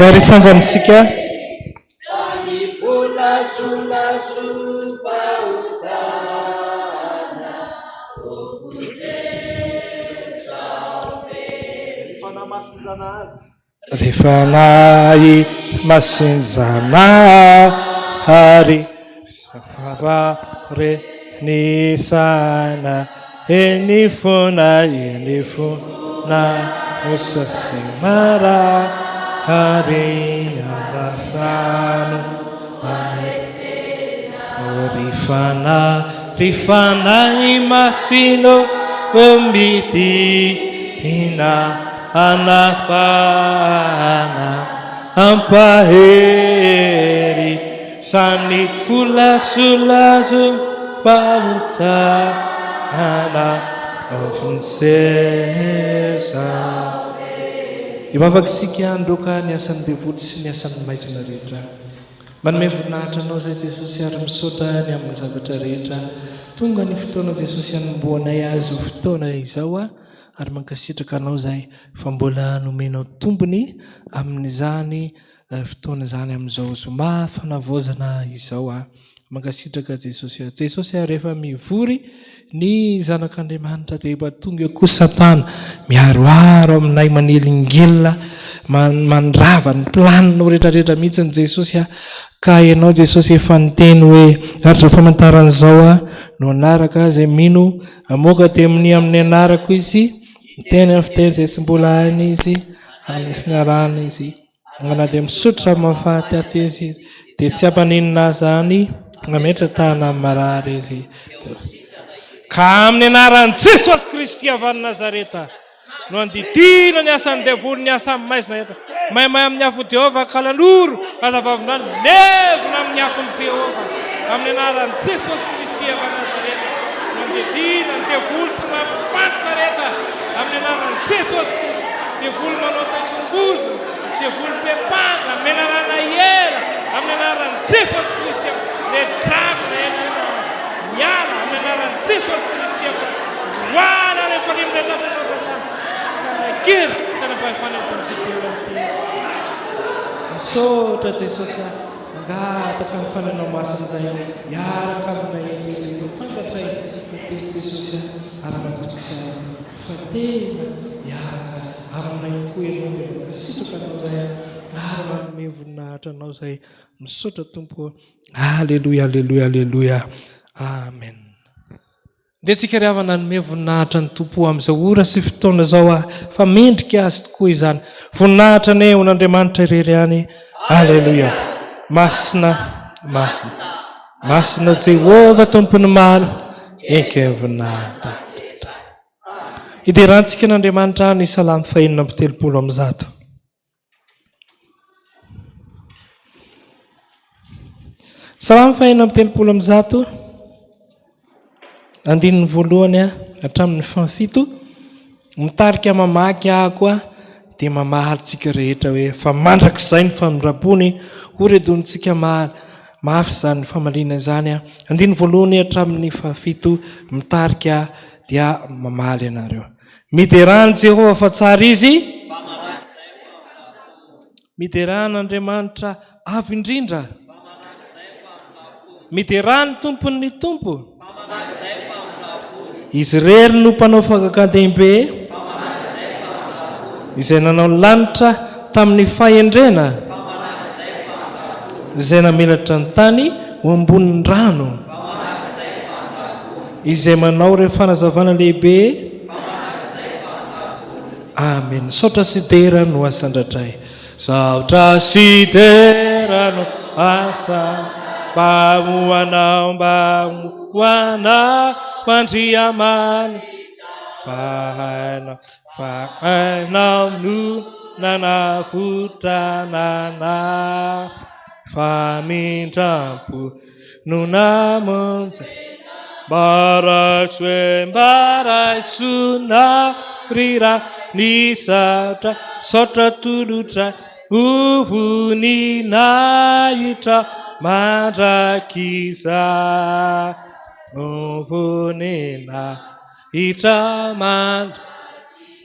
Ary hitsangana isika. Ry Fanahy Masin-Janahary, zava-renisana eny fona eny fona osa sy marary andrasano amy ry Fanahy ry Fanahy Masina ô midina Hanafana hampahery samy volasolazom-pahotana Prinsesa. Hivavaka isika handroaka ny asan'ny devoly sy ny asan'ny maizina rehetra. Manome voninahitra Anao izay Jesosy ary misaotra ny amin'ny zavatra rehetra. Tonga ny fotoana Jesosy hanombohanay azy ho fotoana izao ary mankasitraka anao zahay fa mbola nomenao tombony amin'izany fotoana izany amin'izao zoma fanavaozana izao a! Mankasitraka Jesosy a! Jesosy a! Rehefa mivory ny zanak'Andriamanitra dia mba tonga eo koa Satana miharoharo aminay manelingelina mandrava ny planinao rehetrarehetra mihitsy ny Jesosy a! Ka ianao Jesosy efa niteny hoe ary izao famantarana izao a no hanaraka izay mino Hamoaka demonia amin'ny anarako izy, miteny amin'ny fiteny izay tsy mbola hainy izy, amin'ny fiarahana izy. Na dia misotra amin'ny mahafaty azy izy, dia tsy hampaninona azy izany, mametra tanana amin'ny marary izy. Ka amin'ny anaran'i Jesosy Kristy avy any Nazareta, no andidiana ny asan'ny devoly ny asan'ny maizina eto. Maimay amin'ny afon'i Jehovah kalaloro, aza vavondrano, levona amin'ny afon'i Jehovah. Amin'ny anaran'i Jesosy Kristy avy any Nazareta no andidiana ny devoly tsy mampifantoka rehetra amin'ny anaran'i Jesosy Kristy. Devoly manao taingom-bozona, devoly mpepanga, menarana ela amin'ny anaran'i Jesosy Kristy. Le dragona elaela miala amin'ny anaran'i Jesosy Kristy. Roahana any amin'ny farihy mirehitra afo ianao Satana. Tsy hanankery, tsy hanam-pahefana eto amin'ity toerana ity. Misaotra Jesosy a. Mangataka ny Fanahinao Masina izay hiaraka aminay eto izay efa fantatray fa teny Jesosy a ary matoky izahay fa tena hiaraka aminay tokoa ianao dia mankasitraka anao izay ary manome voninahitra anao izay. Misaotra Tompo ô. Aleloia, aleloia, aleloia. Amen. Ndeha tsika ry havana hanome voninahitra ny Tompo amin'izao ora sy fotoana izao ah, fa mendrika Azy tokoa izany. Voninahitra anie ho an'Andriamanitra irery ihany. Aleloia. Masina, masina, masina Jehovah Tompon'ny maro, eken'ny voninahitra rehetra. Hiderantsika an'Andriamanitra ny Salamo fahenina amby 130. Salamo fahenina amby 130, andininy voalohany hatramin'ny fahafito, mitarika mamaky aho koa dia mamaly antsika rehetra hoe fa mandrakizay ny famindram-pony, ho redonintsika mafy izany famaliana izany. Andininy voalohany hatramin'ny fahafito, mitarika dia mamaly ianareo. Miderà an'i Jehovah fa tsara izy. Miderà an'Andriamanitra Avo Indrindra. Miderà ny Tompon'ny tompo. Izy irery no mpanao fagagan-dehibe, izay nanao ny lanitra tamin'ny fahendrena, izay namelatra ny tany ho ambonin'ny rano. Izay manao ireo fanazavana lehibe. Amen. Saotra sy dera no asandratray. Saotra sy dera no asa mba ho anao mba ho anao Andriamanitra fa hainao fa hainao no nanavotrana anah famindrampo no namonjy mba raiso e mba raisona ry ra ny saotra saotra tolotra ho voninahitra mandrakizay ho voninahitra mandrakizay.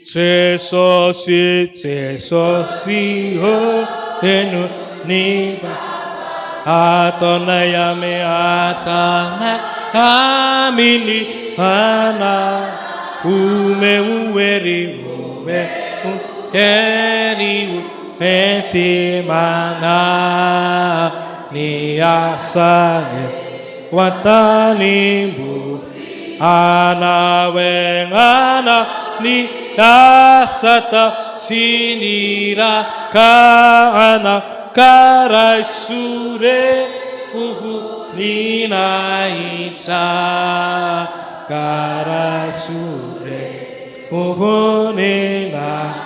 Jesosy, Jesosy ô, heno ny ataonay ame ataonay aminy ana omeo hery omeo hery enti mana ny asa ho an-tanimbo anaoenana ny asa ta sy ny iraka ana ka raiso re ho voninahitra ka raiso re ho voninahitra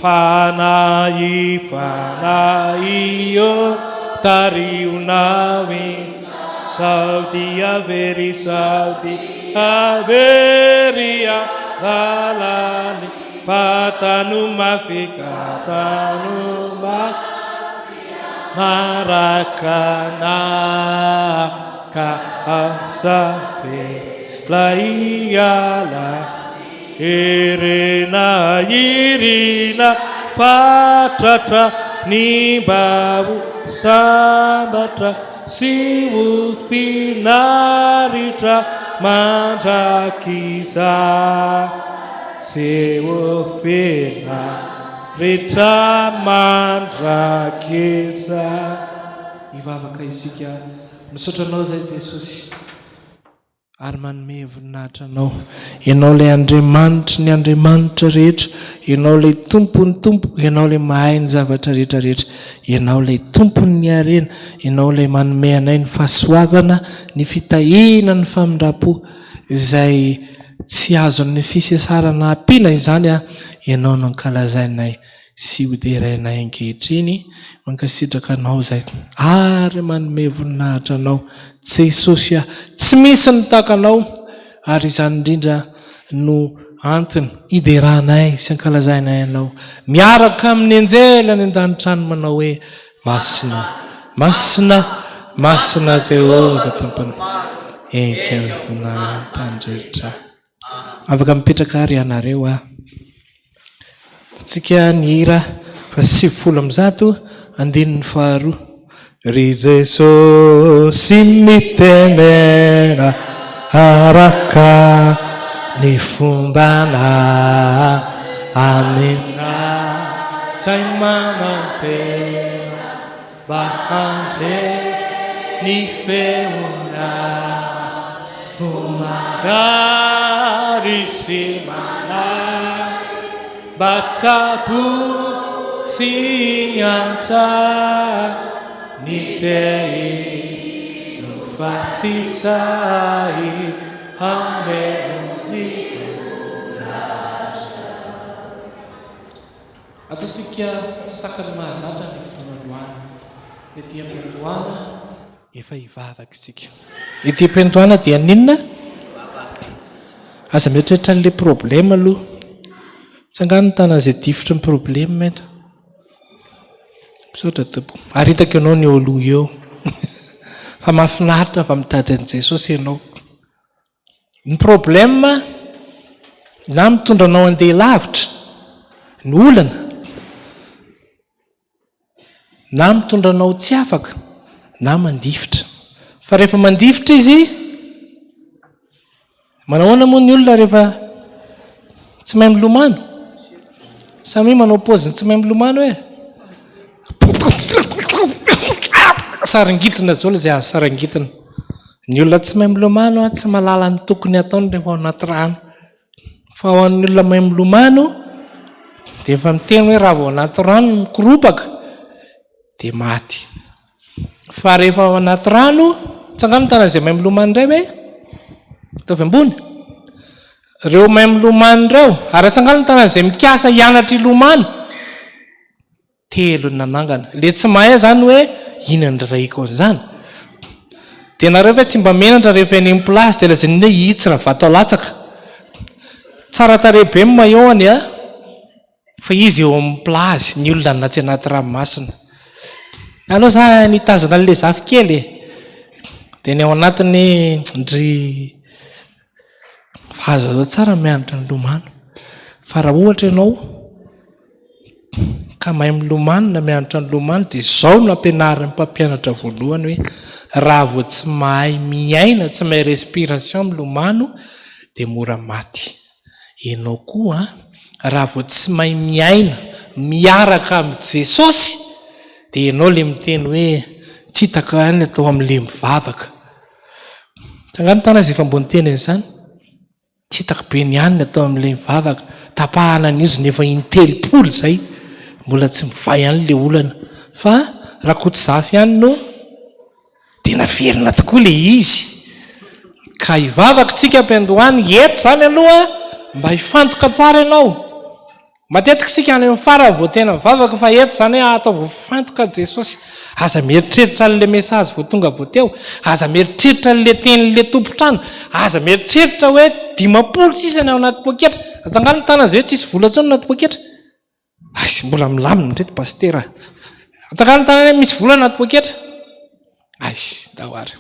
Fanahy Fanahy ô tarihonao i Sao dia very sao dia very an-dalany fa tano mafy ka tano mafy Manaraka anah ka asa vela hiala Irina irina fatratra ny mba ho sambatra sy ho finaritra mandrakizay sy ho finaritra mandrakizay. Hivavaka isika. Misaotra Anao izay Jesosy. Ary manome voninahitra Anao. Ianao ilay Andriamanitry ny andriamanitra rehetra, Ianao ilay Tompon'ny tompo, Ianao ilay mahay ny zavatra rehetra rehetra, Ianao ilay Tompon'ny harena, Ianao ilay manome anay ny fahasoavana, ny fitahiana, ny famindram-po izay tsy azon'ny fisesarana ampiana izany, Ianao no ankalazainay. sy ho derainay ankehitriny, mankasitraka Anao izahay ary manome voninahitra Anao Jesosy ah, tsy misy ny tahaka Anao ary izany indrindra no antony hideranay sy ankalazainay Anao miaraka amin'ny anjely any an-danitra any manao hoe Masina, Masina, Masina Jehovah Tompon'ny Enka ny voninahitra rehetra. Afaka mipetraka ary ianareo ah. Tsika ny hira faha 190 andininy faharoa. Ry Jesosy mitenena araka ny fombanao Amena zay manantena Mba handre ny feonao Fo marary sy manahy Mba tsaboiko sy hiantra Ny tehina fa tsy sahy haneho ny voninahitra. Ataontsika tsy tahaka ny mahazatra ny fotoana androany. Ety am-piandohana efa hivavaka isika. Ety am-piandohana dia haninona? Aza mieritreritra an'ilay problème aloha. Tsangano ny tanana izay difotry ny problème eto. Misaotra tompoko. Ary hitako ianao ny eo aloha eo. Fa mahafinaritra fa mitady an'i Jesosy ianao. Ny problème na mitondra anao andeha lavitra ny olana na mitondra anao tsy afaka na mandifitra. Fa rehefa mandifitra izy, manahoana moa ny olona rehefa tsy mahay milomano? Samy manao paoziny tsy mahay milomano e. Saringitina daholo izay azo saringitina. Ny olona tsy mahay milomano tsy mahalala ny tokony hataony rehefa ao anaty rano. Fa ho an'ny olona mahay milomano dia efa miteny hoe raha vao anaty rano mikoropaka dia maty. Fa rehefa ao anaty rano, tsangano ny tanana izay mahay milomano indray ve? Ataovy ambony. Ireo mahay milomano ireo, ary atsangano ny tanana izay mikasa hianatra hilomano. Telo ny nanangana. Le tsy mahay zany hoe inona ny raiko an'izany. Dia nareo ve tsy mba menatra rehefa eny amin'ny plage dia lazainy hoe itsy ravato alatsaka. Tsara tarehy be ny maillot-ny a! Fa izy eo amin'ny plage, ny olona anaty anaty ranomasina. Aleo za nitazona an'le zafikely e! Dia ny ao anatiny ndry. Fa azo atao tsara mianatra ny lomano. Fa raha ohatra ianao ka mahay milomano na mianatra ny lomano dia izao no ampianarin'ny mpampianatra voalohany hoe raha vao tsy mahay miaina, tsy mahay respiration milomano dia mora maty. Ianao koa raha vao tsy mahay miaina miaraka amin'i Jesosy dia ianao ilay miteny hoe tsy hitako ihany atao amin'ilay mivavaka. Tsangano ny tanana izay efa mbo niteny an'izany. Tsy hitako be ny ihany ny atao amin'ilay mivavaka. Tapahana ny ozona efa in-telopolo izay mbola tsy mivaha ihany ilay olana. Fa Rakotozafy ihany no dia naverina tokoa ilay izy. Ka hivavaka isika am-piandohana eto izany aloha mba hifantoka tsara ianao. Matetika isika any amin'ny farany vao tena mivavaka fa eto izany hoe ataovy mifantoka Jesosy. Aza mieritreritra an'ilay message vao tonga vao teo. Aza mieritreritra an'ilay tenin'ilay tompon-trano. Aza mieritreritra hoe 50 sisa ny ao anaty poketra. Atsangano ny tanana izay hoe tsisy vola intsony anaty poketra. Aish, mbola milamina ireto pasitera. Atsangano ny tanana hoe misy vola anaty poketra. Aish, ndao ary.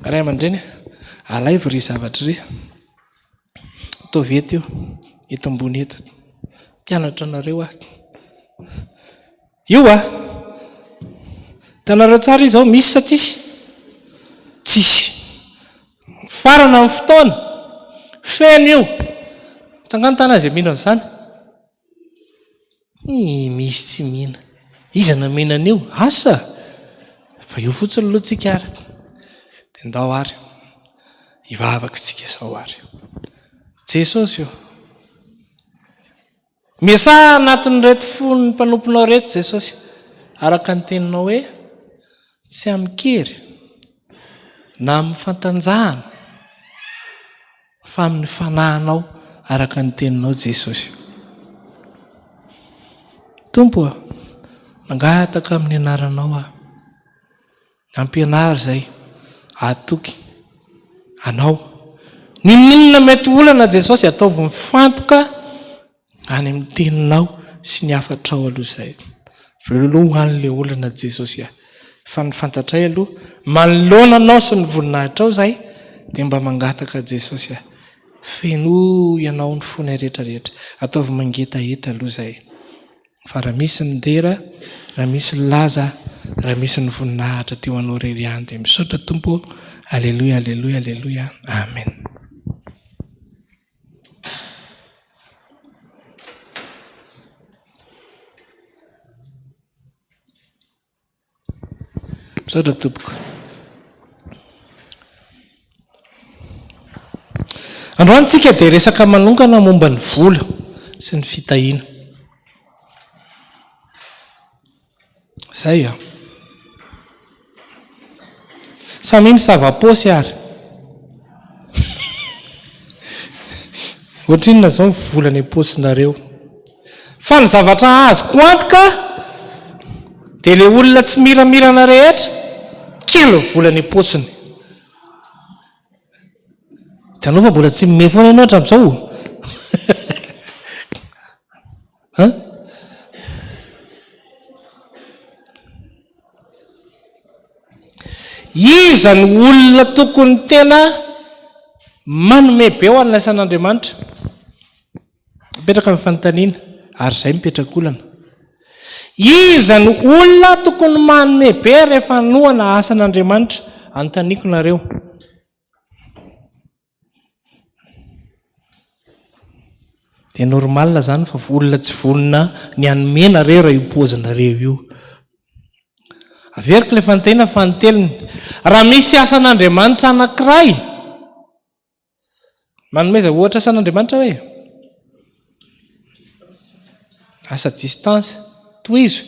Ray aman-dreny, alaivo ry zavatra ry. Ataovy eto io, eto ambony eto. Mpianatra anareo aho. Io a! Hitanareo tsara izy izao, misy sa tsisy? Tsisy. Mifarana ny fotoana. Feno io. Tsangano tanana izay mino an'izany. Ih, misy tsy mino. Iza no mino an'io? Asa! Fa io fotsiny aloha tsika ary. Dia ndao ary. Hivavaka isika izao ary. Jesosy ô! Miasaha anatin'ireto fon'ny mpanomponao ireto Jesosy, araka ny teninao hoe, tsy amin-kery na amin'ny fantanjahana fa amin'ny fanahinao araka ny teninao Jesosy. Tompo a, mangataka amin'ny anaranao aho. Ampianaro izay hahatoky Anao. N'inon'inona mety ho olana Jesosy, ataovy mifantoka any amin'ny teninao sy ny hafatrao aloha izay. Voalohany an'ilay olana Jesosy a. Fa ny fantatray aloha, manoloana Anao sy ny voninahitrao izahay, dia mba mangataka Jesosy a. Fenoy Ianao ny fonay rehetra rehetra. Ataovy mangetaheta aloha izahay. Fa raha misy ny dera, raha misy ny laza, raha misy ny voninahitra teo anao irery ihany dia misaotra Tompo ô, Aleloia Aleloia Aleloia Amen. Misaotra tompoko. Androany tsika dia resaka manokana momba ny vola sy ny fitahiana. Zay a. Samia misava paosy ary. Ohatrinona izao ny vola any am-paosinareo? Fa ny zavatra azoko antoka dia ilay olona tsy miramirana rehetra, kely ny vola any am-paosiny. Hitanao fa mbola tsy mimehy foana ianao hatramin'izao? Hein? Iza no olona tokony tena manome be ho an'ny asan'Andriamanitra? Mipetraka ny fanontaniana, ary izay mipetraka olana. Iza no olona tokony manome be rehefa hanohana asan'Andriamanitra? Anontaniako nareo. Dia normal zany fa olona tsy vonona ny hanome nareo raha io paozinareo io. Averiko ilay fanontaniana fanintelony. Raha misy asan'Andriamanitra anankiray, manomeza ohatra asan'Andriamanitra hoe? Asa distance. Tohizo.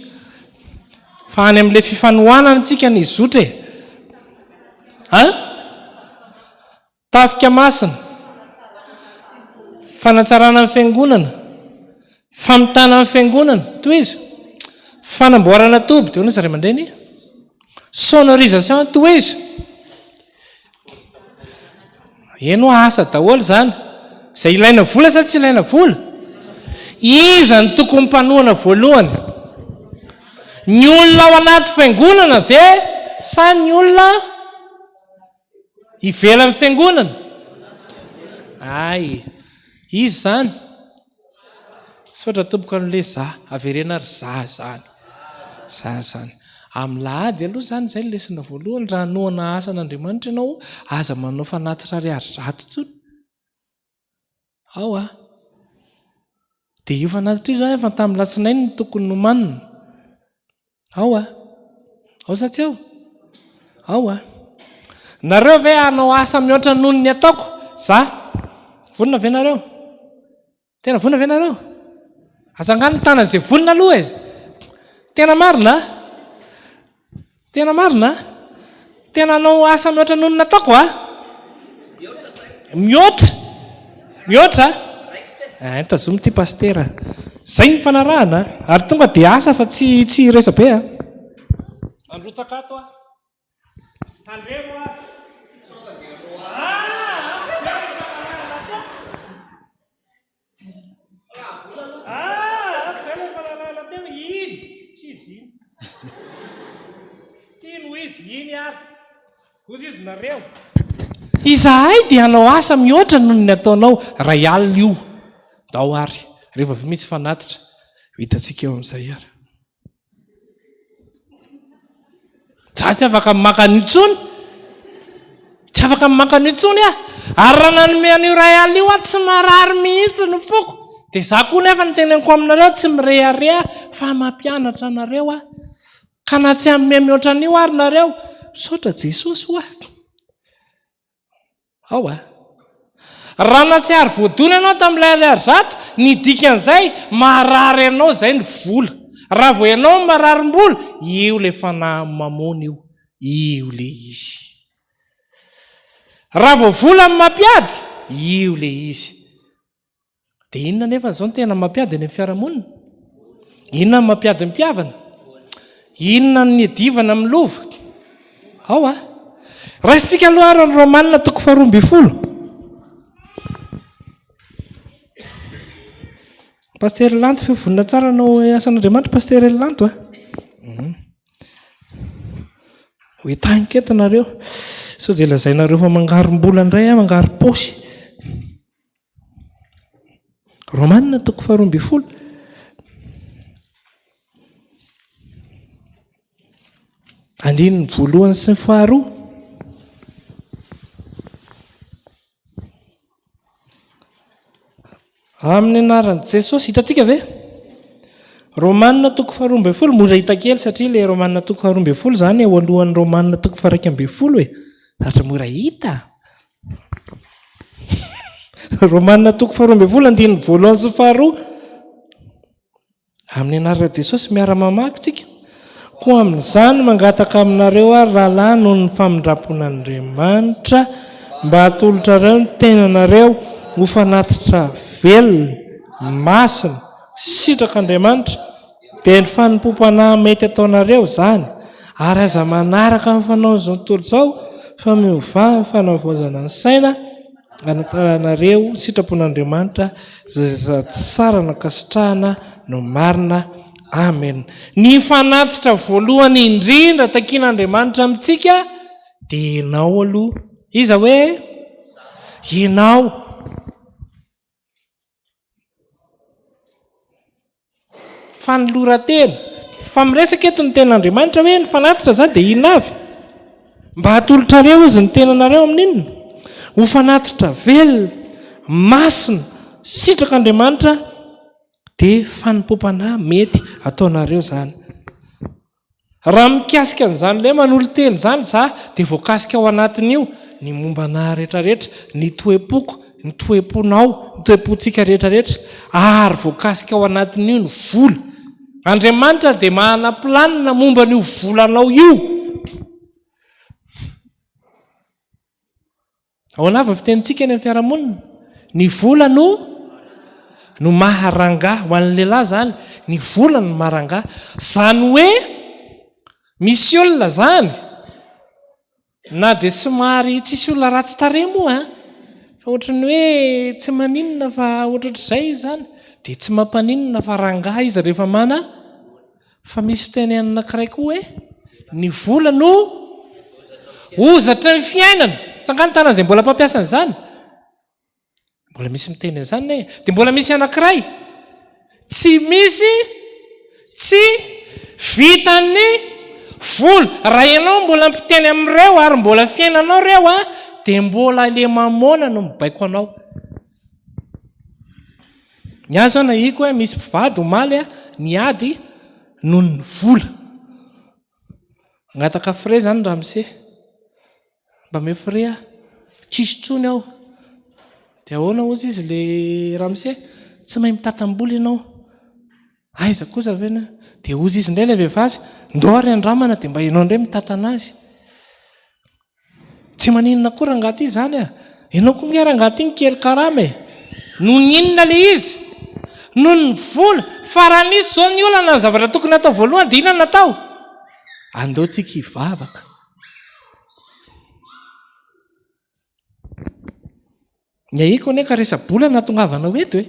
Fa any amin'ilay fifanohanana tsika ny hizotra e. An? Tafika masina. Fanatsarana ny fiangonana. Famitana ny fiangonana. Tohizo. Fanamboarana toby. Dia hoy ny ray aman-dreny. Sonorisation. Tohizo. Eny hoa asa daholo izany. Izay ilaina vola sa tsy ilaina vola? Iza no tokony mpanohana voalohany? Ny olona ao anaty fiangonana ve sa ny olona ivelan'ny fiangonana? Ay, iza izany? Misaotra tompoko an'le za. Averena ary za zany. Za zany. Amin'ny lahady aloha izany izay ny lesona voalohany, raha hanohana asan'Andriamanitra ianao, aza manao fanatitra ariary zato intsony. Ao a! Dia io fanatitra io izany efa tamin'ny latsinainy no tokony nomanina. Ao a! Ao sa tsy ao? Ao a! Nareo ve hanao asa mihoatra noho ny ataoko? Za? Vonona ve nareo? Tena vonona ve nareo? Atsangano ny tanana izay vonona aloha e! Tena marina a! Tena marina a! Tena hanao asa mihoatra noho ny nataoko a! Mihoatra! Mihoatra! Eh, tazomy ity pasitera. Zay ny fanarahana ary tonga dia asa fa tsy tsy resa-be a. Androtsaka ato aho. Tandremo ary. Ah, zay ilay fanarahana teo, iny, tsy izy iny. Tiany ho izy, iny ary. Hozy izy nareo. Izahay dia hanao asa mihoatra noho ny ataonao, ray alina io. Ndao ary, rehefa avy misy fanatitra, ho hitantsika eo amin'izay ary. Za tsy afaka maka an'io intsony. Tsy afaka maka an'io intsony aho. Ary raha nanome an'io ray alina io aho tsy marary mihitsy ny foko. Dia za koa nefa ny teneniko aminareo tsy mirehareha fa mampianatra anareo aho. Ka na tsy hanome mihoatra an'io ary nareo, misaotra Jesosy hoa. Ao a! Raha nahatsiaro voadona ianao tamin'ilay ariary zato, ny dikan'izay, marary anao izay ny vola. Raha vao ianao mararim-bola, io ilay fanahy mamono io, io ilay izy. Raha vao vola no mampiady, io ilay izy. Dia inona anefa izao no tena mampiady any amin'ny fiarahamonina? Inona no mampiady ny mpihavana? Inona no niadivana amin'ny lova? Ao a! Raisintsika aloha ary ny Romanina toko faharoa ambin'ny folo. Pasteur Lanto, feo vonona tsara hanao asan'Andriamanitra Pasteur Lanto a. Mhm. Ho entaniko eto nareo. Sao dia lazainareo fa mangarom-bola indray aho, mangarom-paosy. Romana toko faharoa ambin'ny folo. Andininy voalohany sy ny faharoa. Amin'ny anaran'i Jesosy, hitantsika ve? Romana toko faharoa ambin'ny folo, mora hita kely satria ilay Romana toko faharoa ambin'ny folo izany eo alohan'ny Romana toko faha-iraika ambin'ny folo e. Zavatra mora hita. Romana toko faharoa ambin'ny folo andininy voalohany sy faharoa. Amin'ny anaran'i Jesosy miara-mamaky tsika. Koa amin'izany mangataka aminareo aho rahalahy noho ny famindram-pon'Andriamanitra mba hatolotrareo ny tenanareo ho fanatitra velona, masina, sitrak'Andriamanitra, Dia ny fanompoam-panahy mety ataonareo izany, ary aza manaraka ny fanaon'izao tontolo izao, fa miovà amin'ny fanavaozana ny saina, hanantananareo sitrapon'Andriamanitra izay sady tsara no ankasitrahana no marina. Amen. Ny fanatitra voalohany indrindra takian'Andriamanitra amintsika dia ianao aloha. Iza hoe? Ianao. Fanoloran-tena. Fa miresaka eto ny tenin'Andriamanitra hoe ny fanatitra izany dia inona avy? Mba hatolotrareo izy ny tenanareo amin'inona? Ho fanatitra velona, masina, sitrak'Andriamanitra dia fanompoam-panahy mety ataonareo izany. Raha mikasika an'izany ilay manolo-tena izany za dia voakasika ao anatin'io ny momba anah rehetrarehetra, ny toe-poko, ny toe-ponao, ny toe-pontsika rehetrarehetra ary voakasika ao anatin'io ny vola. Andriamanitra dia manana planina momba an'io volanao io. Ahoana avy ny fitenintsika eny amin'ny fiarahamonina? Ny vola no no maha rangahy. Ho an'ny lehilahy izany, ny vola no maha rangahy. Izany hoe misy olona izany na dia somary tsisy olona ratsy tarehy moa an, fa ohatran'ny hoe tsy maninona fa ohatrohatr'izay izy izany, dia tsy mampaninona fa rangahy izy rehefa mana Fa misy fitenenana anankiray koa hoe ny vola no hozatry ny fiainana. Tsangano tanana izay mbola mpampiasa an'izany. Mbola misy miteny an'izany ne. Dia mbola misy anankiray. Tsy misy tsy vitan'ny vola. Raha ianao mbola mpiteny amin'ireo ary mbola fiainanao ireo a, dia mbola le mamôna no mibaiko anao. Ny ahy zao nahiko hoe misy mpivady omaly a, niady noho ny vola. Nangataka frais zany ramose. Mba omeo frais aho. Tsisy intsony aho. Dia ahoana hozy izy le ramose? Tsy mahay mitantam-bola ianao. Aiza kosa ve na? Dia hozy izy indray ilay vehivavy, ndao ary andramana dia mba ianao indray mitantana azy. Tsy maninona koa rangahy ity izany a! Ianao koa nge rangahy ity kely karama e! Noho ny inona ilay izy? Noho ny vola. Fa raha nisy izao ny olana, ny zavatra tokony hatao voalohany dia inona no natao? Andao tsika hivavaka. Ny ahiako anie ka resa-bola nahatongavanao eto e.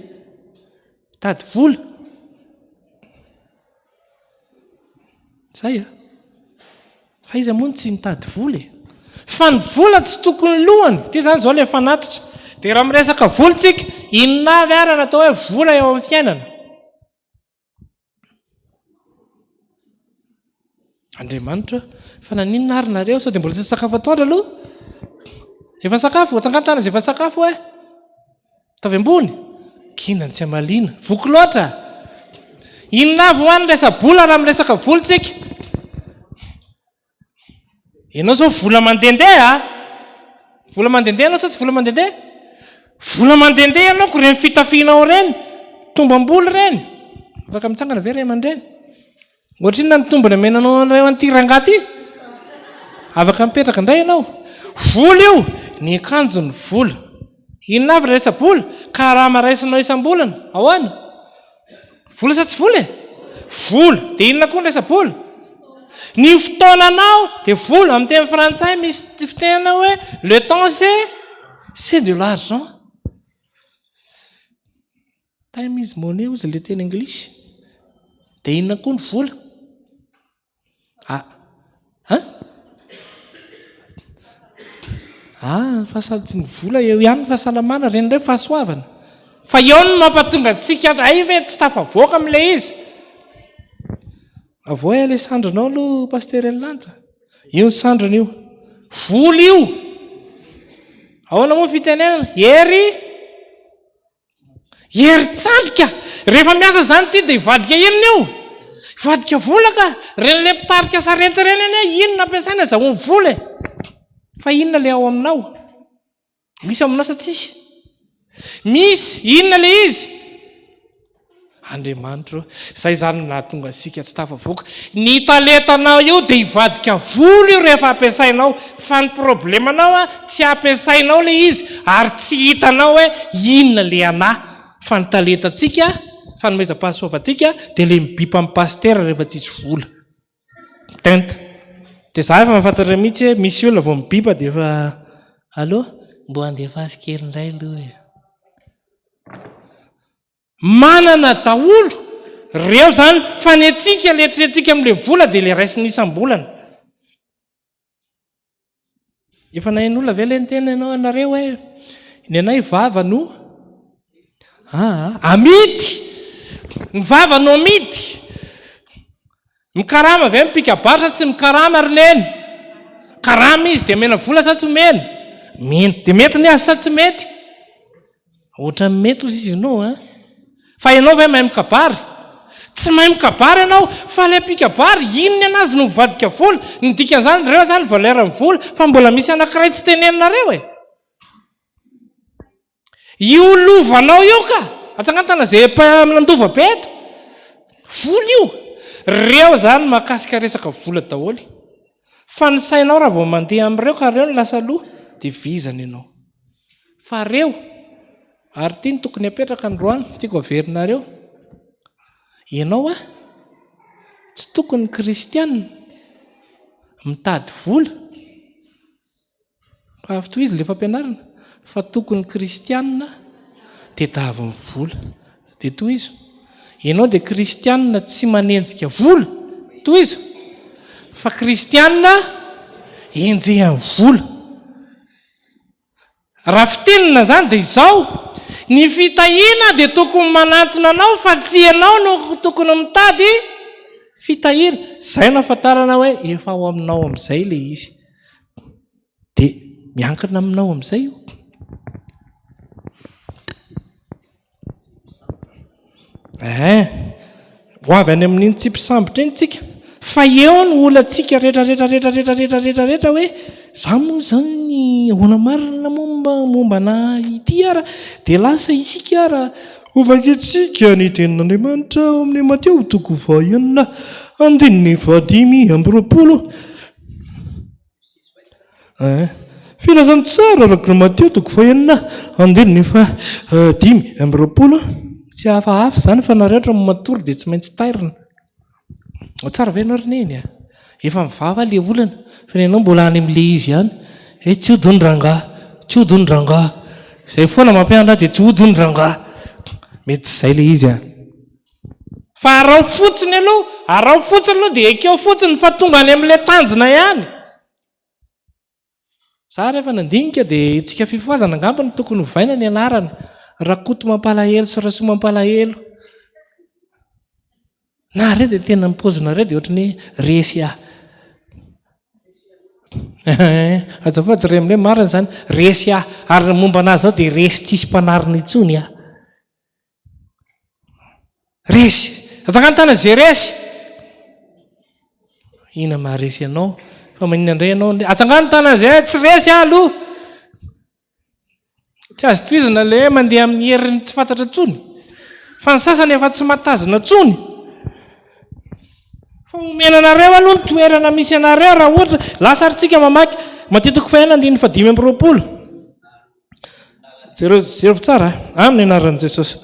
Mitady vola. Zay a. Fa iza moa no tsy nitady vola e? Fa ny vola tsy tokony lohany. Ity izany izao ilay fanatitra. Dia raha miresaka vola tsika, inona avy ary no atao hoe vola eo amin'ny fiainana? Andriamanitra, fa naninona ary nareo? Sao dia mbola tsy nisakafo atoandro aloha? Efa nisakafo? Atsangano tanana izay efa nisakafo e! Ataovy ambony! Gina ny tsy hamaliana. Voky loatra! Inona avy hoa ny resa-bola raha miresaka vola tsika? Ianao zao vola mandehandeha a! Vola mandehandeha ianao sa tsy vola mandehandeha? Vola mandehandeha ianao ko ireny fitafianao ireny, tombam-bola ireny. Afaka mitsangana ve ray aman-dreny? Ohatrinona ny tombony omena anao an'ireo an'ity rangahy ity? Afaka mipetraka indray ianao. Vola io, ny akanjo ny vola. Inona avy resa-bola? Karama raisinao isam-bolana, ahoana? Vola sa tsy vola e? Vola. Dia inona koa ny resa-bola? Ny fotoananao dia vola. Amin'ny teny frantsay misy fitenenana hoe le temps c'est c'est de l'argent. Time is money hozy ilay teny anglisy. Dia inona koa ny vola? Ah, hein? Ah, fa tsy ny vola eo ihany ny fahasalamana, ireny indray fahasoavana. Fa eo no mampatonga antsika, hay ve tsy tafavoaka amin'ilay izy. Avoay ilay sandrinao aloha Pasteur Elinandra. Io ny sandriny io. Vola io. Ahoana moa ny fitenenana? Hery. Herin-tsandrika! Rehefa miasa izany ity dia hivadika inona io? Hivadika vola ka! Ireny ilay mpitarika sarety ireny anie inona ampiasaina azahoany vola e? Fa inona ilay ao aminao? Misy ao aminao sa tsisy? Misy! Inona ilay izy? Andriamanitra ô, izay izany no nahatonga antsika tsy tafavoaka. Ny talentanao io dia hivadika vola io rehefa ampiasainao, fa ny problemanao a, tsy ampiasainao ilay izy ary tsy hitanao hoe inona ilay anà. Fa ny talentantsika, fanomezam-pahasoavantsika dia ilay mibipa amin'ny pasitera rehefa tsisy vola. Tente. Dia za efa mahafantatra mihitsy hoe misy olona vao mibipa dia efa allo, mbo andefaso kely indray aloha e. Manana daholo reo zany fa ny antsika le treantsika amle vola de le raisina isam-bolana. Efa naheno olona ve le niteny ianao anareo hoe ny anay vava no aa amidy ny vava no amidy mikarama ve ny mpikabary sa tsy mikarama ry neny karama izy de omena vola sa tsy omena mena de mety ny azy sa tsy mety Ohatran'ny mety ozy izy ianao an! Fa ianao ve mahay mikabary? Tsy mahay mikabary ianao, fa ilay mpikabary, iny ny anazy no mivadika vola, ny dikan'izany ireo izany valeur ny vola, fa mbola misy anankiray tsy teneninareo e! Io lovanao io ka! Atsangano tanana izay nandova be eto! Vola io! Ireo izany mahakasika resaka vola daholo. Fa ny sainao raha vao mandeha amin'ireo ka ireo no lasa aloha dia vizana ianao. Fa reo, ary ity no tokony hapetraka androany, tiako haverinareo, ianao a, tsy tokony kristiana mitady vola, fa avy tohizo ilay fampianarana, fa tokony kristiana tediavin'ny vola. Dia tohizo, ianao dia kristiana tsy manenjika vola, tohizo, fa kristiana enjehan'ny vola. Raha fitenina izany dia izao, Ny fitahiana dia tokony manantona anao fa tsy ianao no tokony mitady fitahiana. Izay no ahafantarana hoe efa ao aminao amin'izay ilay izy. Dia miankina aminao amin'izay io. Ein, ho avy any amin'iny tsy mpisambotra iny tsika. Fa eo ny olantsika rehetra rehetra rehetra rehetra rehetra rehetra rehetra hoe za moa zany ahoana marina momba momba ana ity ara dia lasa isika ara hovakintsika ny tenin'Andriamanitra ao amin'ny Matio toko fahenina andininy fahadimy amby roapolo. Ein. Filazantsara araka ny Matio toko fahenina andininy fahadimy amby roapolo. Tsy hafahafa izany fa nareo ohatra matory dia tsy maintsy tairina. Ao tsara ve ianao ry neny a? Efa mivava ilay olana fa ny anao mbola any amin'ilay izy ihany. Hoe tsy hody hono rangahy, tsy hody hono rangahy. Izay foana mampianatra ahy dia tsy hody hono rangahy. Mety tsy izay ilay izy a. Fa araho fotsiny aloha, araho fotsiny aloha dia ekeo fotsiny fa tonga any amin'ilay tanjona ihany. Za rehefa nandinika dia tsika fifohazana angamba no tokony hovaina ny anarana. Rakoto mampalahelo sy Rasoa mampalahelo. Nareo dia tena ny paozinareo dia ohatran'ny hoe resy aho. Azafady ry amin'ilay marina izany, resy aho. Ary ny momba anazy izao dia resy tsisy mpanarina intsony aho. Resy. Atsangano tanana izay resy. Inona maharesy anao? Fa maninona indray ianao? Atsangano tanana izay tsy resy aho aloha. Tsy azo tohizana ilay hoe mandeha amin'ny heriny tsy fantatra intsony. Fa ny sasany efa tsy mahatazona intsony. Fa omena anareo aloha ny toerana misy anareo raha ohatra lasa ary tsika mamaky Matio toko fahenina andininy fahadimy amby roapolo. Jereo, jerevo tsara, amin'ny anaran'i Jesosy.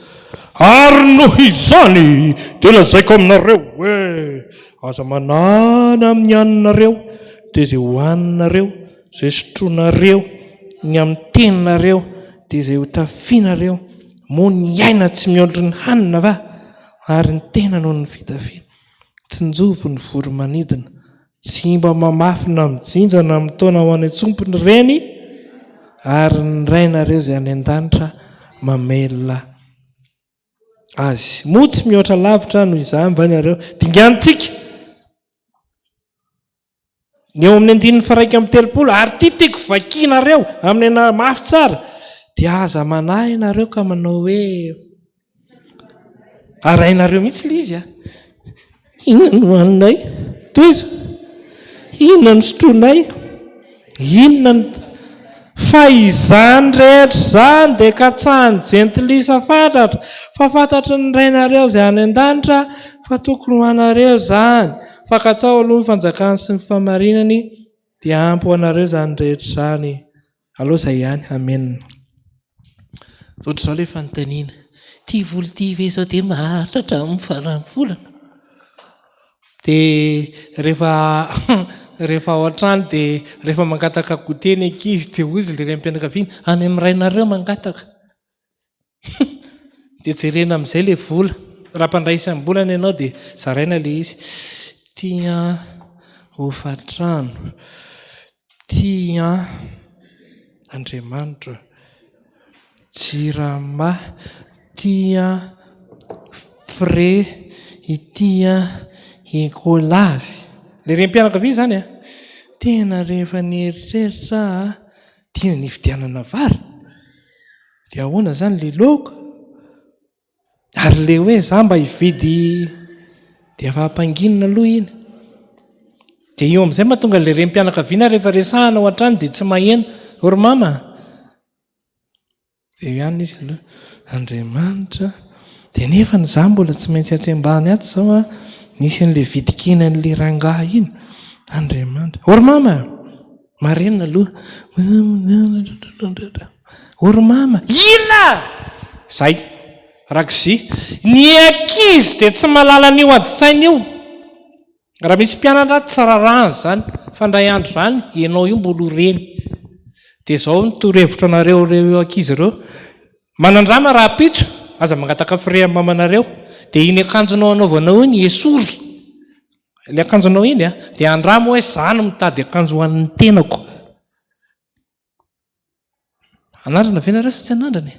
Ary noho izany dia lazaiko aminareo hoe, aza manana amin'ny haninareo, dia izay hohaninareo, izay sotroinareo, ny amin'ny teninareo, dia izay hotafianareo. Moa ny aina tsy mihoatra ny hanina va? Ary ny tena noho ny fitafiana. Tsinjovy ny voro-manidina, Tsy mba mamafy na mijinja na mitaona ho any an-tsompiny ireny, ary ny Rainareo izay any an-danitra mamelona azy. Moa tsy mihoatra lavitra noho izany va ianareo? Dinganintsika ny eo amin'ny andininy faraika amby telopolo, ary ity tiako vakianareo amin'ny ana mafy tsara, dia aza manahy ianareo ka manao hoe Arahinareo mihitsy ilay izy a. Inona no haninay? Tohizo. Inona no sotroinay? Inona no Fa izany rehetra izany dia katsahin'ny jentilisa fatratra, fa fantatry ny Rainareo izay any an-danitra fa tokony ho anareo izany. Fa katsaho aloha ny fanjakany sy ny fahamarinany, dia ampy ho anareo izany rehetra izany. Aleo zay ihany, amen. Ohatr'izao ilay fanontaniana, ity vola ity ve izao dia maharitra hatramin'ny faran'ny volana? Dia rehefa rehefa ao an-trano dia rehefa mangataka goûter ny ankizy dia hoy izy ilay raim-pianakaviana, any amin'ny rainareo mangataka. Dia jerena amin'izay ilay vola. Raha mpandray isam-bolana ianao dia zaraina ilay izy. Tia hofantrano. Tia Andriamanitra. Jirama. Tia frais. Ity écolage. Ilay renim-pianakaviana izany an. Tena rehefa nieritreritra aho, tiana ny hividianana vary. Dia ahoana izany ilay laoka? Ary ilay hoe za mba hividy dia efa ampanginina aloha iny. Dia eo amin'izay mahatonga ilay renim-pianakaviana rehefa resahana ao an-trano dia tsy maheno. Ô ry mama a! Dia eo ihany izy aloha. Andriamanitra. Dia nefa ny za mbola tsy maintsy atsy ambany atsy izao an, misy an'ilay vidin-kenan'ilay rangahy iny. Andriamanitra. Ô ry mama a! Marenina aloha. Ô ry mama, inona? Zay. Rakzy. Ny ankizy dia tsy mahalala an'io adin-tsaina io. Raha misy mpianatra tsy rarahany izany. Fa indray andro izany, ianao io mbola ho reny. Dia izao ny torohevitro anareo ireo ankizy ireo. Manandrama rahampitso, aza mangataka frais amin'ny mamanareo. Dia iny akanjonao anaovanao iny, esory. Ilay akanjonao iny a, dia andramo hoe za no mitady akanjo ho an'ny tenako. Anandrana ve nareo sa tsy anandrana e?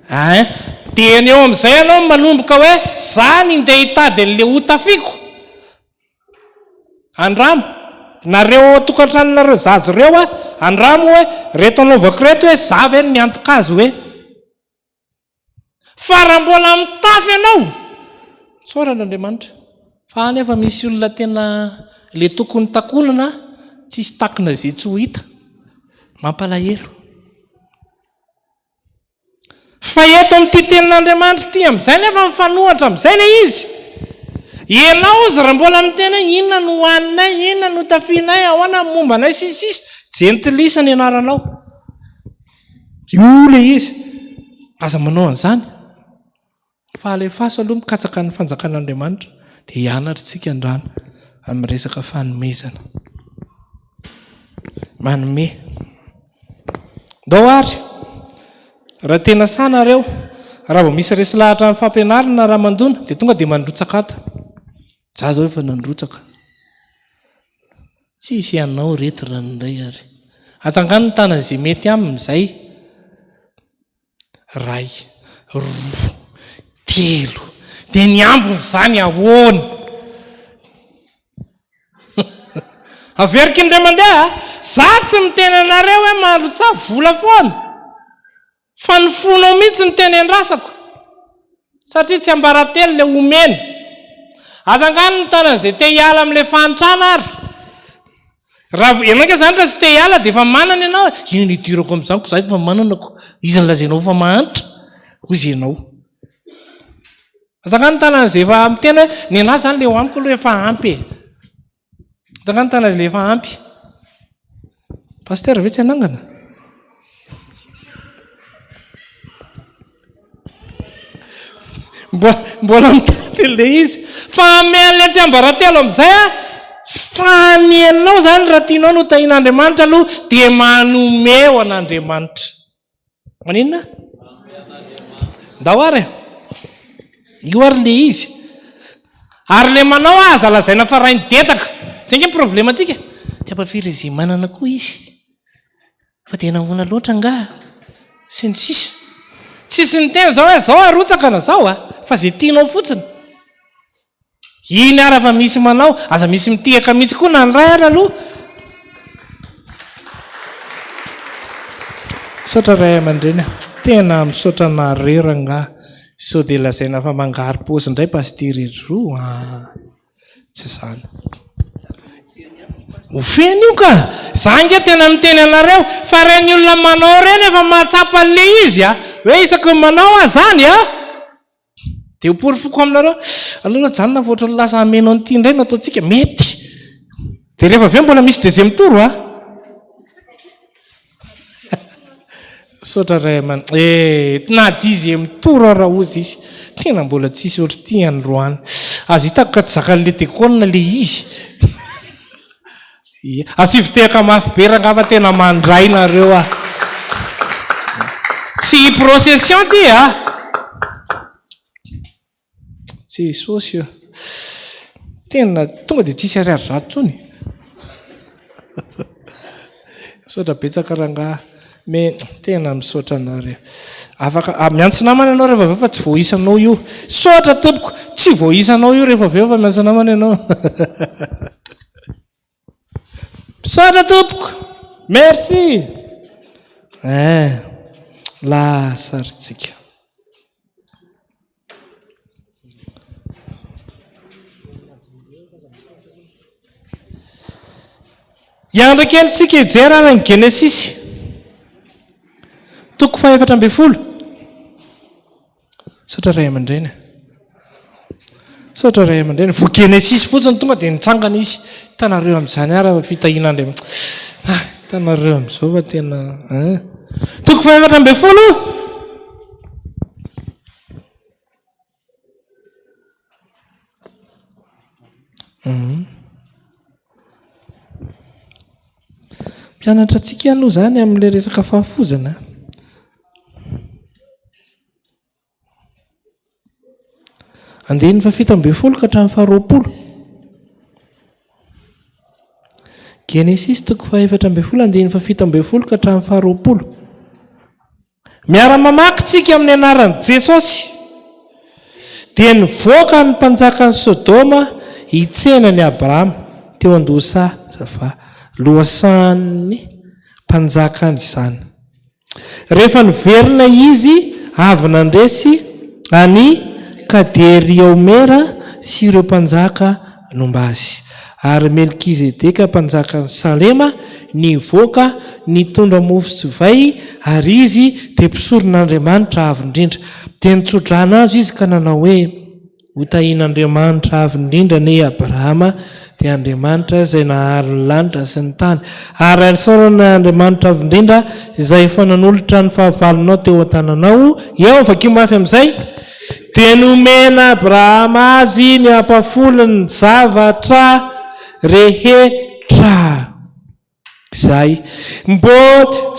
Ein! Dia ny eo amin'izay ianao manomboka hoe za ny ndeha hitady an'le hotafiako. Andramo. Nareo ao an-tokantranonareo zaza ireo a, andramo hoe reto anaovako reto hoe za ve no miantoka azy hoe. Fa raha mbola mitafy ianao, tsaorana Andriamanitra. Fa any efa misy olona tena le tokony takonana tsisy takona izay tsy ho hita. Mampalahelo. Fa eto amin'ity tenin'Andriamanitra ity amin'izay nefa mifanohitra amin'izay ilay izy. Ianao ozy raha mbola miteny hoe inona no hohaninay, inona no hotafianay, ahoana ny momba anay sy ny sisa, jentilisa ny anaranao. Io ilay izy. Aza manao an'izany. Fa alefaso aloha mikatsaka ny fanjakan'Andriamanitra dia hianatra isika andrana amin'ny resaka fanomezana. Manome. Ndao ary, raha tena sahy nareo, raha vao misy resy lahatra amin'ny fampianarana raha mandona dia tonga dia mandrotsaka ato. Za zao efa nandrotsaka. Tsisy anao reto ranoray ary. Atsangano ny tanana izay mety aminy izay. Ray, roa, telo. Dia ny ambiny izany ahoana? Averiko indray mandeha a! Za tsy miteny anareo hoe mandrotsaha vola foana. Fa ny fonao mihitsy no tena endrasako. Satria tsiambaratelo ilay omena. Aza angaha ny tanan'izay te hiala amin'ilay fahantrana ary. Raha ianao ange izany raha tsy te hiala dia efa manana ianao e. Inona no idirako amin'izany ko za efa manana ko. Iza no lazainao fa mahantra? Hozy ianao. Aza angaha ny tanan'izay efa miteny hoe ny an'ahy izany ilay eo amiko aloha efa ampy e. Atsangano ny tanana izay efa ampy. Pasteur ve tsy hanangana? Mbola mbola mitady ilay izy. Fa hanome an'ilay tsiambaratelo amin'izay aho. Fa ny anao izany raha tianao no tahian'Andriamanitra aloha dia manome ho an'Andriamanitra. Maninona? Ndao ary e. Io ary le izy. Ary le manao aza lazaina fa rainy dedaka. Zay nge problème antsika. Tsy ampafiry izay manana koa izy. Fa dia nahoana loatra angaha? Sy ny sisa. Tsisy niteny zao hoe zao arotsaka na zao a. Fa zay tianao fotsiny. Iny ara fa misy manao, aza misy mitehaka mihitsy koa na ny ray ara aloha. Misaotra ray aman-dreny a. Tena misaotra anareo rangaha. Sao dia lazaina fa mangaro-paosy indray pasitera ery roa a. Tsy izany. Ho feno io ka. Za ange tena miteny anareo fa ireny olona manao ireny efa mahatsapa an'ilay izy a. Hoe isaky ny manao aho izany a. Dia ho porofoko aminareo, aleo aloha ajanona fa ohatran'ny lasa hameno an'ity indray no ataontsika, mety. Dia rehefa avy eo mbola misy deuxième tour a. Misaotra ray aman eh, na dixième tour ara hozy izy, tena mbola tsisy ohatr'ity androany. Aza hitako ka tsy zakan'ilay dekona ilay izy. Ie. Asivo tehaka mafy be rangaha fa tena mandray nareo ah. Tsy procession ty ah. Jesosy io. Tena tonga dia tsisy ariary zato tsony. Misaotra betsaka rangaha. Mais tena misaotra anareo. Afaka ah, miantso namana ianao rehefa avy eo fa tsy voaisanao io. Misaotra tompoko, tsy voaisanao io rehefa avy eo fa miantso namana ianao. Misaotra tompoko. Merci. Eh, lasa ry tsika. Hiandry kely tsika hijery ary ny Genesisy. Toko fahefatra ambin'ny folo. Misaotra ray aman-dreny. Misaotra ray aman-dreny. Vao Genesisy fotsiny tonga dia nitsangana izy. Hitanareo amin'izany ary fa fitahian'Andriamanitra. Ah, hitanareo amin'izao fa tena hein. Toko fahefatra ambin'ny folo. Mhm. Mpianatra antsika aloha izany amin'ilay resaka fahafozana. Andininy fahafito ambin'ny folo ka hatramin'ny faharoapolo. Genesisy toko fahefatra ambin'ny folo andininy fahafito ambin'ny folo ka hatramin'ny faharoapolo. Miara-mamaky tsika amin'ny anaran'i Jesosy. Dia nivoaka ny mpanjakan'i Sodoma hitsena an'i Abrahama teo an-dohasaha Sava, lohasahan'ny mpanjakany izany. Rehefa niverina izy avy nandresy an'i Kaderiaomera sy ireo mpanjaka nomba azy. Ary Melkizedeka mpanjakan'i Salema nivoaka nitondra mofo sy divay, ary izy dia mpisoron'Andriamanitra Avo Indrindra. Dia nitso-drano azy izy ka nanao hoe, Ho tahin'Andriamanitra Avo Indrindra anie i Abrahama, dia Andriamanitra izay nahary ny lanitra sy ny tany. Ary isaorana Andriamanitra Avo Indrindra izay efa nanolotra ny fahavalonao teo an-tananao. Eo, vakio mafy amin'izay. Dia nomena Abrahama azy ny ampahafolon'ny zavatra rehetra. Izay. Mbo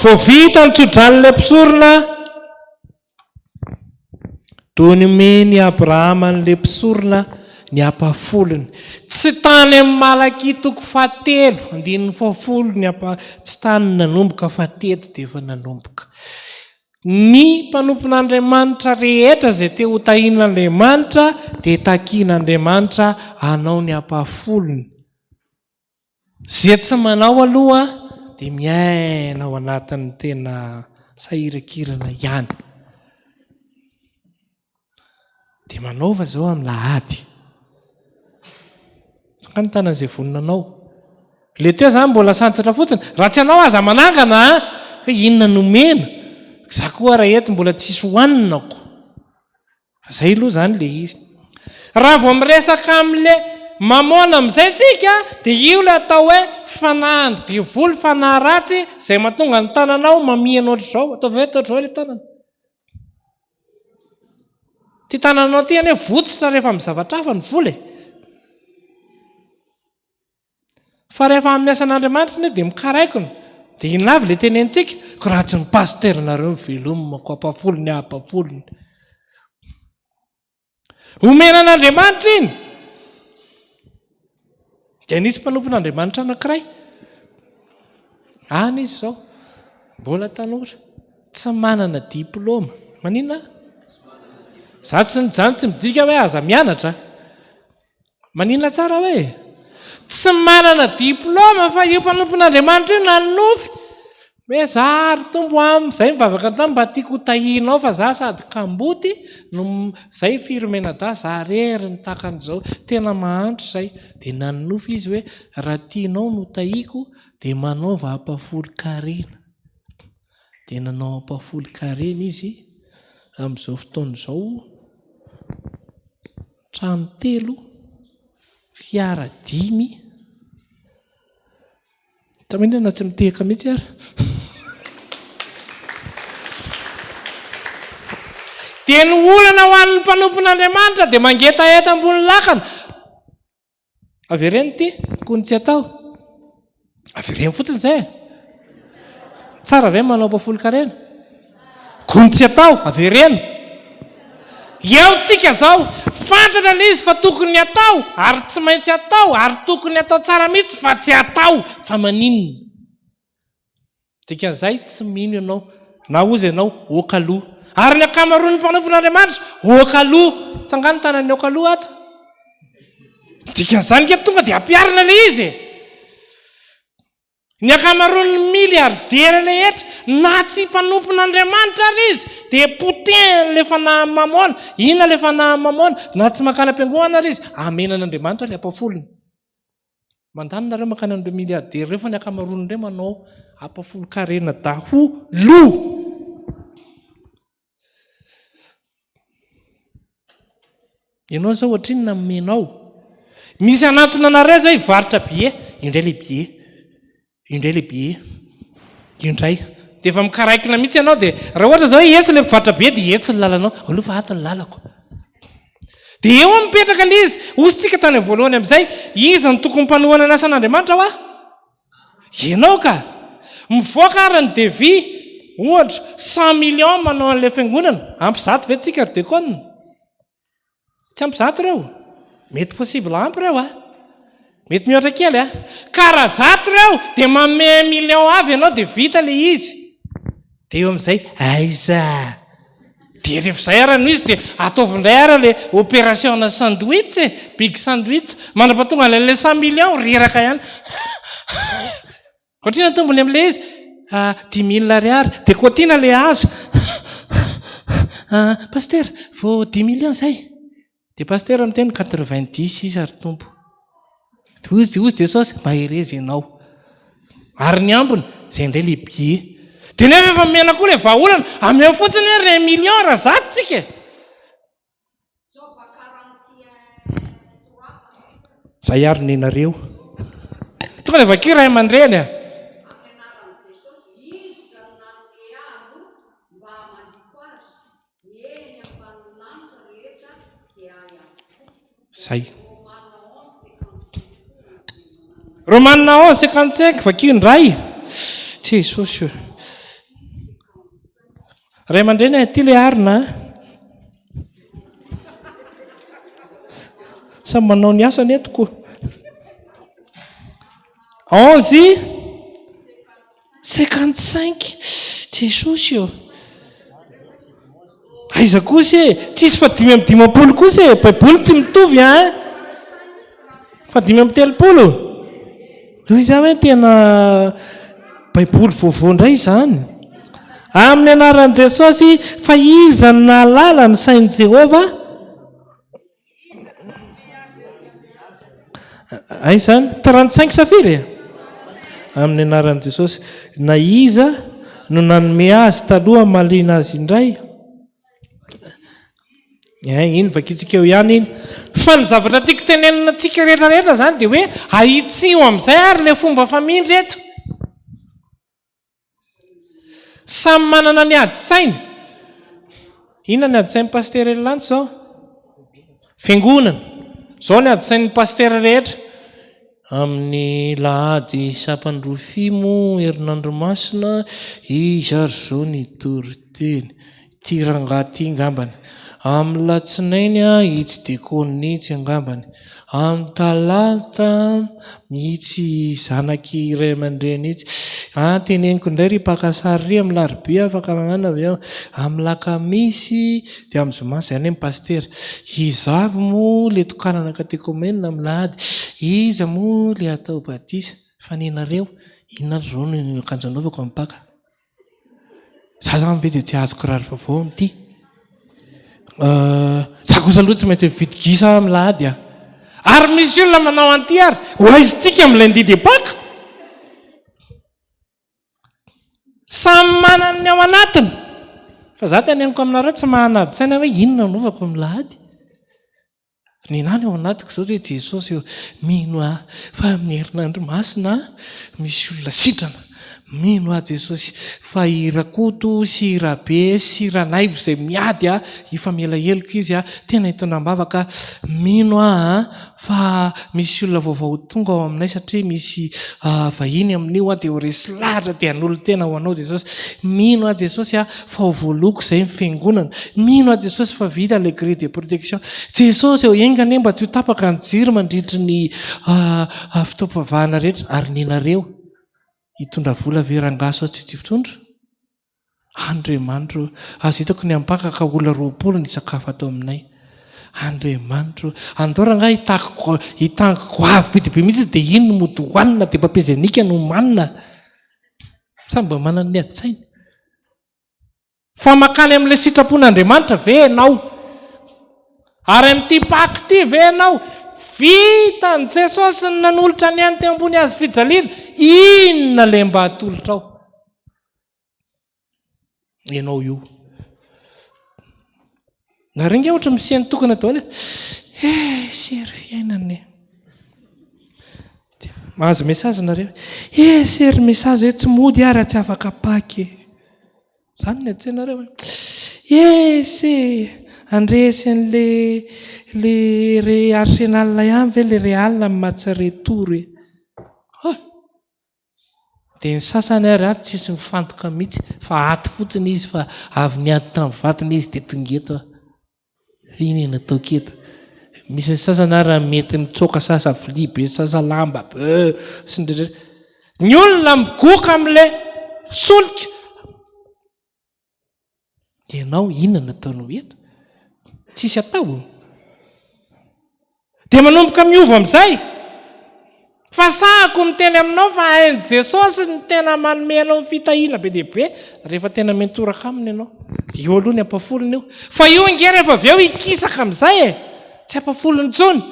vao vita ny tsodranon'ilay mpisorona, dia nomen'i Abrahama an'ilay mpisorona ny ampahafolony. Tsy tany amin'ny Malakia toko fahatelo, andininy fahafolo ny ampa, tsy tany nanomboka fa teto dia efa nanomboka. Ny mpanompon'Andriamanitra rehetra izay te ho tahian'Andriamanitra dia takian'Andriamanitra hanao ny ampahafolony. Izay tsy manao aloha dia miaina ao anatin'ny tena sahirankirana ihany. Dia manaova izao amin'ny lahady. Tsangano ny tanan'izay vonona anao. Le teo zany mbola santatra fotsiny. Raha tsy anao aza manangana a! Hoe inona no omena? Za koa raha eto mbola tsisy hohanina ko. Fa zay aloha zany le izy. Raha vao miresaka amin'le mamôna amin'izay tsika dia io le atao hoe fanahin'ny devoly, fanahy ratsy izay mahatonga ny tananao mamihana ohatr'izao. Ataovy hoe ohatr'izao le tanana. Ity tananao ity anie votsitra rehefa amin'ny zavatra hafa ny vola e. Fa rehefa amin'ny asan'Andriamanitra anie dia mikaraikona. Dia inona avy ilay tenenintsika? Ko raha tsy ny pasitera-nareo ny velomako ampafolony ampafolony. Omena an'Andriamanitra iny. Dia nisy mpanompon'Andriamanitra anankiray. Any izy izao, mbola tanora, tsy manana diplaoma. Maninona? Za tsy izany tsy midika hoe aza mianatra. Maninona tsara hoe? Tsy manana diplaoma fa io mpanompon'Andriamanitra io nanonofy hoe za ry Tompo am zay mivavaka anao mba tiako ho tahianao fa za sady kamboty no zay firy menadahy za rery no tahaka an'izao tena mahantra zay dia nanonofy izy hoe raha tianao no tahiako dia manaova ampahafolon-karena dia nanao ampahafolon-karena izy amin'izao fotoana izao Trano telo, fiara dimy, tsy maninona na tsy mitehaka mihitsy ary. Dia ny olana ho an'ny mpanompon'Andriamanitra dia mangetaheta ambony lakana. Avereno ity, kony tsy atao. Avereno fotsiny izay e. Tsara ve manao mpafolon-karena? Kony tsy atao, avereno. Eo tsika zao, fantatra ilay izy fa tokony atao ary tsy maintsy atao ary tokony atao tsara mihitsy fa tsy atao. Fa maninona? Dikan'izay, tsy mino ianao. Na hozy ianao, ok aloha. Ary ny ankamaroan'ny mpanompon'Andriamanitra, ok aloha. Tsangano ny tanan'ny ok aloha ato. Dikan'izany nge tonga dia ampiharina ilay izy e. Ny ankamaroan'ny milliardaires rehetra, na tsy mpanompon'Andriamanitra ary izy, dia potehin'ilay fanahin'i Mamôna. Inona ilay fanahin'i Mamôna? Na tsy mankany am-piangonana ary izy, amenan'Andriamanitra ilay ampafolony. Mandany nareo mankany amin'ireo milliardaires ireo fa ny ankamaroan'ireo manao ampafolon-karena daholo. Ianao izao ohatrinona no omenao? Misy hanantona anareo izao hivarotra billet, io indray ilay billet, io indray ilay billet, io indray. Dia efa mikaraikina mihitsy ianao dia raha ohatra izao hoe etsy ilay mpivarotra billet dia etsy ny lalanao, aleo fa ato ny lalako. Dia eo mipetraka ilay izy. Hoy isika tany voalohany amin'izay, iza no tokony mpanohana ny asan'Andriamanitra hoa? Ianao ka! Mivoaka ary ny devis, ohatra, cent millions manao an'ilay fiangonana, ampy zato ve tsika ry dekona? Tsy ampy zato ireo? Mety possible ampy ireo a! Mety mihoatra kely a! Ka raha zato ireo dia manome un million avy ianao dia vita ilay izy. Dia eo amin'izay, aiza? Dia rehefa izay ara no izy dia ataovy indray ara ilay opération ana sandwich e, big sandwich, mandra-pahatonga an'ilay 100 millions reraka ihany. Ohatr'inona ny tombony amin'ilay izy? Ah, dix mille ariary. Dia kotiana ilay hazo. Ah, pasitera, vao dix millions izay. Dia pasitera miteny 90 isa ry Tompo. Dia hoy hoy Jesosy, mahereza ianao. Ary ny ambiny, izay indray ilay billet. Dia nefa efa omena koa ilay vahaolana, ameo fotsiny hoe iray million raha zato tsika e. Zay ary nenareo. Tonga dia vakio ray aman-dreny a. Zay. Romanina 11 55 vakio indray. Jesosy o. Ray aman-dreny a, ity le arina a. Samy manao ny asany eto ko. 11 55 Jesosy ô. Aiza kosa e? Tsisy fa 55 kosa e. Baiboly tsy mitovy an. Fa 35? Hoy izy hoe tena Baiboly vaovao indray izany. Amin'ny anaran'i Jesosy, fa iza no nahalala ny sain'i Jehovah? Aiza izany? 35 sa firy e? Amin'ny anaran'i Jesosy. Na iza no nanome azy taloha hamaliana azy indray? Eh, iny vakintsika eo ihany iny. Fa ny zavatra tiako tenenina antsika rehetra rehetra izany dia hoe ahitsio amin'izay ary ilay fomba famindra eto. Samy manana ny adi-tsainy. Inona ny adi-tsain'ny pasitera Elilantsy izao? Fiangonana. Izao ny adi-tsain'ny pasitera rehetra. Amin'ny lahady sampan'ny rofia moa herinandro masina, iza ary izao ny hitory teny? Ity rangahy ity angambany. Amin'ny latsinainy itsy diakona itsy angambany. Amin'ny talata itsy zanaky ray aman-dreny itsy. Ah, teneniko indray ry mpaka sary ry amin'ny larobia afaka magnano avy eo. Amin'ny lakamisy Dia amin'ny zoma izay anie ny pasitera. Iza avy moa ilay tokanana katekomena amin'ny lahady? Iza moa ilay atao batisa? Fa nenareo, inona ary izao no akanjo anaovako amin'ny Paka? Za zany ve dia tsy hahazo kiraro vaovao amin'ity? Za kosa aloha tsy maintsy mividy gisa amin'ny lahady a. Ary misy olona manao an'ity ary, ho aizintsika amin'ny lundi de Paka? Samy manana ny ao anatiny. Fa za teneniko aminareo tsy mahanady saina hoe inona no anaovako amin'ny lahady. Ny ahy ny ao anatiko izao hoe Jesosy ô, mino aho fa amin'ny herinandro masina misy olona sitrana. Mino aho Jesosy fa i Rakoto sy i Rabe sy Ranaivo izay miady aho, hifamela heloka izy aho, tena hitondra am-bavaka. Mino aho fa misy olona vaovao ho tonga ao aminay satria misy vahiny amin'io aho dia ho resy lahatra dia hanolo-tena ho anao Jesosy. Mino aho Jesosy a fa ho voaloko izay ny fiangonana. Mino aho Jesosy fa vita ilay grille de protection. Jesosy ô, enga anie mba tsy ho tapaka ny jiro mandritry ny fotoam-pivavahana rehetra. Ary nenareo hitondra vola ve rangahy sao tsy hitondra? Andriamanitro ô, aza hitako ny ampaka ka olona 20 ny hisakafo ato aminay. Andriamanitro ô, andao rangahy hitaky go, hitangy goavy be dia be mihitsy dia iny no mody hohanina dia papier hygiénique no homanina. Samy mba manana ny adi-tsainy. Fa mankany amin'ilay sitrapon'Andriamanitra ve ianao? Ary amin'ity Paka ity ve ianao? Vitan'i Jesosy ny nanolotra ny ainy teo ambony hazo fijaliana, inona ilay mba atolotrao? Ianao io. Nareo nge ohatra misy tokana daholo e. Eh, sery fiainana e. Mahazo message nareo. Eh, sery message hoe tsy mody aho raha tsy afaka Paka e. Zany ny antsenareo e. Eh, se handresy an'le le re Arsenal ihany ve le Real amin'ny match retour e. Ah! Dia ny sasany ary ato tsisy mifantoka mihitsy fa ato fotsiny izy fa avy niady tamin'ny vadiny izy dia tonga eto aho. Inona no ataoko eto? Misy ny sasany ary mety mitsoaka sasa vilia be sasa lamba be sy ny rehetra. Ny olona migoka amin'ilay solika. Ianao inona no ataonao eto? Tsisy atao. Dia manomboka miova amin'izay. Fa sahako miteny aminao fa hain'i Jesosy ny tena manome anao ny fitahiana be dia be rehefa tena miantoraka aminy ianao. Io aloha ny ampafolony io. Fa io ange rehefa avy eo hikisaka amin'izay e. Tsy ampafolony intsony.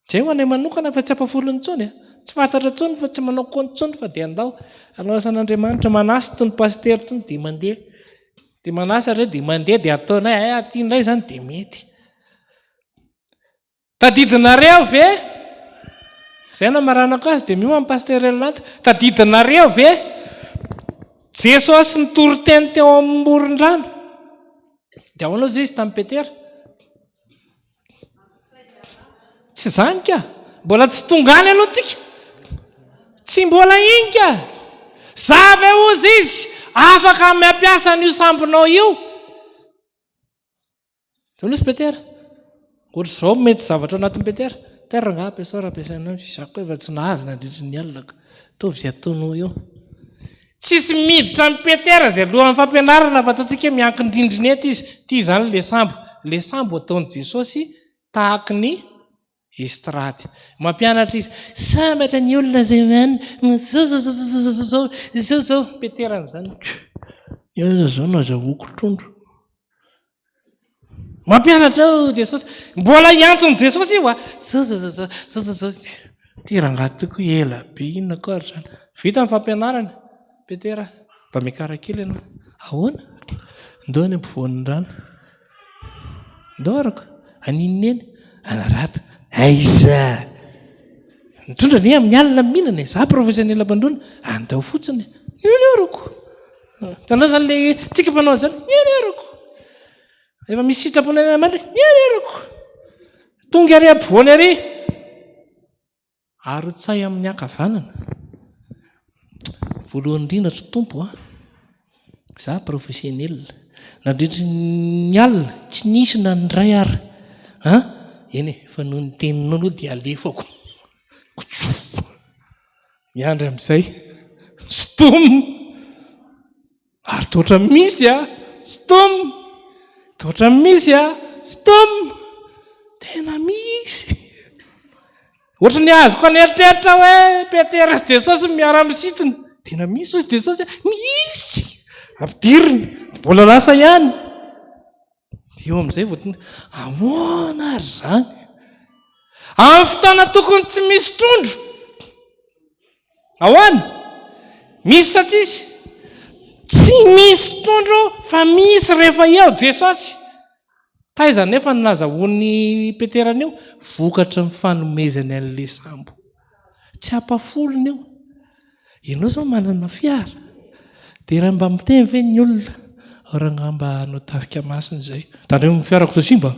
Izay ho anay manokana fa tsy ampafolony intsony e. Tsy fantatra intsony fa tsy manao kaonty intsony fa dia andao hanao asan'Andriamanitra. Manasa itony pasitera itony dia mandeha. Dia manasa ireo dia mandeha dia ataonay hay aty indray izany dia mety. Tadidinareo ve? Izay namaranako azy dia mio amin'ny pasitera Elanto. Tadidinareo ve? Jesosy nitory teny teo amin'ny moron-drano. Dia ahoana hozy izy tamin'i Petera? Tsy izany ka. Mbola tsy tonga any aloha tsika. Tsy mbola iny ka. Za ve hozy izy afaka mampiasa an'io sambonao io? Zao nisy Petera. Ohatr'izao mety zavatra ao anatin'i Petera. Terre angaha ampiasao raha ampiasainao, izaho koa efa tsy nahazo nandritry ny alina ka. Ataovy izay ataonao eo. Tsisy miditra amin'i Petera izay lohan'ny fampianarana fa ataontsika hoe miankin-drindrina eto izy. Ity izany ilay sambo. Ilay sambo ataon'i Jesosy tahaky ny estrade. Mampianatra izy, sambatra ny olona izay man, zao zao zao zao zao zao zao zao. Petera amin'izany, aiza izao no azahoako trondro? Mampianatra eo Jesosy. Mbola hiantson'i Jesosy io a. Zao zao zao zao zao zao zao. Ty rangahy ty koa ela be inona koa ary zany. Vita ny fampianarana. Petera, mba miakara kely ianao. Ahoana? Ndao any ampovoan'ny rano. Ndao araka. Aninona eny? Anarato. Aiza? Ny trondro anie amin'ny alina mihinana e. Za professionnel mpandrona. Andao fotsiny. Io ny arako. Hitanao zany le tsika mpanao an'izany, mieriarako. Efa misy sitrapon'Andriamanitra, mieriarako. Tonga ary ampovoany ary. Arotsay amin'ny ankavanana. Voalohany indrindra ry Tompo a, za professionnel. Nandritry ny alina tsy nisy na ny iray ary. An? Eny e, fa noho ny teninao aloha dia alefako. Kotsof. Miandry amin'izay. Stom. Ary toa misy a. Stom. Toa misy a. Stom. Tena misy. Ohatry ny azoko an'eritreritra hoe Petera sy Jesosy miara-misintona. Tena misy hozy Jesosy. Misy. Ampidirina. Mbola lasa ihany. Eo amin'izay vao tonga, ahoana ary izany? Amin'ny fotoana tokony tsy misy trondro. Ahoana? Misy sa tsisy? Tsy misy trondro fa misy rehefa eo Jesosy. Taiza nefa ny nazahoan'i Petera an'io? Vokatry ny fanomezany an'ilay sambo. Tsy ampafolony io. Ianao izao manana fiara, dia raha mba miteny ve ny olona, rangahy mba hanao tafika masina izay, tandremo ny fiarako sao simba,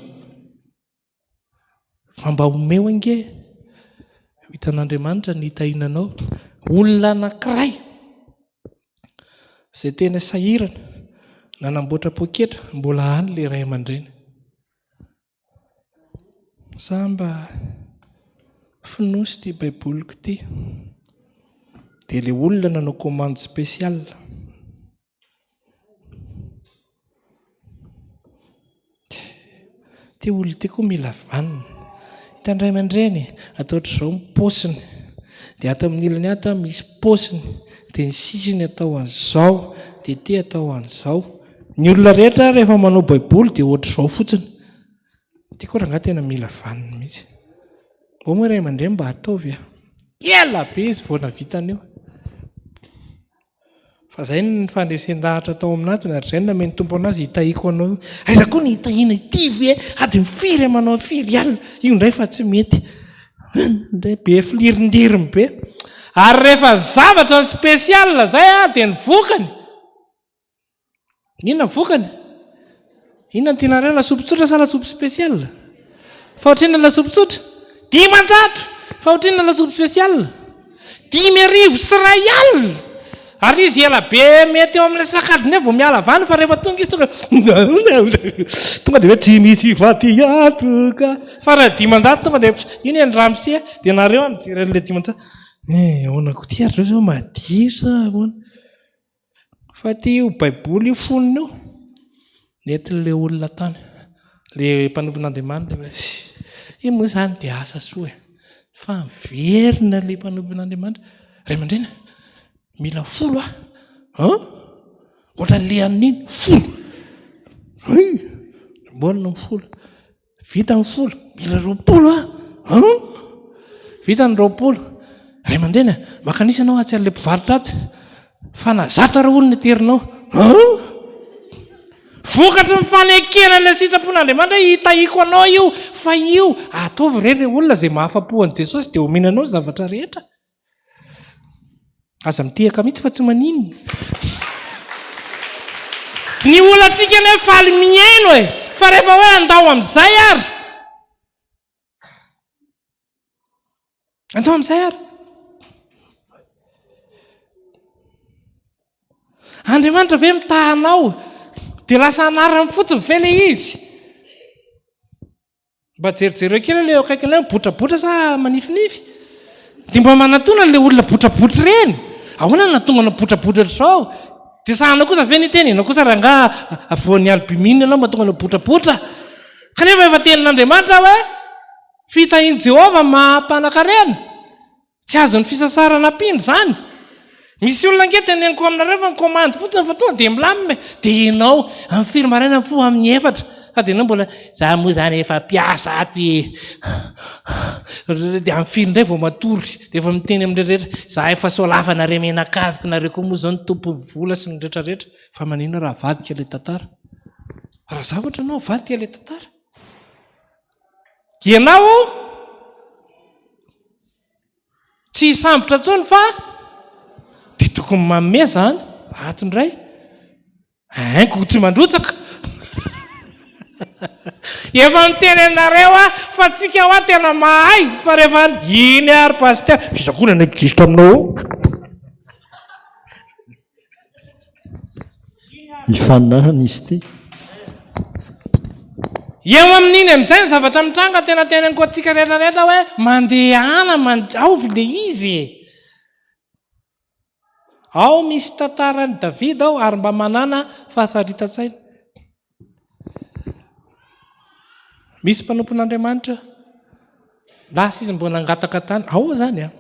fa mba omeo ange, ho hitan'Andriamanitra ny hitahiana anao. Olona anankiray izay tena sahirana, nanamboatra poketra, mbola any ilay ray aman-dreny. Za mba fonosy ity baiboliko ity. Dia ilay olona nanao commande spéciale. Ity olona ity koa mila vanona. Hitan'ny ray aman-dreny atao ohatr'izao ny paosiny. Dia ato amin'ny ilany ato misy paosiny. Dia ny sisiny atao an'izao, dia ity atao an'izao. Ny olona rehetra rehefa manao baiboly dia ohatr'izao fotsiny. Ity koa rangahy tena mila vaniny mihitsy. Mbô moa ray aman-dreny mba ataovy a. Ela be izy vao nahavita an'io. Fa izay ny fandresen-dahatra tao amin'azy ary izay no namen'ny Tompo an'azy hitahiako anao io. Aiza koa ny hitahiana ity ve? Adiny firy manao firy alina? Io indray fa tsy mety. Indray be filirindiriny be. Ary rehefa zavatra ny spécial izay dia ny vokany. Inona ny vokany? Inona no tianareo, lasopy tsotra sa lasopy spécial? Fa ohatrinona ny lasopy tsotra? 500! Fa ohatrinona ny lasopy spécial? 2150! Ary izy ela be mety eo amin'ilay sakadiny eo vao miala avy any fa rehefa tonga izy tonga tonga dia hoe tsy misy fatiantoka. Fa raha 500 tonga dia iny ny ramose dia nareo mijery an'ilay 500. Eh, ahoana koa ty ary zao madiro sa ahoana? Fa ity io baiboly io fonony io, nentin'ilay olona tany, ilay mpanompon'Andriamanitra hoe io moa izany dia asa soa e. Fa miverina ilay mpanompon'Andriamanitra, ray aman-dreny a, mila folo aho. An? Ohatran'ilay an'iny, folo. Hay, mbola ny folo. Vita ny folo, mila 20 aho. An? Vita ny 20. Ray aman-dreny a, makanisa ianao atsy amin'ilay mpivarotra atsy. Fa na zato ary hono ny aterinao. An? Vokatry ny fanekena ilay sitrapon'Andriamanitra hoe hitahiako anao io, fa io ataovy re ilay olona izay mahafa-po an'i Jesosy dia omena anao ny zavatra rehetra. Aza mitehaka mihitsy fa tsy maninona. Ny olantsika anie faly mihaino e, fa rehefa hoe andao amin'izay ary. Andao amin'izay ary. Andriamanitra ve mitaha anao dia lasa anarany fotsiny ve ilay izy? Mba jerijereo kely ilay eo akaikinao hoe botrabotra sa manifinify? Dia mba manatona an'ilay olona botrabotra ireny. Ahoana no nahatonga anao botrabotra ohatr'izao? Dia sahanao kosa ve ny hiteny, ianao kosa rangaha voan'ny albumine ianao mahatonga anao botrabotra. Kanefa efa tenin'Andriamanitra hoe fitahian'i Jehovah maha-mpanankarena. Tsy azon'ny fisasarana ampiana izany. Misy olona ange teneniko aminareo fa ny-commande fotsiny fa tonga dia milamina e. Dia ianao amin'ny firy maraina mifoha amin'ny efatra sady ianao mbola za moa izany efa mpiasa ato e. Dia amin'ny firy indray vao matory. Dia efa miteny amin'ny rehetra za efa solafa nareo mianakaviko nareo koa moa izao ny tompon'ny vola sy ny rehetra rehetra. Fa maninona raha avadika ilay tantara? Raha zavatra ianao avadika ilay tantara. Ianao tsy hisambotra intsony fa dia tokony manome izany ato indray. Haiko tsy mandrotsaka. Efa niteny anareo aho fa tsika hoa tena mahay fa rehefa iny ary pasteur iza koa nanaiky gisitra aminao ao. Ifaninanana izy ity. Eo amin'iny amin'izay ny zavatra mitranga tena teneniko antsika rehetra rehetra hoe mandehana aovy le izy e. Ao misy tantaran'i Davida ao ary mba manana fahasaritan-tsaina. Misy mpanompon'Andriamanitra lasa izy mbola nangataka tany. Ao izany an.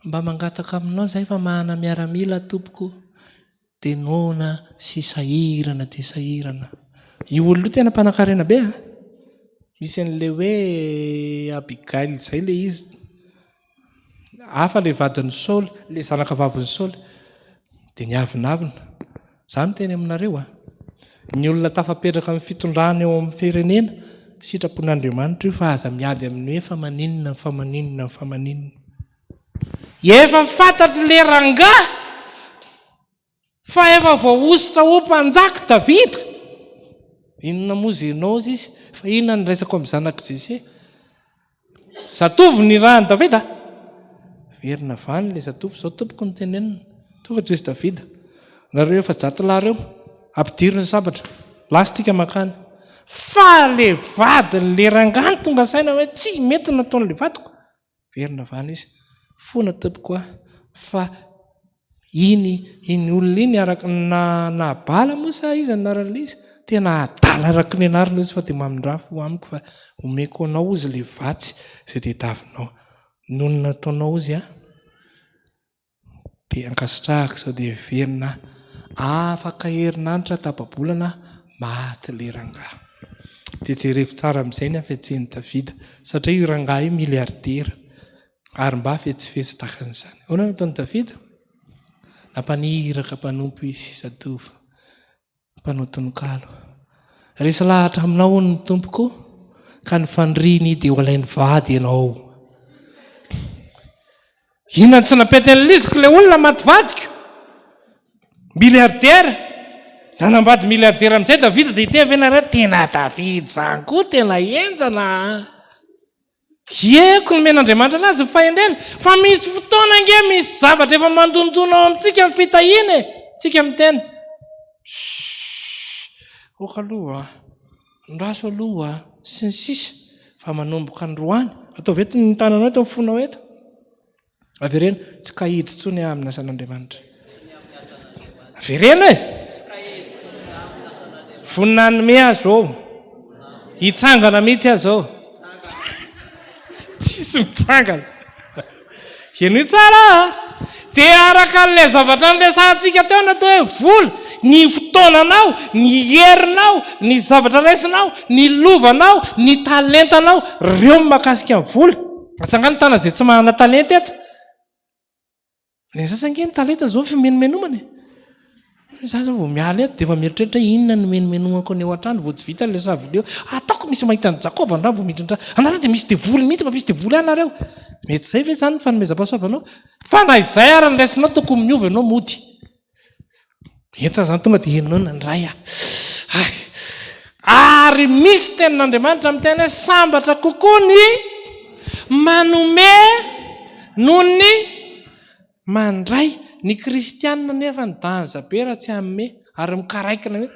Mba mangataka aminao izay fa mahana miaramila tompoko dia noana sy sahirana dia sahirana. Io olona io tena mpanankarena be an. Misy an'ilay hoe Abigail izay ilay izy. Hafa ilay vadin'i Saoly, ilay zanaka vavin'i Saoly. Dia niavonavona. Izaho miteny aminareo a, ny olona tafapetraka amin'ny fitondrana eo amin'ny firenena, sitrapon'Andriamanitra io fa aza miady amin'ny hoe fa maninona, fa maninona, fa maninona. Efa fantatr'ilay rangahy Fa efa voahosotra ho mpanjaka Davida. Inona moa izy ianao izy izy? Fa inona ny resako amin'ny zanak'i Jese? Zatovo ny rahan'i Davida. Verina avy any ilay zatovo, izao tompoko no tenenina. Tonga dia izy Davida. Nareo 400 lahy ireo, ampidiro ny sabatra. Lasa tsika mankany. Fa ilay vadin'ilay rangahy no tonga saina hoe tsy mety ny nataon'ilay vadiko. Verina avy any izy. Fona tompoko a! Fa iny iny olona iny araka ny na Nabala moa sa iza ny anaran'ilay izy? Tena adala araka ny anarana izy fa dia mamindrà fo amiko fa omeko anao hozy ilay vatsy izay tadiavinao. Noho ny nataonao hozy a! Dia ankasitrahako sao dia heverina afaka herinandro sa tapa-bolana maty ilay rangahy. Dia jerevo tsara amin'izay ny hafetsen'i Davida satria io rangahy io milliardaire ary mba fetsifetsy tahaka an'izany. Ahoana no nataon'i Davida? Nampaniraka mpanompo izy zatovo. Mpanao tononkalo. Resy lahatra aminao hono ny tompoko ka ny faniriany dia ho alainy vady ianao. Inona no tsy nampety an'i Liziko ilay olona maty vadiko? Milliardaire. Nanambady milliardaire amin'izay Davida dia hiteny ve nareo tena Davida izany koa tena henjana a. Ieko nomen'Andriamanitra anazy ny fahendrena, fa misy fotoana ange misy zavatra efa mandondona ao amintsika ny fitahiana e! Tsika miteny, Shhh, ok aloha a, andraso aloha a, sy ny sisa, fa manomboka androany, ataovy eto ny tananao eto ny fonao eto. Avereno, tsy kahidy intsony aho amin'ny asan'Andriamanitra. Avereno e! Vonona hanome aho zao. Hitsangana mihitsy aho zao. Tsisy mitsangana. Henoy tsara a! Dia araka an'ilay zavatra niresahantsika teo ny atao hoe vola, ny fotoananao, ny herinao, ny zavatra raisinao, ny lovanao, ny talentanao, ireo no mahakasika ny vola. Atsangano ny tanana izay tsy manana talenta eto. Ny sasany ange ny talenta zao fimenomenomana e. Za zao vao miala eto dia efa mieritreritra hoe inona no imenomenomako ny eo an-trano vao tsy vita ilay savony eo. Ataoko misy mahita an'i Jakoba androany vao miditra an-trano. Anareo dia misy devoly mihitsy, mampisy devoly ahy nareo. Mety izay ve izany ny fanomezam-pahasoavanao? Fa na izay ary ny raisinao tokony miova ianao mody. Entina izany tonga dia henonao ny Ray aho. Hay. Ary misy tenin'Andriamanitra miteny hoe sambatra kokoa ny manome noho ny mandray. Ny kristianina nefa ny danza be raha tsy hanome ary mikaraikina mihitsy.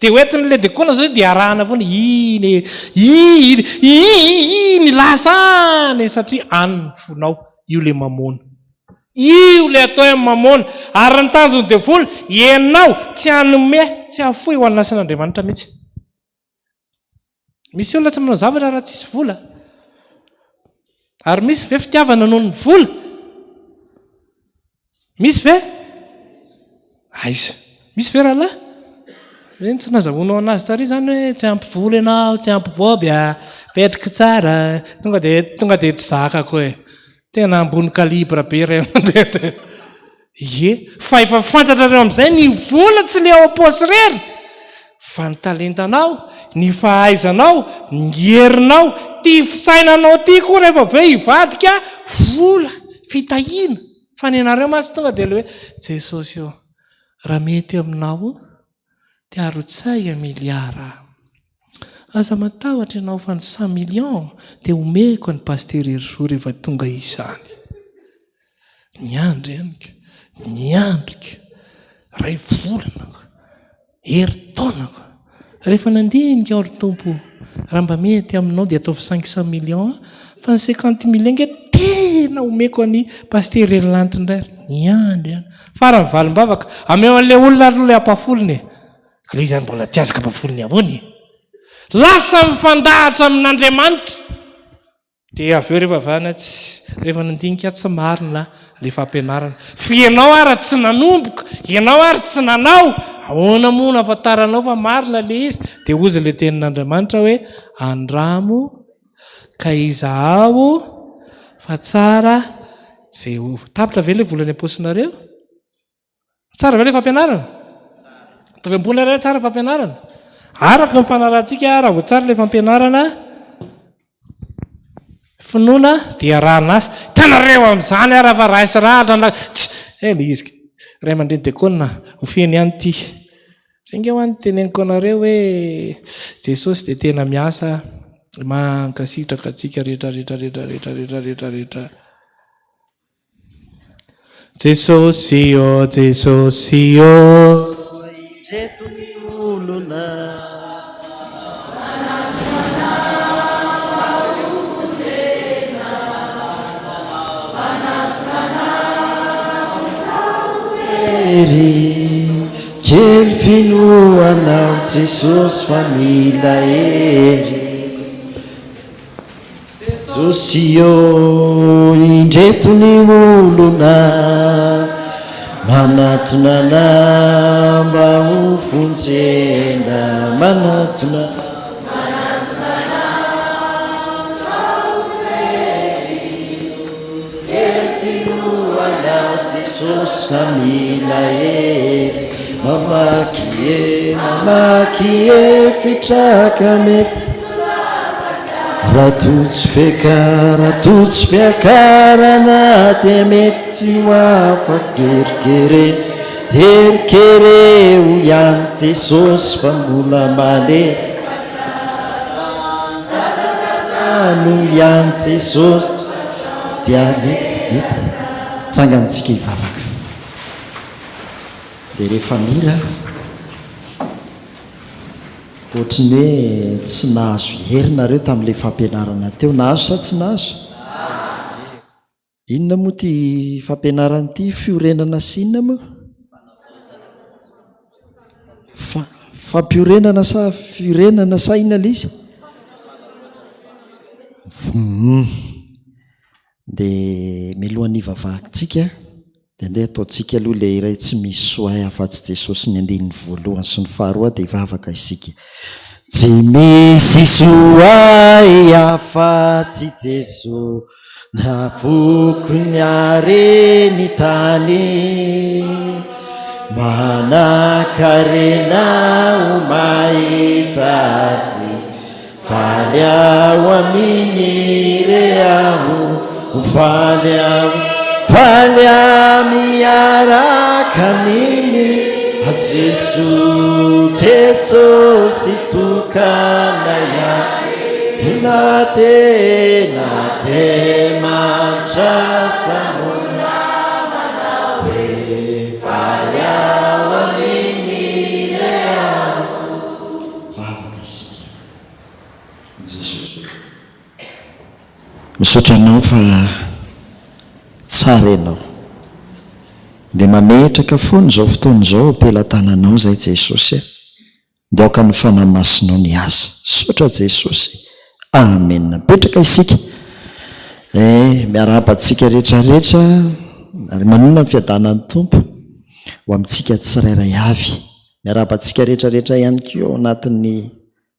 Dia hoentin'ilay dekona izao dia arahana foana iny e, iny, iny, lasa any satria any ny fonao. Io ilay mamôna. Io ilay atao hoe mamôna. Ary ny tanjon'ny devoly, ianao tsy hanome, tsy hahafoy ho an'ny asan'Andriamanitra mihitsy. Misy olona tsy manao zavatra raha tsisy vola. Ary misy ve fitiavana noho ny vola? Misy ve? Aiza? Misy ve rahalahy? Ireny tsy nazahoanao anazy tary izany hoe tsy ampy vola ianao, tsy ampy boby a, petriko tsara, tonga dia tonga dia tsy zakako e. Tena ambony calibre be ray aman-dreny. Ie, fa efa fantatrareo amin'izay ny vola tsy le ao am-paosy irery fa ny talentanao, ny fahaizanao, ny herinao, ty fisainanao ty koa rehefa avy eo hivadika vola, fitahiana. Fa ny anareo mantsy tonga dia ilay hoe Jesosy ô, raha mety aminao dia arotsay un milliard aho. Aza matahotra ianao fa ny cent millions dia omeko an'i Pasitera Herizo rehefa tonga izany. Niandry ihany ka, niandry ka, iray volana ka. Herintaona ko! Rehefa nandinika aho ry Tompo o, raha mba mety aminao dia ataovy cinq cent millions fa ny cinquante millions nge tena omeko an'i Pasitera Herilanto indray ary. Niandry ihany. Farany valim-bavaka, ameo an'ilay olona aloha ilay ampahafolony e! Ka ilay izy ary mbola tsy azoko ampahafolony ahoana e? Lasa mifandahatra amin'Andriamanitra. Dia avy eo rehefa vahana tsy, rehefa nandinika tsy marina ilay fampianarana. Fa ianao ary tsy nanomboka, ianao ary tsy nanao, ahoana moa no ahafantaranao fa marina ilay izy? Dia hozy ilay tenin'Andriamanitra hoe, andramo ka izahao fa tsara Jehovah. Tapitra ve ilay vola any am-paosinareo? Tsara ve ilay fampianarana? Ataovy ambony ary tsara fampianarana. Araka ny fanarahantsika raha vao tsara ilay fampianarana, finoana dia arahana asa. Hitanareo amin'izany ary fa raha sy rahatra na tsy eh le izy ray aman-dreny dekona ho feno ihany ity. Zay nge hoa ny teneniko anareo hoe Jesosy dia tena miasa mankasitraka antsika rehetra rehetra rehetra rehetra rehetra rehetra rehetra. Jesosy ô, Jesosy ô. Indreto ny olona. Hery, kely finoana ao Jesosy fa mila hery. Jesosy ô, indreto ny olona manatona anah mba ho vonjena, manatona. Hery finoana Jesosy ka mila hery Mamaky e, mamaky e, fitraka mety Raha toa tsy fiaka, raha toa tsy fiakarana dia mety tsy ho afaka Herikere, herikereo ihany Jesosy fa mbola male Tazatazano ihany Jesosy dia mety Tsangantsika hivavaka dia rehefa mila ohatry ny hoe tsy nahazo hery nareo tamin'ilay fampianarana teo, nahazo sa tsy nahazo? Inona moa ity fampianarana ity? Fiorenana sy inona moa? Fa, fampiorenana sa fiorenana sa inona ilay izy? Hum. Dia mialohan'ny hivavahantsika dia andeha ataontsika aloha ilay iray tsy misy soay afa-tsy Jesosy ny andininy voalohany sy ny faharoa dia hivavaka isika. Tsy misy soay afa-tsy Jeso navoky ny hareny tany Manan-karena ho mahita azy Faly aho aminy re aho, ho faly aho, faly aho miaraka aminy, a Jeso, Jesosy tokana ihany, na tena Andriamanitra samy hoe faly aho aminy re aho. Vavaka isika. Jesosy ô. Misaotra Anao fa tsara Ianao. Dia mametraka foana izao fotoana izao eo am-pelatananao izay Jesosy a. Dia aoka ny Fanahy Masinao ny hiasa. Misaotra Jesosy. Amen. Mipetraka isika. Eh, miarahaba antsika rehetra rehetra ary manonona ny fiadanan'ny Tompo ho amintsika tsirairay avy. Miarahaba antsika rehetra rehetra ihany koa ao anatin'ny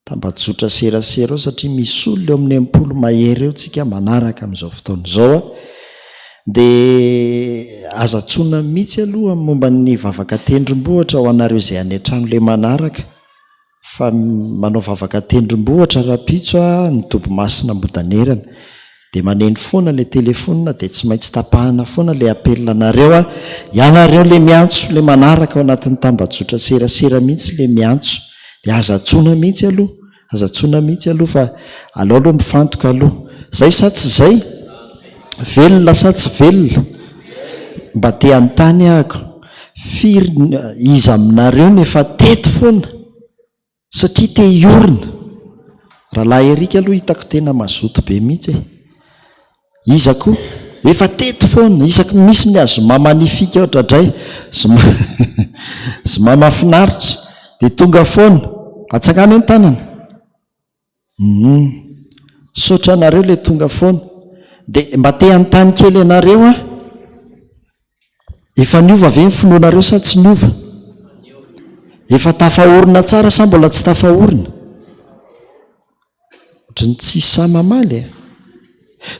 tambajotra serasera ao satria misy olona eo amin'ny 60 mahery eo tsika manaraka amin'izao fotoana izao a. Dia aza antsoina mihitsy aloha momba ny vavaka tendrombohitra ho anareo izay any an-trano ilay manaraka fa manao vavaka tendrombohitra rahampitso a ny dobo masina Ambodanerana. Dia maneno foana ilay telephone dia tsy maintsy tapahana foana ilay appel anareo a! Ianareo ilay miantso ilay manaraka ao anatin'ny tambajotra serasera mihitsy ilay miantso dia aza antsoina mihitsy aloha, aza antsoina mihitsy aloha fa aleo aloha mifantoka aloha. Zay sa tsy zay? Velona sa tsy velona? Mba te hanontany ahako, firy iza aminareo no efa teto foana? Satria te hiorina. Rahalahy Eric aloha hitako tena mazoto be mihitsy e. Iza koa? Efa teto foana, isaky ny misy ny azoma magnifique ao dradray, zoma zoma mahafinaritra, dia tonga foana. Atsangano hoe ny tanana. Humm. Misaotra anareo ilay tonga foana. Dia mba te hanontany kely anareo aho. Efa niova ve ny finoanareo sa tsy niova? Efa tafaorina tsara sa mbola tsy tafaorina? Ohatran'ny tsy sahy mamaly e.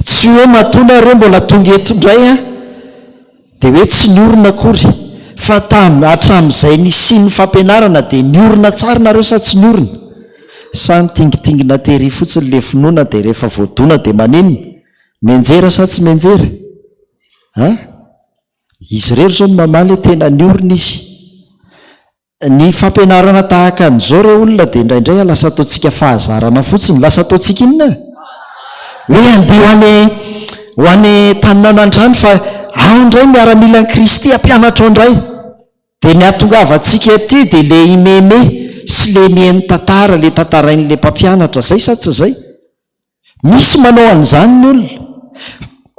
Tsy hoe matoa nareo mbola tonga eto indray an, dia hoe tsy niorina akory, fa tam hatramin'izay nisian'ny fampianarana dia niorina tsara nareo sa tsy niorina? Sa nitingitingina tery fotsiny le finoana dia rehefa voadona dia maninona? Mianjera sa tsy mianjera? An? Izy irery izao no mamaly hoe tena niorina izy. Ny fampianarana tahaka an'izao re olona dia indraindray lasa ataontsika fahazarana fotsiny. Lasa ataontsika inona? Hoe andeha ho any ho any tanin'anandrano fa ao indray miaramilan'i Kristy hampianatra ao indray. Dia ny hahatongavantsika aty dia le himeme sy le mihaino tantara, le tantarain'le mpampianatra. Zay sa tsy zay? Misy manao an'izany ny olona.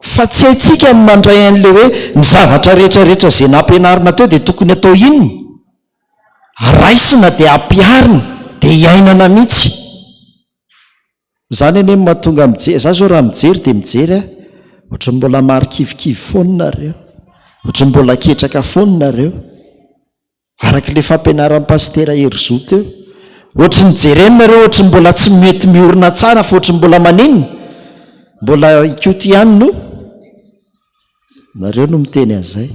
Fa tsy haintsika ny mandray an'ilay hoe ny zavatra rehetra rehetra izay nampianarina teo dia tokony atao inona? Raisina dia ampiharina dia iainana mihitsy. Izany anie no mahatonga mijery, za zao raha mijery dia mijery aho, ohatran'ny mbola marikivikivy foana nareo, ohatran'ny mbola ketraka foana nareo. Araka ilay fampianaran'i Pasitera Herizo teo. Ohatry ny jerena nareo ohatry ny mbola tsy mety miorina tsara fa ohatry ny mbola maninona? Mbola hikoty ihany no? Nareo no miteny an'izay.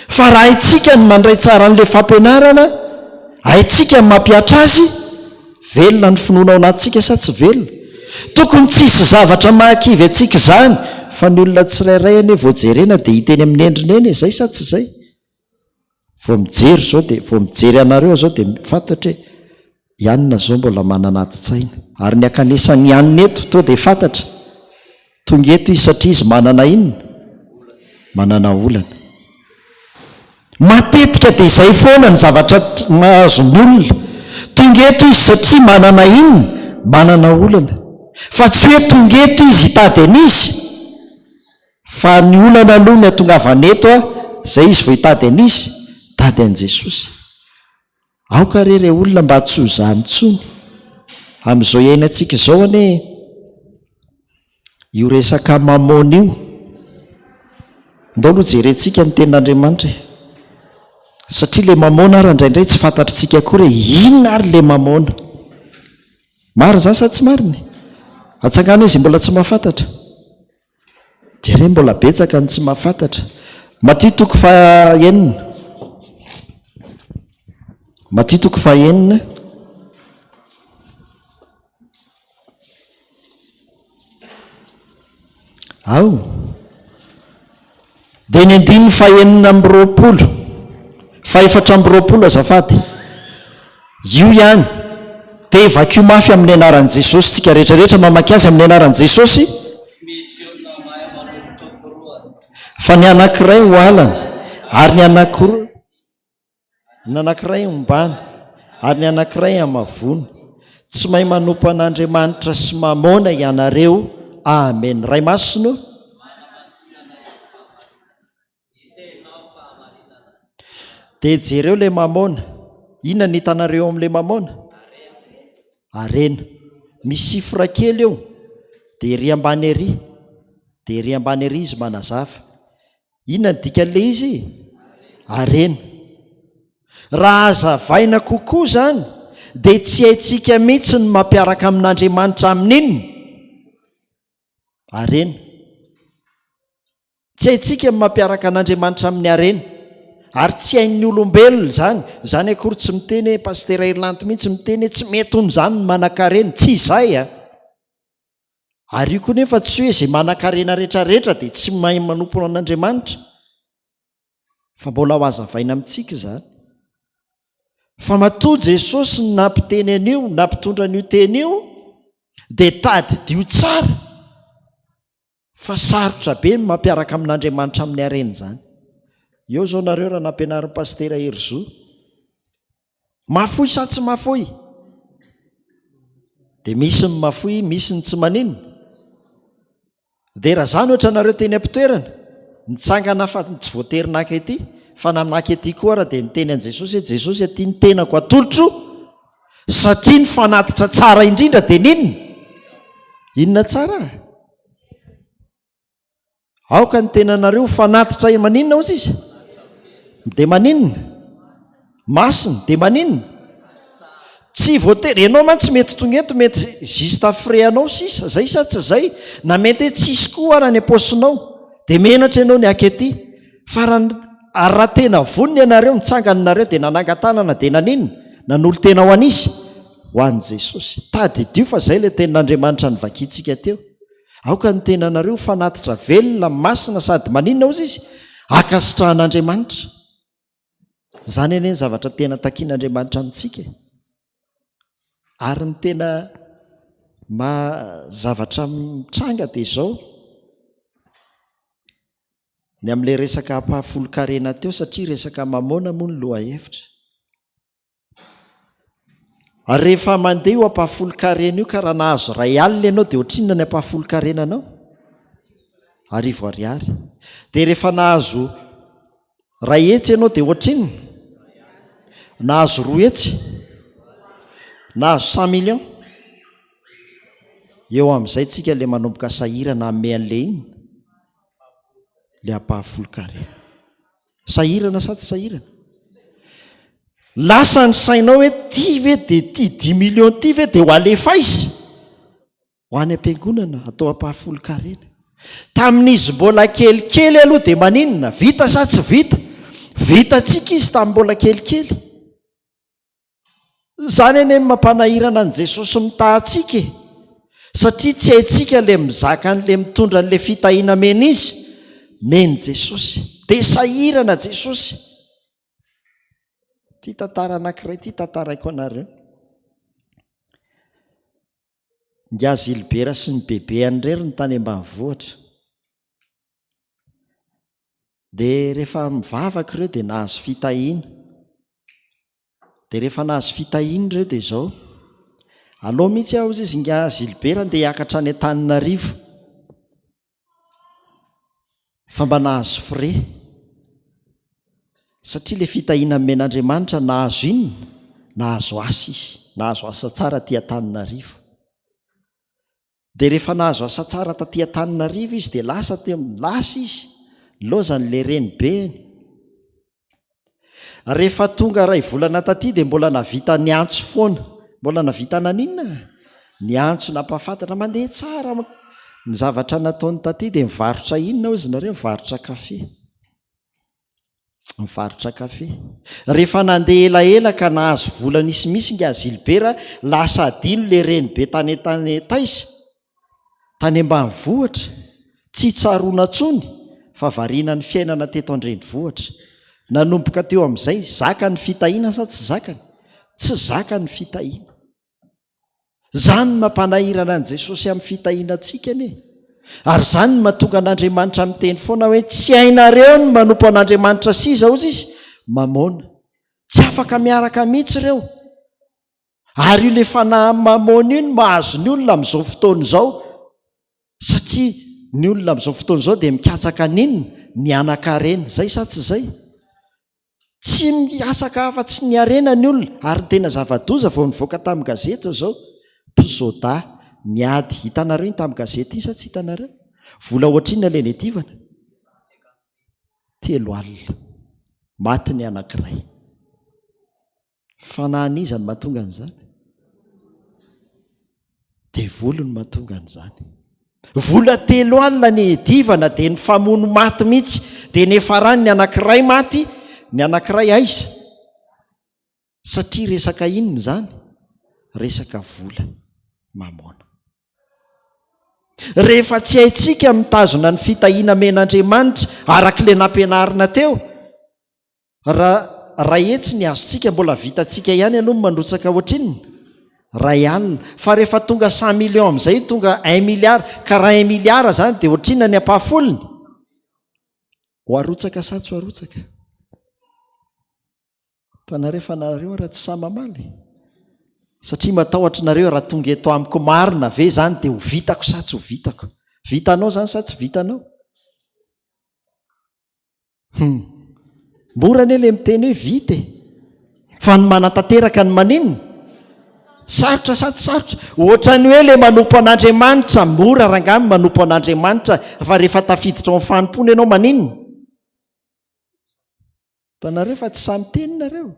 Fa raha haintsika ny mandray tsara an'ilay fampianarana, haintsika ny mampihatra azy, velona ny finoana ao anatintsika sa tsy velona? Tokony tsy hisy zavatra mahakivy antsika izany fa ny olona tsirairay anie vao jerena dia hita eny amin'ny endriny eny e, zay sa tsy zay? Vao mijery zao dia, vao mijery anareo aho zao dia fantatra hoe i anona zao mbola manana adi-tsaina. Ary ny ankanesan'i anona eto toa dia fantatra. Tonga eto izy satria izy manana inona? Manana olana. Matetika dia izay foana ny zavatra mahazo ny olona. Tonga eto izy satria manana inona? Manana olana. Fa tsy hoe tonga eto izy hitady an'izy. Fa ny olana aloha ny hatongavana eto a, zay izy vao hitady an'iza? Hitady an'i Jesosy. Aoka re re olona mba tsy ho izany intsony. Amin'izao iainantsika izao anie io resaka mamôna io. Ndao aloha jerentsika ny tenin'Andriamanitra e. Satria ilay mamôna ary indraindray tsy fantatritsika akory hoe inona ary ilay mamôna. Marina izany sa tsy marina e? Atsangano izy mbola tsy mahafantatra. Jereo mbola betsaka ny tsy mahafantatra. Matio toko fahenina. Matio toko fahenina. Ao. Dia ny andininy fahenina amby roapolo, fahefatra amby roapolo azafady. Io ihany. Dia vakio mafy amin'ny anaran'i Jesosy tsika rehetra rehetra mamaky azy amin'ny anaran'i Jesosy. Tsy misy olona mahay manompo tompo roa. Fa ny anankiray ho halana, ary ny anankiroa. Ny anankiray ombana, ary ny anankiray hamavoana. Tsy mahay manompo an'Andriamanitra sy Mamôna ianareo. Amen. Ray Masina o. Dia jereo ilay Mamôna. Inona ny hitanareo ao amin'ilay Mamôna? Harena. Misy chiffre kely eo. Dia ery ambany ery. Dia ery ambany ery izy manazava. Inona ny dikan'ilay izy? Harena. Raha hazavaina kokoa izany dia tsy haintsika mihitsy ny mampiaraka amin'Andriamanitra amin'inona? Harena. Tsy haintsika ny mampiaraka an'Andriamanitra amin'ny harena. Ary tsy hain'ny olombelona izany. Izany akory tsy miteny hoe Pasitera Irlanty mihitsy miteny hoe tsy mety hono izany ny manan-karena. Tsy izay a! Ary io koa nefa tsy hoe izay manan-karena rehetrarehetra dia tsy mahay manompo an'Andriamanitra, fa mbola ho hazavaina amintsika izany. Fa matoa Jesosy no nampiteny an'io, nampitondra an'io teny io, dia tadidio tsara fa sarotra be ny mampiaraka amin'Andriamanitra amin'ny harena izany. Eo izao nareo raha nampianarin'i Pasitera Herizo. Mahafoy sa tsy mahafoy? Dia misy ny mahafoy, misy ny tsy maninona. Dia raha zany ohatra nareo teny am-pitoerana, nitsangana fa tsy voatery naka ety, fa na naka ety koa ara dia niteny an'i Jesosy hoe Jesosy aty ny tenako atolotro, satria ny fanatitra tsara indrindra dia n'inona? Inona tsara? Aoka ny tenanareo ho fanatitra maninona hozy izy? Dia maninona? Masina, dia maninona? Tsy voatery, ianao mantsy mety tonga eto, mety juste frais anao sisa, zay sa tsy zay? Na mety hoe tsisy koa ara any am-paosinao, dia menatra ianao ny haka ety. Fa raha, ary raha tena vonona ianareo, nitsangana nareo dia nanangan-tanana dia naninona? Nanolo-tena ho an'iza? Ho an'i Jesosy. Tadidio fa zay ilay tenin'Andriamanitra novakintsika teo. Aoka ny tenanareo ho fanatitra velona, masina sady maninona hozy izy? Ankasitrahan'Andriamanitra. Izany anie ny zavatra tena takian'Andriamanitra amintsika e. Ary ny tena maha zavatra mitranga dia izao, ny amin'ilay resaka ampahafolon-karena teo satria resaka mamôna moa ny lohahevitra. Ary rehefa mandeha io ampahafolon-karena io ka raha nahazo iray alina ianao dia ohatrinona ny ampahafolon-karenanao? Arivo ariary. Dia rehefa nahazo iray hetsy ianao dia ohatrinona? Nahazo roa hetsy? Nahazo cent millions? Eo amin'izay tsika ilay manomboka sahirana hanome an'ilay inona? Ilay ampahafolon-karena. Sahirana sa tsy sahirana? Lasa ny sainao hoe ty ve dia ty dix millions ty ve dia ho alefa aiza? Ho any am-piangonana atao ampahafolon-karena. Tamin'izy mbola kelikely aloha dia maninona? Vita sa tsy vita? Vitantsika izy tamin'ny mbola kelikely. Izany anie no mampanahirana an'i Jesosy mitaha antsika e! Satria tsy haintsika ilay mizaka an'ilay mitondra an'ilay fitahiana mena izy, men'i Jesosy. Dia sahirana Jesosy. Ity tantara anankiray ity tantaraiko anareo. Ingahy Gilbert sy ny bebeany irery no tany ambanivohitra. Dia rehefa mivavaka ireo dia nahazo fitahiana. Dia rehefa nahazo fitahiana ireo dia izao, alao mihitsy aho hozy izy ingahy Gilbert andeha hiakatra any Antananarivo. Fa mba nahazo frais. Satria ilay fitahiana nomen'Andriamanitra nahazo inona? Nahazo asa izy, nahazo asa tsara aty Antananarivo. Dia rehefa nahazo asa tsara taty Antananarivo izy dia lasa teo, lasa izy, nilaozan'ilay renibeny. Rehefa tonga iray volana taty dia mbola navita niantso foana. Mbola navita naninona? Niantso nampahafantatra mandeha tsara ny zavatra nataony taty dia mivarotra inona hozy nareo? Mivarotra kafe. Mivarotra kafe. Rehefa nandeha elaela ka nahazo vola nisimisy ingahy Gilbert, lasa adino le renibe tany tany taiza? Tany ambanivohitra. Tsy tsaroana intsony fa variana ny fiainana teto an-drenivohitra. Nanomboka teo amin'izay, zaka ny fitahiana sa tsy zakany? Tsy zaka ny fitahiana. Izany no mampanahirana an'i Jesosy amin'ny fitahiana antsika anie. Ary izany no mahatonga an'Andriamanitra miteny foana hoe tsy hainareo ny manompo an'Andriamanitra sy iza hozy izy? Mamôna. Tsy afaka miaraka mihitsy ireo. Ary io le fanahin'ny mamôna io no mahazo ny olona amin'izao fotoana izao. Satria ny olona amin'izao fotoana izao dia mikatsaka n'inona? Ny hanan-karena. Izay sa tsy izay? Tsy miasaka afa-tsy ny harena ny olona ary ny tena zava-doza vao nivoaka tamin'ny gazety izao, mpisoda niady, hitanareo iny tamin'ny gazety iny sa tsy hitanareo? Vola ohatrinona ilay niadivana? 30. Maty ny anankiray. Fanahin'iza no mahatonga an'izany? Devoly no mahatonga an'izany. Vola 30 ny edivana dia nifamono maty mihitsy, dia nefarany ny anankiray maty, ny anankiray aiza? Satria resaka inona izany? Resaka vola mamôna. Rehefa tsy haintsika mitazona ny fitahiana amen'Andriamanitra araka ilay nampianarina teo, Raha 100 ny azontsika, mbola vitantsika ihany aloha ny mandrotsaka ohatrinona? 1000. Fa rehefa tonga cent millions amin'izay, tonga un milliard, ka raha un milliard izany dia ohatrinona ny ampahafolony? Ho arotsaka sa tsy ho arotsaka? Hitanareo fa nareo raha tsy sahy mamaly. Satria matahotra nareo raha tonga eto amiko marina ve izany dia ho vitako sa tsy ho vitako? Vitanao izany sa tsy vitanao? Hum. Mora anie le miteny hoe vita e. Fa ny manatanteraka ny maninona? Sarotra sa tsy sarotra? Ohatran'ny hoe le manompo an'Andriamanitra, mora rangahy ny manompo an'Andriamanitra fa rehefa tafiditra ao amin'ny fanompoana ianao maninona? Hitanareo fa tsy sahy miteny nareo.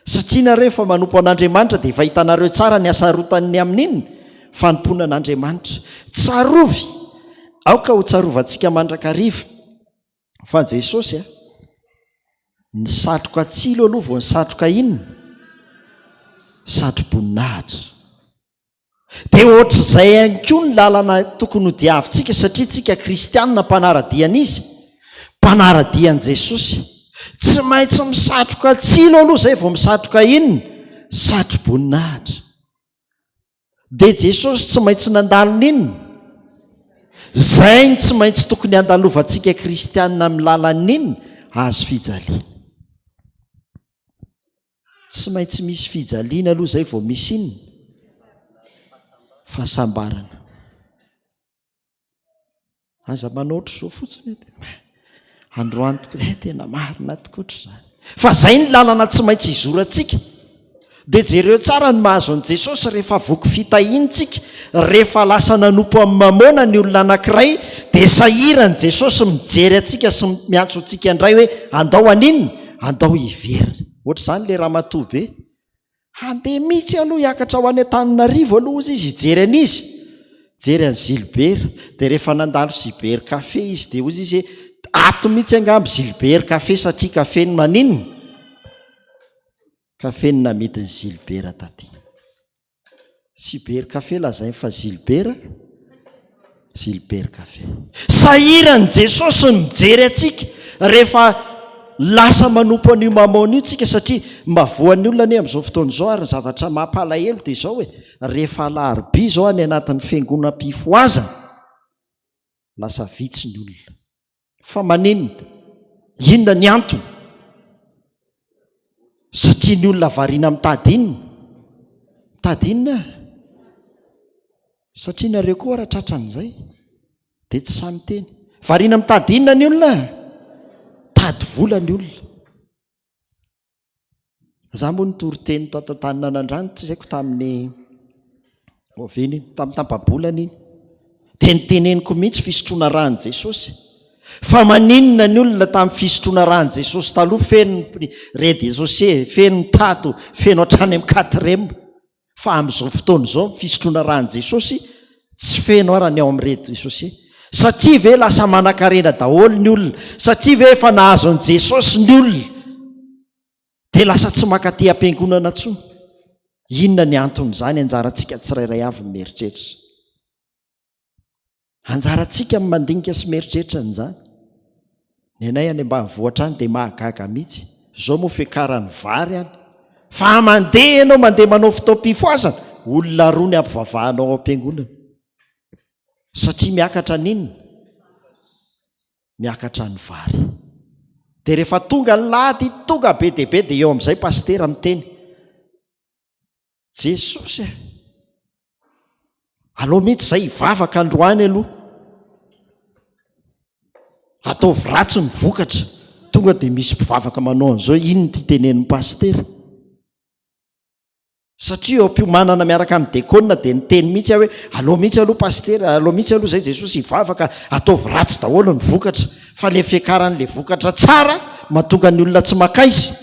Satria nareo efa manompo an'Andriamanitra dia efa hitanareo tsara ny hasarotan'ny amin'inona? Fanompoana an'Andriamanitra. Tsarovy! Aoka ho tsarovantsika mandrakariva. Fa Jesosy a, ny satroka tsilo aloha vao ny satroka inona? Satro-boninahitra. Dia ohatr'izay ihany koa ny lalana tokony ho diavintsika satria tsika kristianina mpanara-dia an'iza? Mpanara-dia an'i Jesosy. Tsy maintsy misatroka tsilo aloha izay vao misatroka inona? Satro-boninahitra. Dia Jesosy tsy maintsy nandalo n'inona? Izay no tsy maintsy tokony handalovantsika kristiana amin'ny lalan'ny inona? Hazo fijaliana. Tsy maintsy misy fijaliana aloha izay vao misy inona? Fahasambarana. Aza manao ohatr'izao fotsiny e, tena androany tokoa eh, tena marina tokoa ohatr'izany. Fa izay ny lalana tsy maintsy izorantsika. Dia jereo tsara ny mahazo an'i Jesosy rehefa voky fitahiana tsika, rehefa lasa nanompo amin'i Mamôna ny olona anankiray, dia sahiran'i Jesosy mijery antsika sy miantso antsika indray hoe andao haninona? Andao hiverina. Ohatr'izany ilay ramatoa be. Handeha mihitsy aloha hiakatra ho any Antananarivo aloha hozy izy hijery an'iza? Hijery an'i Gilbert. Dia rehefa nandalo cyber café izy dia hozy izy hoe ato mihitsy angamba Gilbert café satria café no maninona? Café no namidin'i Gilbert taty. Cyber café lazainy fa Gilbert Gilbert café. Sahiran'i Jesosy ny mijery antsika rehefa lasa manompo an'io Mamôna io tsika satria mba voan'ny olona anie amin'izao fotoana izao ary ny zavatra mampalahelo dia izao e, rehefa alarobia izao any anatin'ny fiangonam-pifohazana lasa vitsy ny olona. Fa maninona? Inona ny antony? Satria ny olona variana mitady inona? Mitady inona? Satria nareo koa raha tratran'izay dia tsy sahy miteny. Variana mitady inona ny olona? Mitady vola ny olona. Za moa nitory teny tato Antaninanandrano tsy haiko tamin'ny oviana iny, tamin'ny tapa-bolana iny. Dia niteneniko mihitsy fisotroana rà an'i Jesosy. Fa maninona ny olona tamin'ny fisotroana rà an'i Jesosy taloha feno ny rez-de-chaussée, feno ny tato, feno hatrany amin'ny quatrième. Fa amin'izao fotoana izao ny fisotroana rà an'i Jesosy tsy feno ara ny ao amin'ny rez-de-chaussée. Satria ve lasa manankarena daholo ny olona? Satria ve efa nahazo an'i Jesosy ny olona? Dia lasa tsy mankaty am-piangonana intsony? Inona ny anton'izany? Anjarantsika tsirairay avy ny mieritreritra. Anjarantsika ny mandinika sy mieritreritra an'izany. Ny anay any ambanivohitra any dia mahagaga mihitsy. Izao moa fiakaran'ny vary any. Fa mandeha ianao mandeha manao fotoam-pifohazana, olona roa ny ampivavahanao ao am-piangonana. Satria miakatra ny inona? Miakatra ny vary. Dia rehefa tonga ny lahady, tonga be dia be, dia eo amin'izay pasitera miteny. Jesosy e! Aleo mihitsy izay hivavaka androany aloha. Ataovy ratsy ny vokatra. Tonga dia misy mpivavaka manao an'izao, inona ity tenenin'ny pasitera? Satria eo am-piomanana miaraka amin'ny dekona dia niteny mihitsy aho hoe aleo mihitsy aloha pasitera, aleo mihitsy aloha izay Jesosy hivavaka, ataovy ratsy daholo ny vokatra. Fa ilay fiakaran'ilay vokatra tsara mahatonga ny olona tsy makaiza.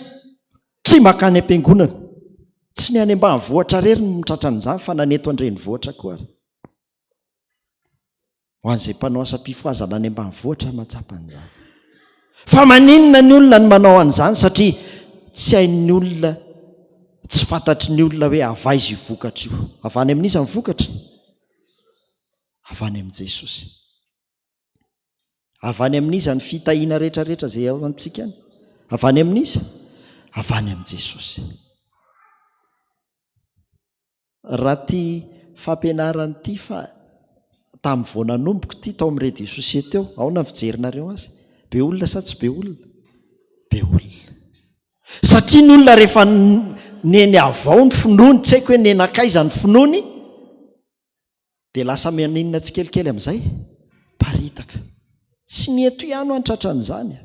Tsy mankany am-piangonana. Tsy ny any ambanivohitra irery no tratran'izany fa na ny eto an-drenivohitra koa ary. Ho an'izay mpanao asam-pifohazana any ambanivohitra mahatsapa an'izany. Fa maninona ny olona no manao an'izany satria tsy hain'ny olona, tsy fantatry ny olona hoe avy aiza io vokatra io. Avy any amin'iza ny vokatra? Avy any amin'i Jesosy. Avy any amin'iza ny fitahiana rehetra rehetra izay ao amintsika any? Avy any amin'iza? Avy any amin'i Jesosy. Raha ity fampianarana ity fa tamin'ny vao nanomboka ity tao amin'ny radio société teo, ahoana ny fijerinareo azy? Be olona sa tsy be olona? Be olona. Satria ny olona rehefa neny avao ny finoany, tsy haiko hoe nenakaiza ny finoany, Dia lasa maninona tsikelikely amin'izay? Paritaka. Tsy ny eto ihany ho'a ny tratran'izany a.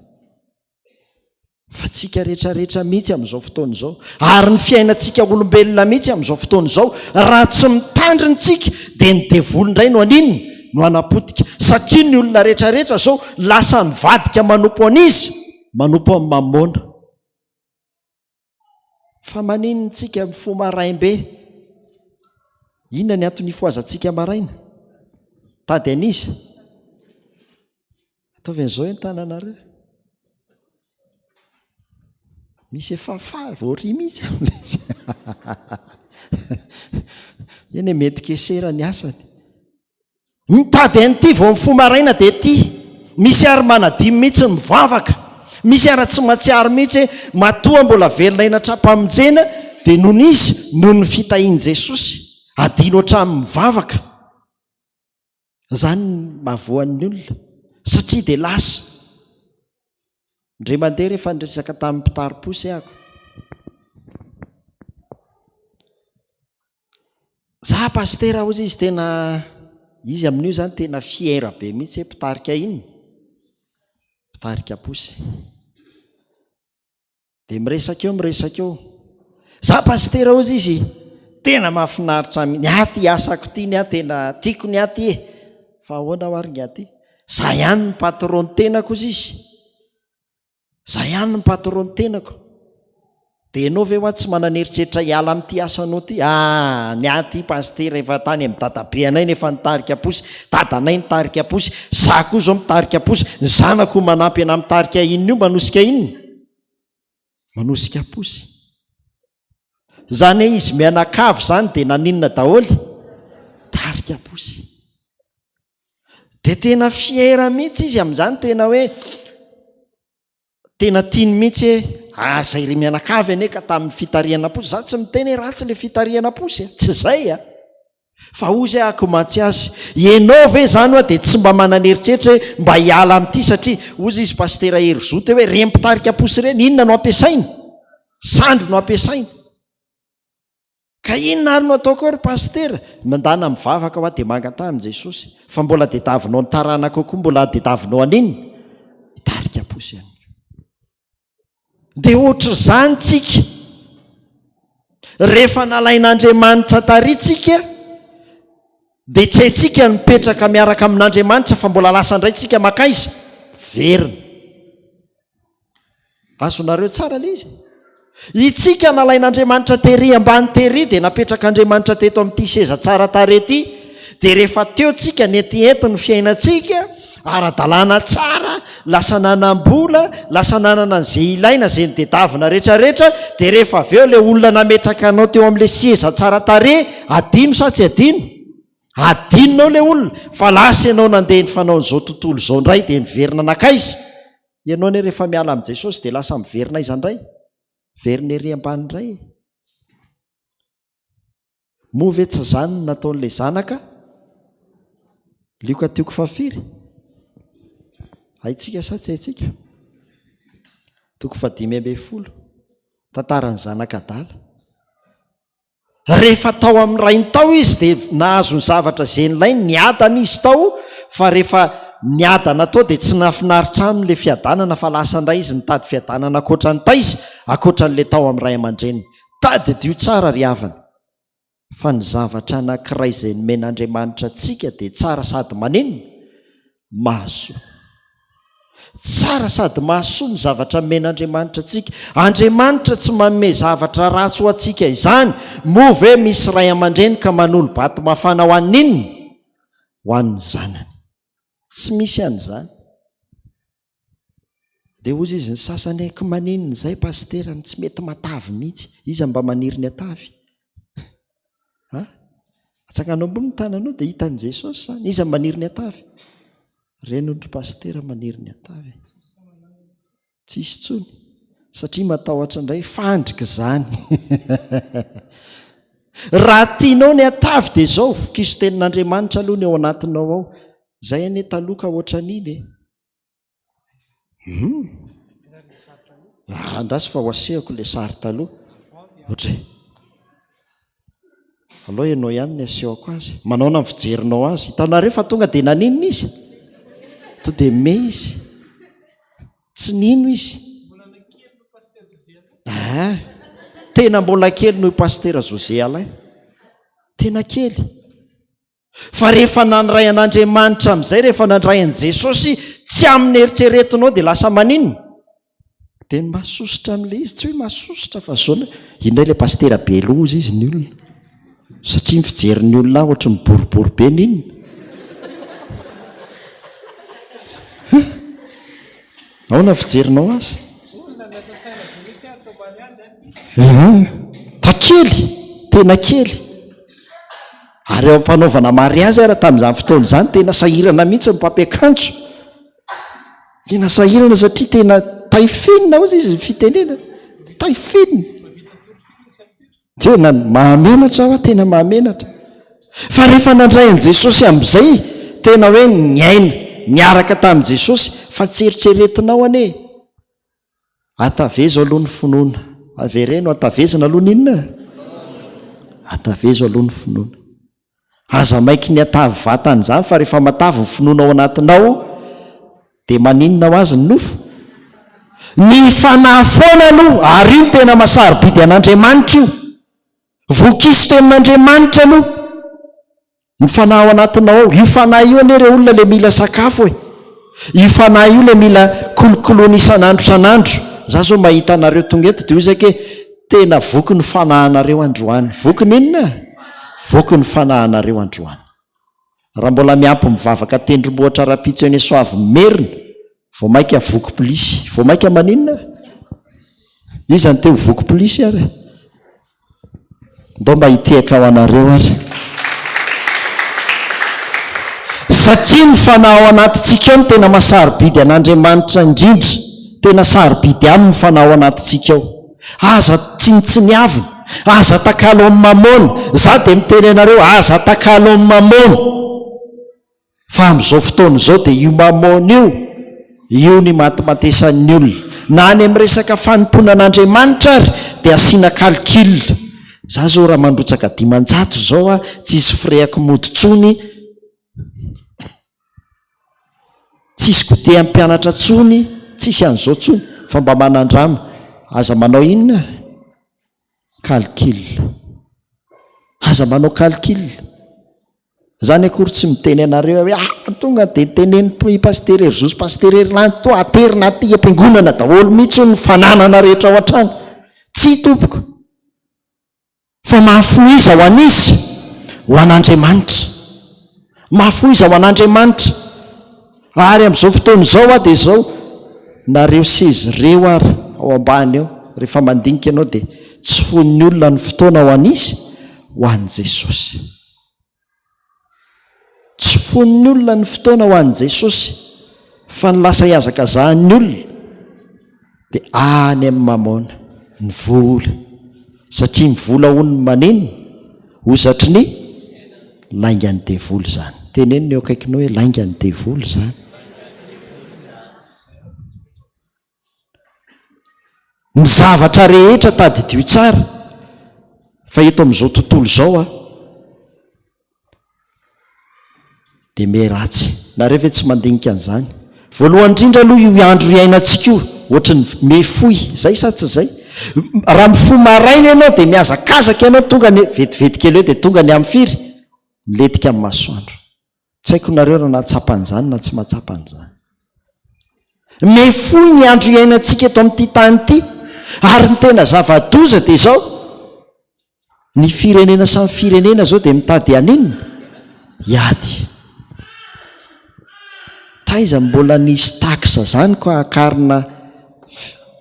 Fa tsika rehetrarehetra mihitsy amin'izao fotoana izao. Ary ny fiainantsika olombelona mihitsy amin'izao fotoana izao, raha tsy mitandrina tsika, dia ny devoly indray no haninona? No hanapotika. Satria ny olona rehetrarehetra izao lasa nivadika manompo an'iza? Manompo an'i Mamôna. Fa maninona tsika mifoha maraim-be? Inona ny antony ifohazantsika maraina? Tady an'iza? Ataovy an'izao ny tananareo. Misy efa favori mihitsy amin'ilay izy. Eny e, mety kesera ny asany. Mitady an'ity vao mifoha maraina dia ity. Misy ary manadino mihitsy ny mivavaka. Misy ary tsy mahatsiaro mihitsy hoe matoa mbola velona aina hatrampamonjena dia noho ny iza? Noho ny fitahian'i Jesosy. Adino hatramin'ny mivavaka. Izany ny mahavoan'ny olona satria dia lasa. Indray mandeha rehefa niresaka tamin'ny mpitari-posy ahako. Za pasitera hozy izy tena izy amin'io zany tena fier be mihitsy hoe mpitarika inona? Mpitarika posy. Dia miresaka eo miresaka eo. Za pasitera hozy izy tena mahafinaritra ny ahy ty asako ty ny ahy tena tiako ny ahy ty e. Fa ahoana ho ary ny ahy ty? Za ihany ny patron tenako hozy izy. Za ihany ny patron ny tenako. Dia ianao ve hoa tsy manana eritreritra hiala amin'ity asanao ity? Ah, ny ahy ity pasitera efa tany amin'ny dadabe anay no efa nitarika posy, dadanay nitarika posy, za koa izao mitarika posy, ny zanako manampy anah mitarika inona io manosika inona? Manosika posy. Izany hoe izy mianakavy izany dia naninona daholo? Tarika posy. Dia tena fier mihitsy izy amin'izany, tena hoe tena tiany mihitsy hoe ah zay ry mianakavy anie ka tamin'ny fitarihana posy. Za tsy miteny hoe ratsy le fitarihana posy a, tsy zay a. Fa hoy zay ako mantsy azy, ianao ve zany hoa dia tsy mba manana eritreritra hoe mba hiala amin'ity satria hozy izy Pasitera Herizo teo hoe ireny mpitarika posy ireny inona no ampiasainy? Sandry no ampiasainy. Ka inona ary no ataoko ao ry Pasitera? Mandana mivavaka hoa dia mangataha amin'i Jesosy. Fa mbola dedavinao ny taranakao koa mbola dedavinao an'inona? Hitarika posy ihany koa. Dia ohatr'izany tsika. Rehefa nalain'Andriamanitra tary tsika dia tsy haintsika ny mipetraka miaraka amin'Andriamanitra fa mbola lasa indray tsika makaiza? Verina. Azonareo tsara ilay izy? Itsika nalain'Andriamanitra tery ambany tery dia napetrak'Andriamanitra teto amin'ity seza tsara tarehy ity, dia rehefa teo tsika netiety ny fiainantsika, ara-dalàna tsara, lasa nanam-bola, lasa nanana an'izay ilaina, izay nodedavina rehetrarehetra, dia rehefa avy eo ilay olona nametraka anao teo amin'ilay seza tsara tarehy, adino sa tsy adino? Adinonao ilay olona, fa lasa ianao nandeha ny fanaon'izao tontolo izao indray dia niverina nankaiza? Ianao anie rehefa miala amin'i Jesosy dia lasa miverina aiza indray? Miverina ery ambany indray e. Moa ve tsy izany no nataon'ilay zanaka? Lioka toko fahafiry? Haintsika sa tsy haintsika? Toko fahadimy ambin'ny folo. Tantaran'ny zanaka adala. Rehefa tao amin'ny rainy tao izy dia nahazo ny zavatra izay nilainy, niadana izy tao, fa rehefa niadana tao dia tsy nahafinaritra aminy ilay fiadanana fa lasa indray izy nitady fiadanana ankoatra ny taiza? Ankoatra an'ilay tao amin'ny ray aman-dreniny. Tadidio tsara ry havana fa ny zavatra anankiray izay nomen'Andriamanitra antsika dia tsara sady maninona? Mahasoa. Tsara sady mahasoa ny zavatra omen'Andriamanitra antsika. Andriamanitra tsy manome zavatra ratsy ho antsika izany. Moa ve misy ray aman-dreny ka manolo-bato mafana ho an'ny inona? Ho an'ny zanany. Tsy misy an'izany. Dia hozy izy ny sasany hoe, maninona izay pasitera no tsy mety matavy mihitsy? Iza mba maniry ny hatavy? Ha? Atsangano ambony ny tananao dia hitan'i Jesosy izany. Iza maniry ny hatavy? Reny hono ry pasitera maniry ny hatavy. Tsisy intsony. Satria matahotra indray fandrika izany. Raha tianao ny hatavy dia izao, vokiso tenin'Andriamanitra aloha ny ao anatinao ao. Izay anie taloha ka ohatran'iny e. Hum. Ah, andraso fa ho asehoko ilay sary taloha. Ohatra e. Aleo ianao ihany ny asehoko azy. Manaona ny fijerinao azy? Hitanareo fa tonga dia naninona izy? To dia me izy. Tsy nino izy. Ah, tena mbola kely noho i Pasitera José Alain. Tena kely. Fa rehefa nandray an'Andriamanitra amin'izay, rehefa nandray an'i Jesosy, tsy amin'ny eritreretinao dia lasa maninona? Dia ny mahasosotra amin'ilay izy, tsy hoe mahasosotra fa zao, indray ilay pasitera be loza izy ny olona. Satria ny fijerin'ny olona ahy ohatry ny boribory be ny inona? Ahoana ny fijerinao azy? Fa kely, tena kely. Ary eo am-panaovana mariazy ara tamin'izany fotoana izany tena sahirana mihitsy ny mpampiakanjo. Tena sahirana satria tena taifenina ozy izy ny fitenenana. Taifenina. Tena mahamenatra aho, tena mahamenatra. Fa rehefa nandray an'i Jesosy amin'izay, tena hoe niaina niaraka tamin'i Jesosy, fa tsy eritreretinao anie. Atavezo aloha ny finoana. Avereno, atavezina aloha ny inona? Atavezo aloha ny finoana. Aza maiky ny hatavy vatana izany fa rehefa matavy ny finoana ao anatinao dia maninona ho azy ny nofo? Ny fanahy foana aloha ary io no tena mahasarobidy an'Andriamanitra io. Vokiso tenin'Andriamanitra aloha ny fanahy ao anatinao ao. Io fanahy io anie re olona le mila sakafo e. Io fanahy io le mila kolokoloina isan'andro isan'andro. Za zao mahita anareo tonga eto dia hoy zaka hoe tena voky ny fanahinareo androany. Voky ny inona? Voky ny fanahinareo androany. Raha mbola miampy mivavaka tendrombohitra rahampitso eny Soavimerina, vao maika voky polisy. Vao maika maninona? Iza no te ho voky polisy ary? Ndao mba hitehaka ho anareo ary. Satria ny fanahy ao anatintsika ao no tena mahasarobidy an'Andriamanitra indrindra. Tena sarobidy aminy ny fanahy ao anatintsika ao. Aza tsinontsiniavina. Aza atakalo amin'ny mamôna. Za dia miteny anareo, aza atakalo amin'ny mamôna. Fa amin'izao fotoana izao dia io mamôna io, io no imatimatesan'ny olona. Na any amin'ny resaka fanompoana an'Andriamanitra ary dia asiana calcul. Za zao raha mandrotsaka 500 zao a, tsisy frais-ko mody tsony, tsisy goûter an'ny mpianatra tsony, tsisy an'izao tsony, fa mba manandrama. Aza manao inona? Calcul. Aza manao calcul. Zany akory tsy miteny anareo hoe ah tonga dia teneno i Pasitera Herizo sy Pasitera Herilanto toa aterina aty am-piangonana daholo mihitsy hono ny fananana rehetra ao an-trano. Tsia tompoko. Fa mahafohiza ho an'iza? Ho an'Andriamanitra. Mahafohiza ho an'Andriamanitra. Ary amin'izao fotoana izao aho dia izao, nareo seza ireo ary ao ambany ao, rehefa mandinika ianao dia tsy foin'ny olona ny fotoana ho an'iza? Ho an'i Jesosy. Tsy foin'ny olona ny fotoana ho an'i Jesosy, fa ny lasa ihazakazahan'ny olona dia any amin'ny mamôna, ny vola. Satria ny vola hono no maninona? Hozatry ny laingan'ny devoly izany. Teneno ny eo akaikinao hoe laingan'ny devoly izany. Ny zavatra rehetra tadidio tsara fa eto amin'izao tontolo izao a dia miha ratsy. Nareo ve tsy mandinika an'izany? Voalohany indrindra aloha io andro iainantsika io ohatry ny miha fohy, zay sa tsy zay? Raha mifoha maraina ianao dia mihazakazaka ianao tonga ny vetivety kely eo dia tonga ny amin'ny firy? Milentika amin'ny masoandro. Tsy haiko nareo raha nahatsapa an'izany na tsy mahatsapa an'izany. Miha fohy ny andro iainantsika eto amin'ity tany ity ary ny tena zava-doza dia izao, Ny firenena samy firenena zao dia mitady haninona? Hiady. Taiza mbola nisy taxe zany ko hakarina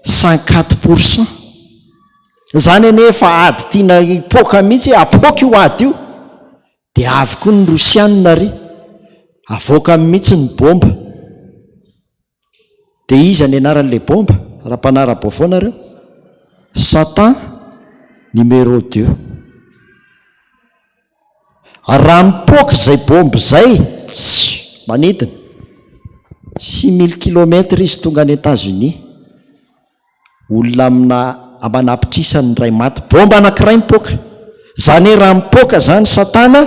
104 pour cent? Zany anie efa ady tiana hipoaka mihitsy e, apoaka io ady io. Dia avy koa ny rosianina ary avoakany mihitsy ny bomba. Dia iza ny anaran'ilay bomba raha mpanara-baovao nareo? Satan numéro deux. Ary raha mipoaka izay bomba izay, manidina 6000 kilomètres izy tonga any États-Unis. Olona amina aman'apitrisany ny iray maty. Bomba anankiray mipoaka. Izany hoe raha mipoaka izany Satana,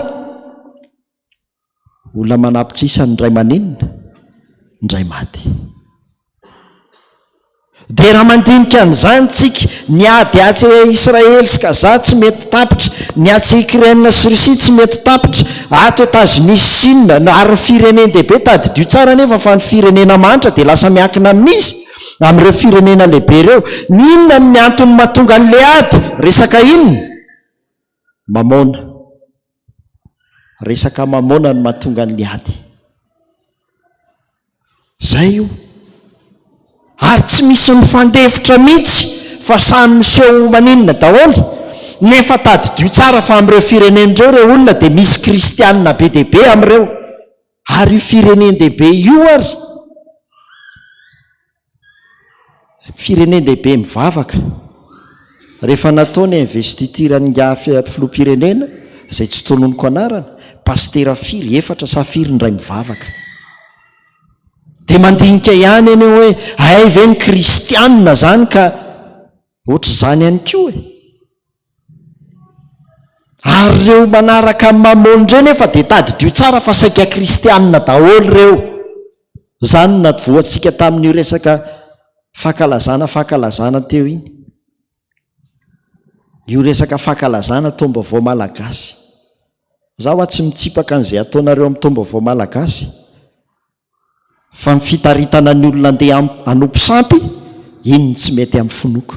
Olona manapitrisa ny ray maninona? Ny ray maty. Dia raha mandinika an'izany tsika, ny ady atsy Israely sy Gaza tsy mety tapitra, ny atsy Ukraine sy Russie tsy mety tapitra, ato Etazonia sy Chine, ary ny firenen-dehibe, tadidio tsara anefa fa ny firenena mahantra dia lasa miankina amin'iza? Amin'ireo firenena lehibe ireo. Ny inona ny antony mahatonga an'ilay ady? Resaka inona? Mamôna. Resaka mamôna no mahatonga ny ady. Zay io. Ary tsy misy mifandefitra mihitsy fa samy miseho ho maninona daholo. Nefa tadidio tsara fa amin'ireo firenena ireo ireo olona dia misy kristianina be dia be amin'ireo. Ary io firenen-dehibe io ary firenen-dehibe mivavaka. Rehefa natao ny investiture an'ingahy filoham-pirenena, izay tsy tononiko anarana, pasitera firy, efatra sa firy ny iray mivavaka. Dia mandinika ihany ianao hoe hay ve ny kristianina izany ka ohatr'izany ihany koa e. Ary ireo manaraka an'i Mamôny ireo nefa dia tadidio tsara fa saika kristianina daholo ireo. Izany no navoantsika tamin'io resaka fankalazana fankalazana teo iny. Io resaka fankalazana taom-baovao malagasy. Za hoa tsy mitsipaka an'izay ataonareo amin'ny taom-baovao malagasy. Fa ny fitaritana ny olona andeha hanompo sampy, iny no tsy mety amin'ny finoako.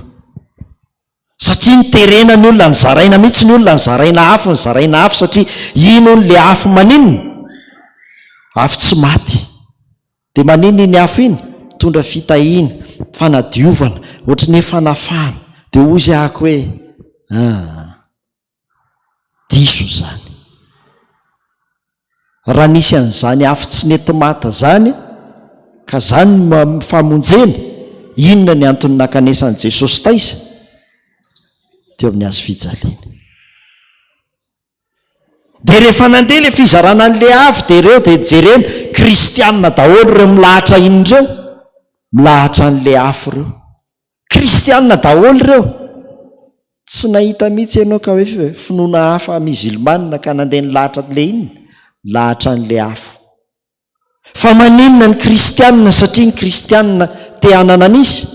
Satria niterena ny olona, nizaraina mihitsy ny olona, nizaraina afo, nizaraina afo satria iny hono le afo maninona? Afo tsy maty. Dia maninona iny afo iny? Mitondra fitahiana, fanadiovana, ohatry ny hoe fanafahana. Dia hoy izy ahako hoe, ah. Diso izany. Raha nisy an'izany afo tsy nety maty izany, ka izany no famonjena, inona ny antony nankanesan'i Jesosy taiza? Teo amin'ny hazo fijaliana. Dia rehefa nandeha ilay fizarana an'ilay afo dia ireo dia jerena, kristianina daholo ireo milahatra iny ireo, milahatra an'ilay afo ireo. Kristianina daholo ireo. Tsy nahita mihitsy ianao ka hoe finoana hafa musulmane ka nandeha nilahatra an'ilay inona? Nilahatra an'ilay afo. Fa maninona ny kristianina satria ny kristianina te hanana an'iza?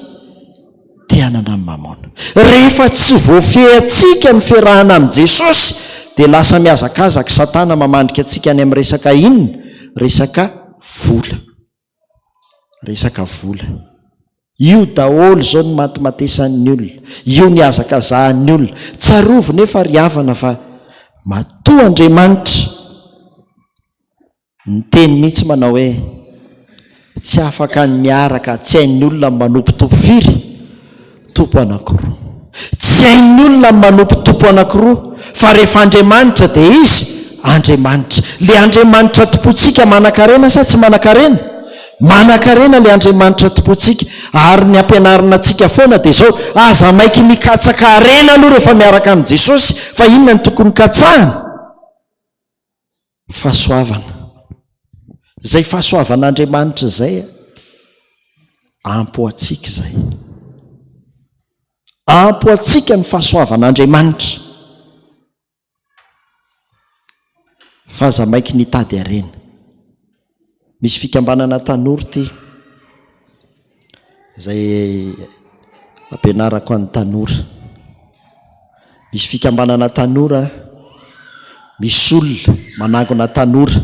Te hanana an'i Mamôna. Rehefa tsy voafehintsika ny fiarahana amin'i Jesosy dia lasa mihazakazaka Satana mamandrika antsika any amin'ny resaka inona? Resaka vola. Resaka vola. Io daholo izao ny matimatesan'ny olona, io ny hazakazahan'ny olona. Tsarovy nefa ry havana fa matoa Andriamanitra niteny mihitsy manao hoe tsy afaka ny miaraka, tsy hain'ny olona ny manompo tompo firy? Tompo anankiroa. Tsy hain'ny olona ny manompo tompo anankiroa fa rehefa Andriamanitra dia Izy Andriamanitra. Le Andriamanitra tompointsika manankarena sa tsy manankarena? Manankarena le Andriamanitra tompointsika ary ny ampianarina antsika foana dia izao, aza maiky mikatsaka harena aloha rehefa miaraka amin'i Jesosy fa inona no tokony katsahana? Fahasoavana. Izay fahasoavan'Andriamanitra izay ampy ho antsika izay. Ampy ho antsika ny fahasoavan'Andriamanitra. Fa aza maiky ny hitady harena. Misy fikambanana tanora ity izay ampianarako an'ny tanora. Misy fikambanana tanora, misy olona manangona tanora.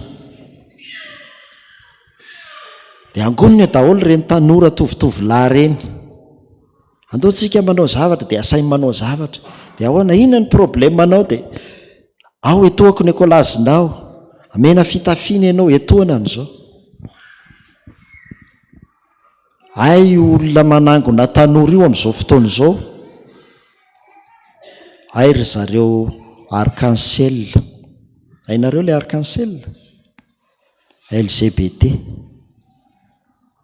Dia angoniny daholo ireny tanora tovotovolahy ireny. Andao tsika manao zavatra dia asainy manao zavatra. Dia ahoana, inona ny problème anao dia ao etohako ny ekolazinao, amena fitafiana ianao, etohana an'izao. Hay io olona manangona tanora io amin'izao fotoana izao, hay ry zareo arc-en-ciel, hainareo ilay arc-en-ciel? LGBT.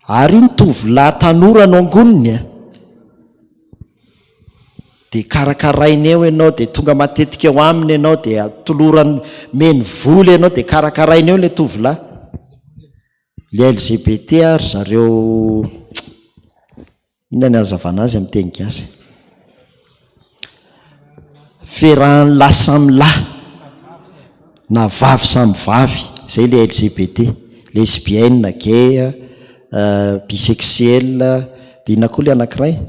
Ary iny tovolahy tanora no angoniny a! Dia karakarainy eo ianao, dia tonga matetika eo aminy ianao, dia tolorany, omeny vola ianao, dia karakarainy eo ilay tovolahy. Ilay LGBT ary zareo Inona ny hanazavana azy amin'ny teny gasy? Fiarahan'ny lahy samy lahy na vavy samy vavy, izay ilay LGBT, lesbienne, gay, bisexuel, dia inona koa ilay anankiray?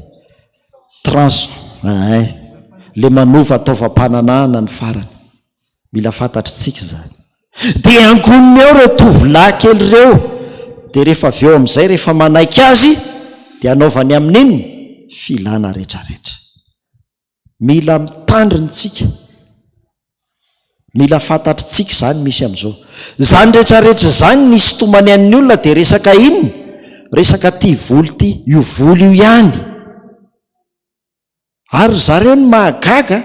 Trans, ein, ilay manova taovam-pananahana ny farany. Mila fantatritsika izany. Dia angoniny eo ireo tovolahy kely ireo, dia rehefa avy eo amin'izay, rehefa manaiky azy, dia anaovany amin'inona? Filana rehetrarehetra. Mila mitandrina isika. Mila fantatritsika izany misy amin'izao. Izany rehetrarehetra izany ny hisintomany an'ny olona dia resaka inona? Resaka ity vola ity, io vola io ihany. Ary ry zareo ny mahagaga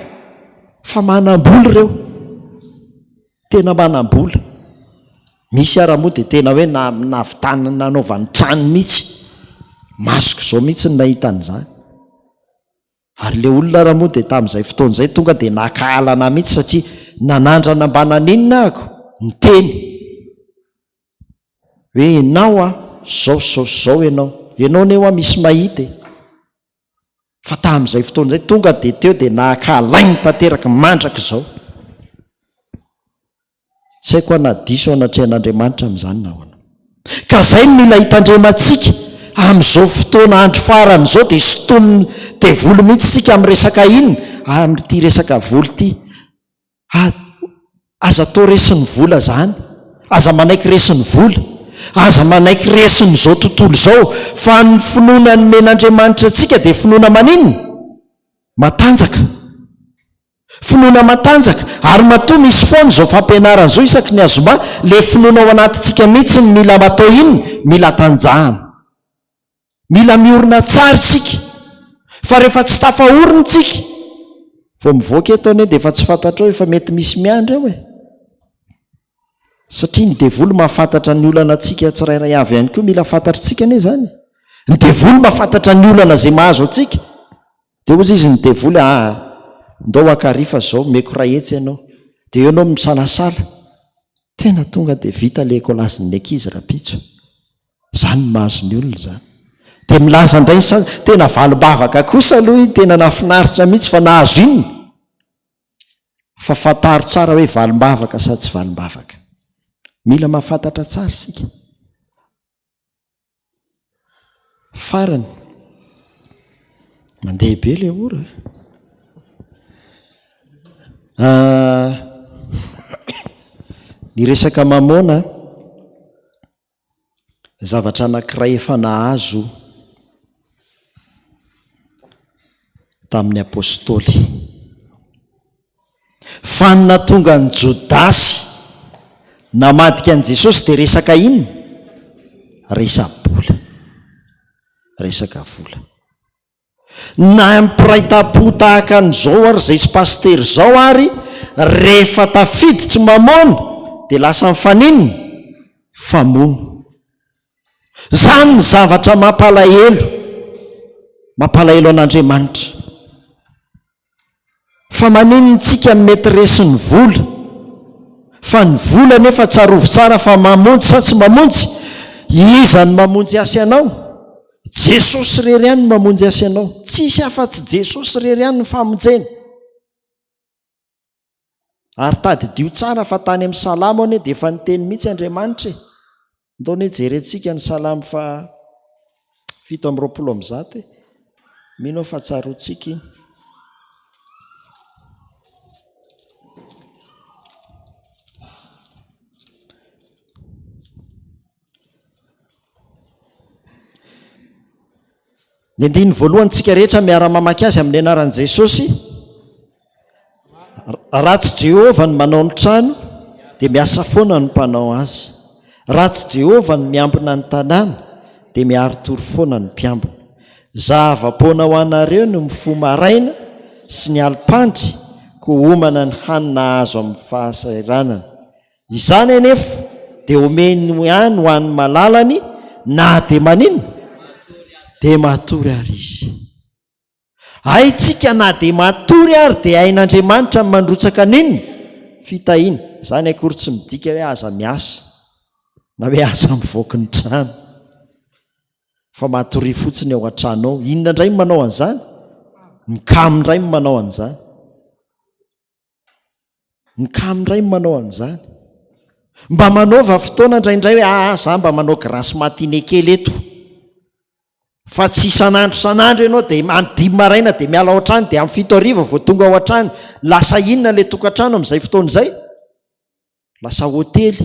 fa manam-bola ireo. Tena manam-bola. Misy ara moa dia tena hoe nahavitany nanaovany trano mihitsy. Masoko izao mihitsy ny nahita an'izany. Ary ilay olona ara moa dia tamin'izay fotoana izay tonga dia nankahala anà mihitsy satria nanandrana mba naninona ahako? Niteny. Hoe ianao a, izao sy izao sy izao ianao. Ianao anie hoa misy mahita e. Fa tamin'izay fotoana izay tonga dia teo dia nahakahalainy tanteraka mandrak'izao. Tsy haiko aho na diso aho anatrehan'Andriamanitra amin'izany na ahoana. Ka izay no mila hitandremantsika amin'izao fotoana andro farany izao dia sintomin'ny devoly mihitsy isika amin'ny resaka inona? Amin'ity resaka vola ity. Aza atao resin'ny vola zany. Aza manaiky resin'ny vola. Aza manaiky resin'izao tontolo izao. Fa ny finoana nomen'Andriamanitra antsika dia finoana maninona? Matanjaka. Finoana matanjaka. Ary matoa misy foana izao fampianarana izao isaky ny azoma, ilay finoana ao anatintsika mihitsy no mila atao inona? Mila tanjahana. Mila miorina tsara isika fa rehefa tsy tafaorina isika vao mivoaka eto anie dia efa tsy fantatrao efa mety misy miandry eo e. Satria ny devoly mahafantatra ny olana antsika tsirairay avy ihany koa mila fantatritsika anie izany. Ny devoly mahafantatra ny olana izay mahazo antsika. Dia hozy izy ny devoly aa ndao haka rifa zao meko ray hetsy ianao. Dia eo ianao misalasala. Tena tonga dia vita le ekolazin'ny ankizy rapitso. Izany no mahazo ny olona izany. Dia milaza indray ny sasany, tena valim-bavaka kosa aloha iny, tena nahafinaritra mihitsy fa nahazo inona? Fa fantaro tsara hoe valim-bavaka sa tsy valim-bavaka. Mila mahafantatra tsara isika. Farany, mandeha be ilay ora. Ah, ny resaka mamôna, zavatra anankiray efa nahazo tamin'ny apostoly. Fa ny nahatonga an'i Jodasy namadika an'i Jesosy dia resaka inona? Resa-bola. Resaka vola. Na mpiray tampo tahaka an'izao ary izay sy pasitera izao ary rehefa tafiditry mamôna dia lasa mifaninona? Famono. Izany ny zavatra mampalahelo, mampalahelo an'Andriamanitra. Fa maninona tsika no mety resin'ny vola? Fa ny vola anefa tsarovy tsara fa mamonjy sa tsy mamonjy? Iza no mamonjy ahy sy anao? Jesosy irery ihany no mamonjy ahy sy anao. Tsisy afa-tsy Jesosy irery ihany ny famonjena. Ary tadidio tsara fa tany amin'ny Salamo anie dia efa niteny mihitsy Andriamanitra e. Ndao anie jerentsika ny Salamo faha 127 e. Mino aho fa tsaroantsika iny. Ny andininy voalohany tsika rehetra miara-mamaky azy amin'ny anaran'i Jesosy. Raha tsy Jehovah no manao ny trano, dia miasa foana ny mpanao azy. Raha tsy Jehovah no miambina ny tanàna, dia miari-tory foana ny mpiambina. Zava-poana ho anareo ny mifoha maraina sy ny alim-pandry, koa homana ny hanina azo amin'ny fahasahiranana. Izany anefa dia omeny ihany ho an'ny malalany na dia maninona? Dia matory ary izy. Haintsika na dia matory ary dia hain'Andriamanitra ny mandrotsaka an'inona? Fitahiana. Izany akory tsy midika hoe aza miasa na hoe aza mivoaka ny trano. Fa matoria fotsiny ao an-trano ao. Inona indray no manao an'izany? Ny kamo indray no manao an'izany. Ny kamo indray no manao an'izany. Mba manaova fotoana indraindray hoe aa za mba manao grasse matinée kely eto. Fa tsy isan'andro isan'andro ianao dia amin'ny dimy maraina dia miala ao an-trano dia amin'ny 7 hariva vao tonga ao an-trano. Lasa inona ilay tokantrano amin'izay fotoana izay? Lasa hotely.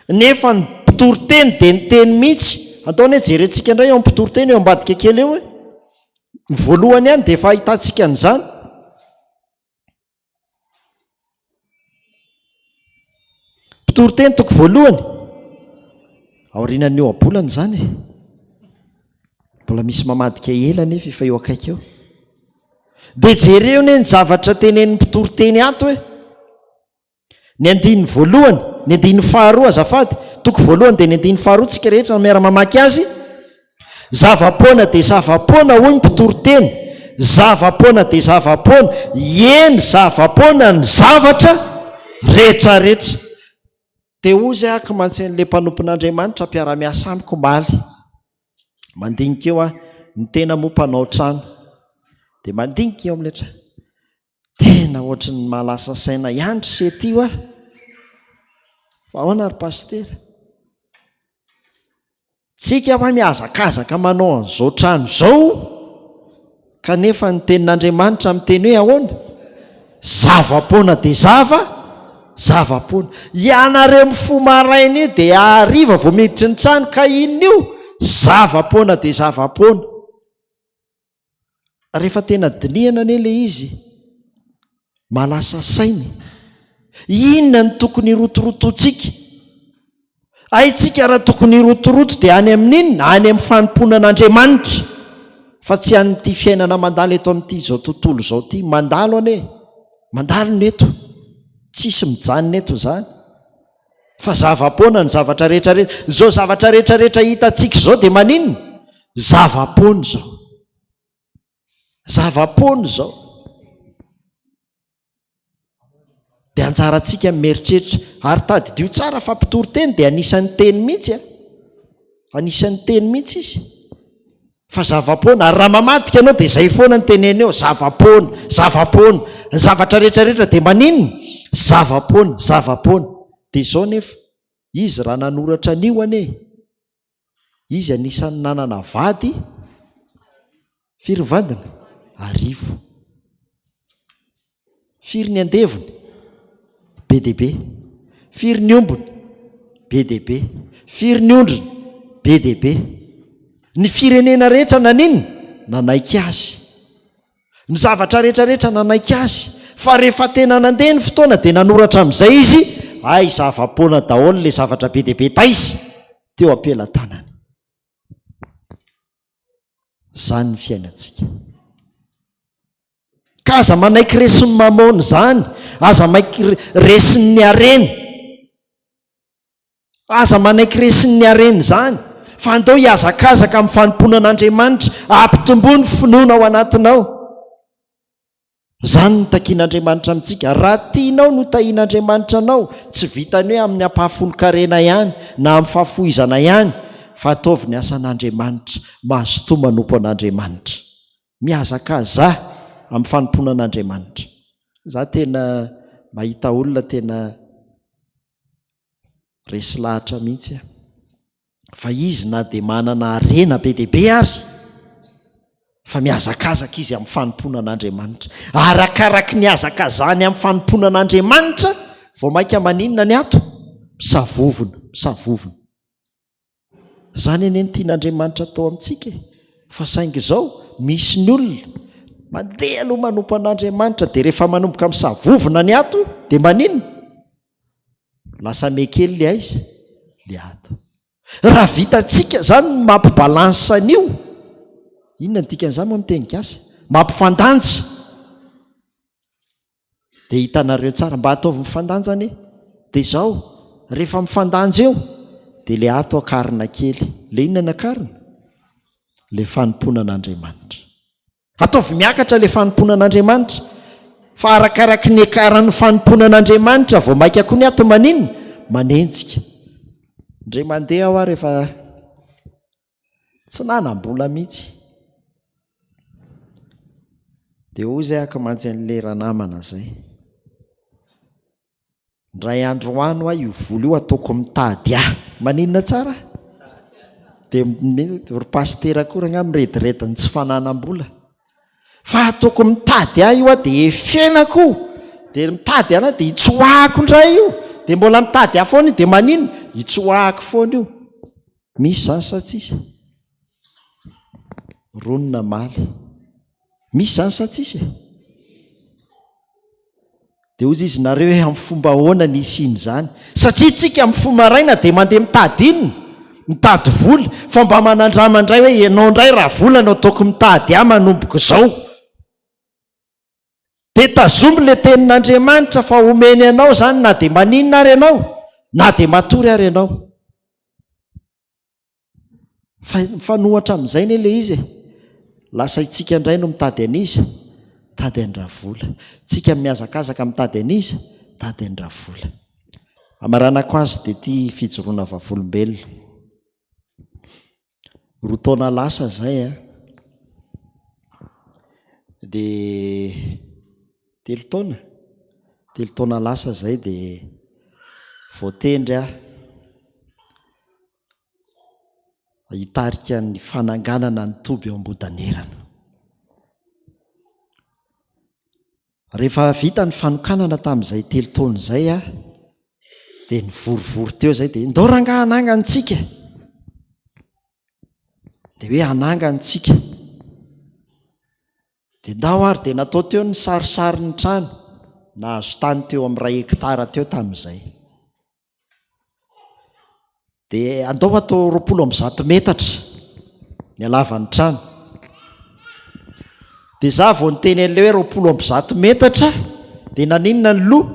Nefa ny mpitoriteny dia niteny mihitsy. Atao anie jerentsika indray eo amin'ny mpitoriteny eo ambadika kely eo e. Ny voalohany ihany dia efa ahitantsika an'izany. Mpitoriteny toko voalohany. Aorianan'ny ohabolana izany e. Mbola misy mamadika ela nefa efa eo akaiky eo. Dia jereo anie ny zavatra tenenin'ny mpitoriteny ato e. Ny andininy voalohany, ny andininy faharoa azafady, toko voalohany dia ny andininy faharoa tsika rehetra miara-mamaky azy. Zava-poana dia zava-poana hoy ny mpitoriteny, zava-poana dia zava-poana, eny zava-poana ny zavatra rehetrarehetra. Dia hoy izay aky mantsy an'ilay mpanompon'Andriamanitra mpiara-miasa amiko omaly, mandinika eo aho, ny tena moa mpanao trano, dia mandinika eo amin'ilay trano. Tena ohatry ny mahalasa saina ihany ry se ty hoa. Fa ahoana ry pasitera? Tsika hoa mihazakazaka manao an'izao trano izao kanefa ny tenin'Andriamanitra miteny hoe ahoana? Zava-poana dia zava, zava-poana. Ianareo mifoha maraina io dia hariva vao miditry ny trano ka inona io? Zava-poana dia zava-poana. Rehefa tena dinihana anie ilay izy, mahalasa saina e. Inona no tokony hirotorotoantsika? Haintsika raha tokony hirotoroto dia any amin'inona? Any amin'ny fanompoana an'Andriamanitra, fa tsy an'ity fiainana mandalo eto amin'ity izao tontolo izao ity. Mandalo anie, mandalo ny eto, tsisy mijanona eto izany. Fa zava-poana ny zavatra rehetra rehetra. Izao zavatra rehetra rehetra hitantsika izao dia maninona? Zava-poana izao. Zava-poana izao. Dia anjarantsika ny mieritreritra. Ary tadidio tsara fa mpitoriteny dia anisan'ny teny mihitsy a. Anisan'ny teny mihitsy izy. Fa zava-poana, ary raha mamadika ianao dia izay foana ny teneno eo, zava-poana, zava-poana, ny zavatra rehetra rehetra dia maninona? Zava-poana, zava-poana. Dia izao nefa, izy raha nanoratra an'io anie, izy anisan'ny nanana vady, firy ny vadiny? Arivo. Firy ny andevony? Be dia be. Firy ny ombiny? Be dia be. Firy ny ondriny? Be dia be. Ny firenena rehetra naninona? Nanaiky azy. Ny zavatra rehetra rehetra nanaiky azy. Fa rehefa tena nandeha ny fotoana dia nanoratra amin'izay izy, hay zava-poana daholo ilay zavatra be dia be taiza teo am-pelatanany. Izany ny fiainantsika. Ka aza manaiky resin'ny mamôna izany, aza maiky resin'ny harena. Aza manaiky resin'ny harena izany, fa andao hihazakazaka amin'ny fanompoana an'Andriamanitra, ampitomboa ny finoana ao anatinao. Izany no takian'Andriamanitra amintsika. Raha tianao no tahian'Andriamanitra anao, tsy vitan'ny hoe amin'ny ampahafolon-karena ihany na amin'ny fahafohizana ihany, fa ataovy ny asan'Andriamanitra, mazotoa manompo an'Andriamanitra. Mihazakazaha amin'ny fanompoana an'Andriamanitra. Za tena mahita olona tena resy lahatra mihitsy aho. Fa izy na dia manana harena be dia be ary fa mihazakazaka izy amin'ny fanompoana an'Andriamanitra. Arakaraky ny hazakazahany amin'ny fanompoana an'Andriamanitra vao mainka maninona ny ato? Misavovona, misavovona. Izany anie no tian'Andriamanitra atao amintsika e! Fa saingy izao, misy ny olona mandeha aloha manompo an'Andriamanitra dia rehefa manomboka misavovona ny ato dia maninona? Lasa mekely le aiza? Le ato. Raha vitantsika izany ny mampibalance an'io, inona ny dikan'izany moa amin'ny teny gasy? Mampifandanja. Dia hitanareo tsara, mba ataovy mifandanja anie. Dia izao, rehefa mifandanja eo, dia ilay ato akarina kely. Ilay inona no akarina? Ilay fanompoana an'Andriamanitra. Ataovy miakatra ilay fanompoana an'Andriamanitra. Fa arakaraky ny ekaran'ny fanompoana an'Andriamanitra, vao mainka koa ny ato maninona? Manenjika. Indray mandeha aho rehefa Tsy nanam-bola mihitsy. Dia hoy izay aky mantsy an'ilay ranamana izay. Indray andro any hoa io vola io ataoko mitady ahy. Maninona tsara? Dia ry pasitera koa rangahy mirediredy ny tsy fananam-bola. Fa ataoko mitady ahy io aho dia efenako io. Dia mitady anah dia itsoahako indray io. Dia mbola mitady ahy foana io dia maninona? Itsoahako foana io. Misy izany sa tsisy? Roa no namaly. Misy izany sa tsisy e? Dia hozy izy, nareo hoe amin'ny fomba ahoana ny hisian'izany? Satria tsika amin'ny fo maraina dia mandeha mitady inona? Mitady vola. Fa mba manandrama indray hoe ianao indray raha vola no ataoko mitady ahy manomboka izao. Dia tazomy ilay tenin'Andriamanitra fa omeny anao izany na dia maninona ary ianao, na dia matory ary ianao. Fa mifanohatra amin'izay anie ilay izy e. Lasa itsika indray no mitady an'iza? Mitady an-dRavola. Tsika mihazakazaka mitady an'iza? Mitady an-dRavola. Amaranako azy dia ity fijoroana vavolombelona. Roa taona lasa izay an, dia telo taona? Telo taona lasa izay dia voatendry aho hitarika ny fananganana ny toby eo Ambohidanerana. Rehefa vita ny fanokanana tamin'izay telo taona izay aho dia nivorivory teo izay dia ndao rangaha hanangana tsika dia hoe hanangana tsika dia ndao ary dia natao teo ny sarisarin'ny trano nahazo tany teo amin'ny iray hektara teo tamin'izay Dia andao atao 120 metatra ny halavan'ny trano. Dia za vao niteny an'ilay hoe 120 metatra dia naninona ny loha?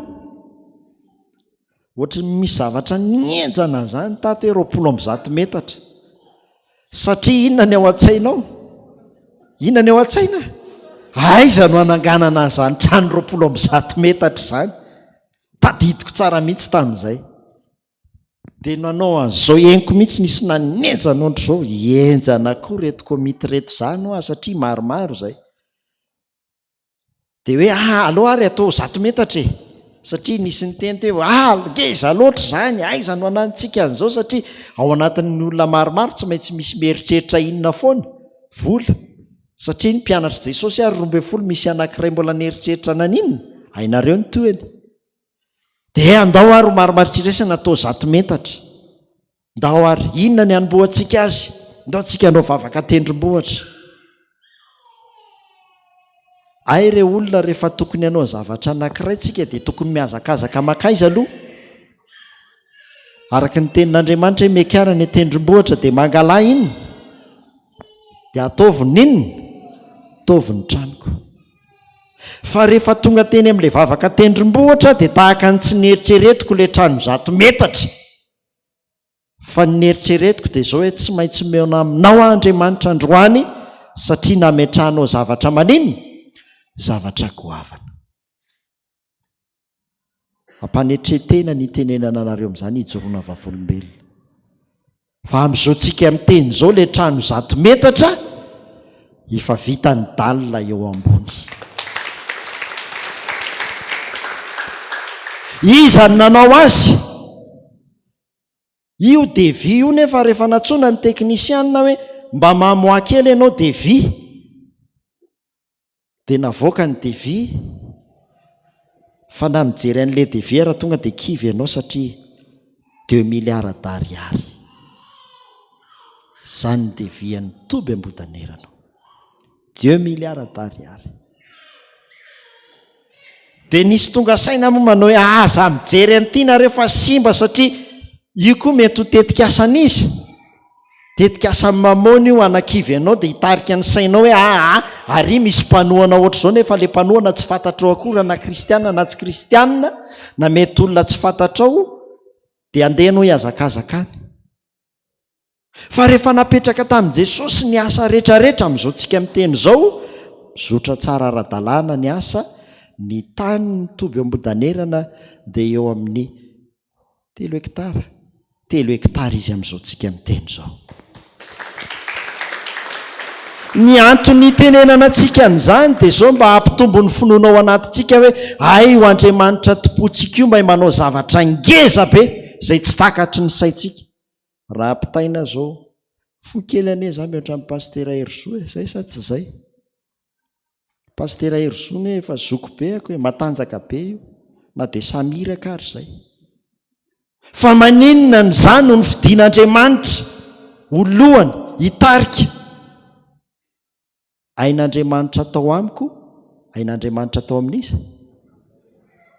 Ohatry ny misy zavatra nihenjana zany tato hoe 120 metatra. Satria inona ny ao an-tsainao? Inona ny ao an-tsaina? Aiza no hananganana an'izany trano 120 metatra izany? Tadidiko tsara mihitsy tamin'izay. Dia nanao an'izao henoko mihitsy nisy nanenjana ohatr'izao, henjana koa ireto komity ireto izany hoa satria maromaro izay. Dia hoe ah aleo ary atao zato metatra e! Satria nisy niteny teo hoe ah ngeza loatra izany, aiza no hanantsika an'izao satria ao anatin'ny olona maromaro tsy maintsy misy mieritreritra inona foana? Vola. Satria ny mpianatr'i Jesosy ary 12 misy anankiray mbola nieritreritra naninona? Hainareo ny tohiny. Dia andao ary ho marimaritra atao zato metatra. Ndao ary, inona ny hanombohantsika azy? Ndao tsika hanao vavaka an-tendrombohitra. Hay re olona rehefa tokony hanao zavatra anankiray tsika dia tokony mihazakazaka mankaiza aloha? Araka ny tenin'Andriamanitra hoe miakara ny tendrombohitra dia mangalà inona? Dia ataovy ny inona? Ataovy ny tranoko. Fa rehefa tonga teny amin'ilay vavaka tendrombohitra dia tahaka ny tsy nieritreretiko ilay trano zato metatra. Fa ny neritreretiko dia izao hoe tsy maintsy mihaona aminao aho Andriamanitra androany satria nametrahanao zavatra maninona? Zavatra goavana. Ampanetren-tena ny hitenenana anareo amin'izany hijoroana vavolombelona. Fa amin'izao tsika miteny izao ilay trano zato metatra efa vita ny dalle eo ambony. Iza no nanao azy? Io devis io nefa rehefa nantsoina ny teknisianina hoe mba mamoaha kely ianao devis dia navoaka ny devis fa na mijery an'ilay devis ara tonga dia kivy ianao satria deux milliards d'ariary izany ny devis an'ny toby Ambohidanerana. Deux milliards d'ariary. Dia nisy tonga saina moa manao hoe aza mijery an'ity nareo fa simba satria io koa mety ho tetikasan'iza. Tetikasan'i Mamôna io hanakivy anao dia hitarika ny sainao hoe aa ary misy mpanohana ohatr'izao nefa ilay mpanohana tsy fantatrao akory na kristiana na tsy kristiana na mety olona tsy fantatrao dia andeha ianao hihazakazaka any. Fa rehefa napetraka tamin'i Jesosy ny asa rehetrarehetra amin'izao tsika miteny izao, mizotra tsara ara-dalàna ny asa, ny tany ny toby eo Ambohidanerana dia eo amin'ny telo hektara, telo hektara izy amin'izao tsika miteny izao. Ny antony itenenana antsika an'izany dia izao mba hampitombo ny finoana ao anatintsika hoe hay io Andriamanitra tompontsika io mahay manao zavatra ngeza be izay tsy takatry ny saintsika. Raha ampitaina zao, fo kely anie za mihoatra an'i Pasitera Herizo e, zay sa tsy zay? Pasitera Herizo anie efa zoky be ako e, matanjaka be io, na dia samy iraka ary zay. Fa maninona ny za no nofidin'Andriamanitra ho lohany, hitarika? Ain'Andriamanitra atao amiko, ain'Andriamanitra atao amin'iza?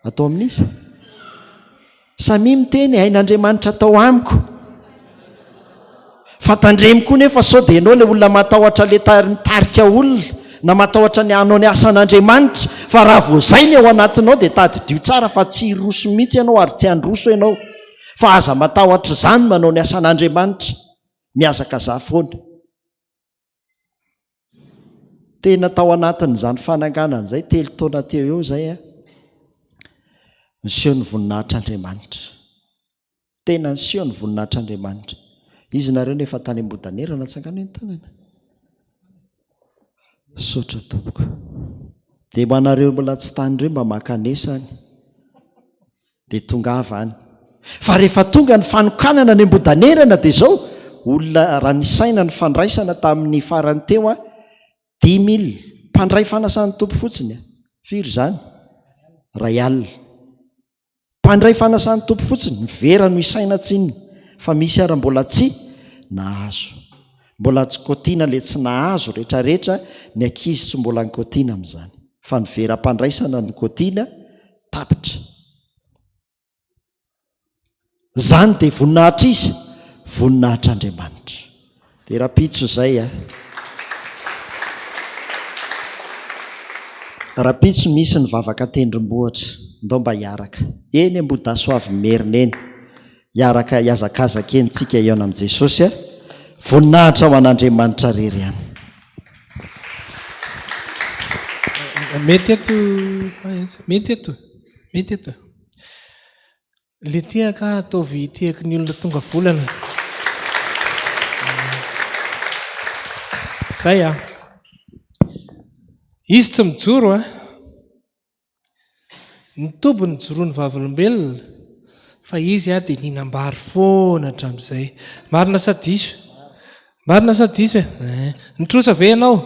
Atao amin'iza? Samia miteny ain'Andriamanitra atao amiko. Fa tandremo koa nefa sao dia ianao ilay olona matahotra ilay mitarika olona na matahotra ny hanao ny asan'Andriamanitra fa raha vao izay ny ao anatinao dia tadidio tsara fa tsy hiroso mihitsy ianao ary tsy handroso ianao fa aza matahotra izany manao ny asan'Andriamanitra. Mihazakazaha foana. Tena tao anatin'izany fananganana izay telo taona teo eo izay a, niseho ny voninahitr'Andriamanitra. Tena niseho ny voninahitr'Andriamanitra. Izy nareo nefa tany Ambohidanerana tsangano ny tanana. Misaotra tompoko. Dia ho anareo mbola tsy tany ireo mba mankanesa any. Dia tongava any. Fa rehefa tonga ny fanokanana any Ambohidanerana dia izao, olona raha nisaina ny fandraisana tamin'ny farany teo an, dix mille, mpandray fanasan'ny Tompo fotsiny an, firy izany? Iray alina. Mpandray fanasan'ny Tompo fotsiny, ny vera no isaina tsinona, fa misy ara mbola tsy nahazo. Mbola tsy kaotiana ilay tsy nahazo retraretra, ny ankizy tsy mbola nikaotiana amin'izany. Fa ny vera mpandraisana no kaotiana, tapitra. Izany dia voninahitra iza? Voninahitr'Andriamanitra. Dia rahampitso izay a. Rahampitso misy ny vavaka an-tendrombohitra. Ndao mba hiaraka. Eny Ambohidasoavimerina eny. Hiaraka hihazakazaka eny tsika hihaona amin'i Jesosy a. Voninahitra ho an'Andriamanitra rery ihany. Mety eto, mety eto, mety eto. Le tehaka ataovy tehaky ny olona tonga volana. Zay a. Izy tsy mijoro a. Ny toby nijoroan'ny vavolombelona fa izy a dia nihinam-bary foana hatramin'izay. Marina sa diso? Marina sa diso e? Eh. Nitrosa ve ianao?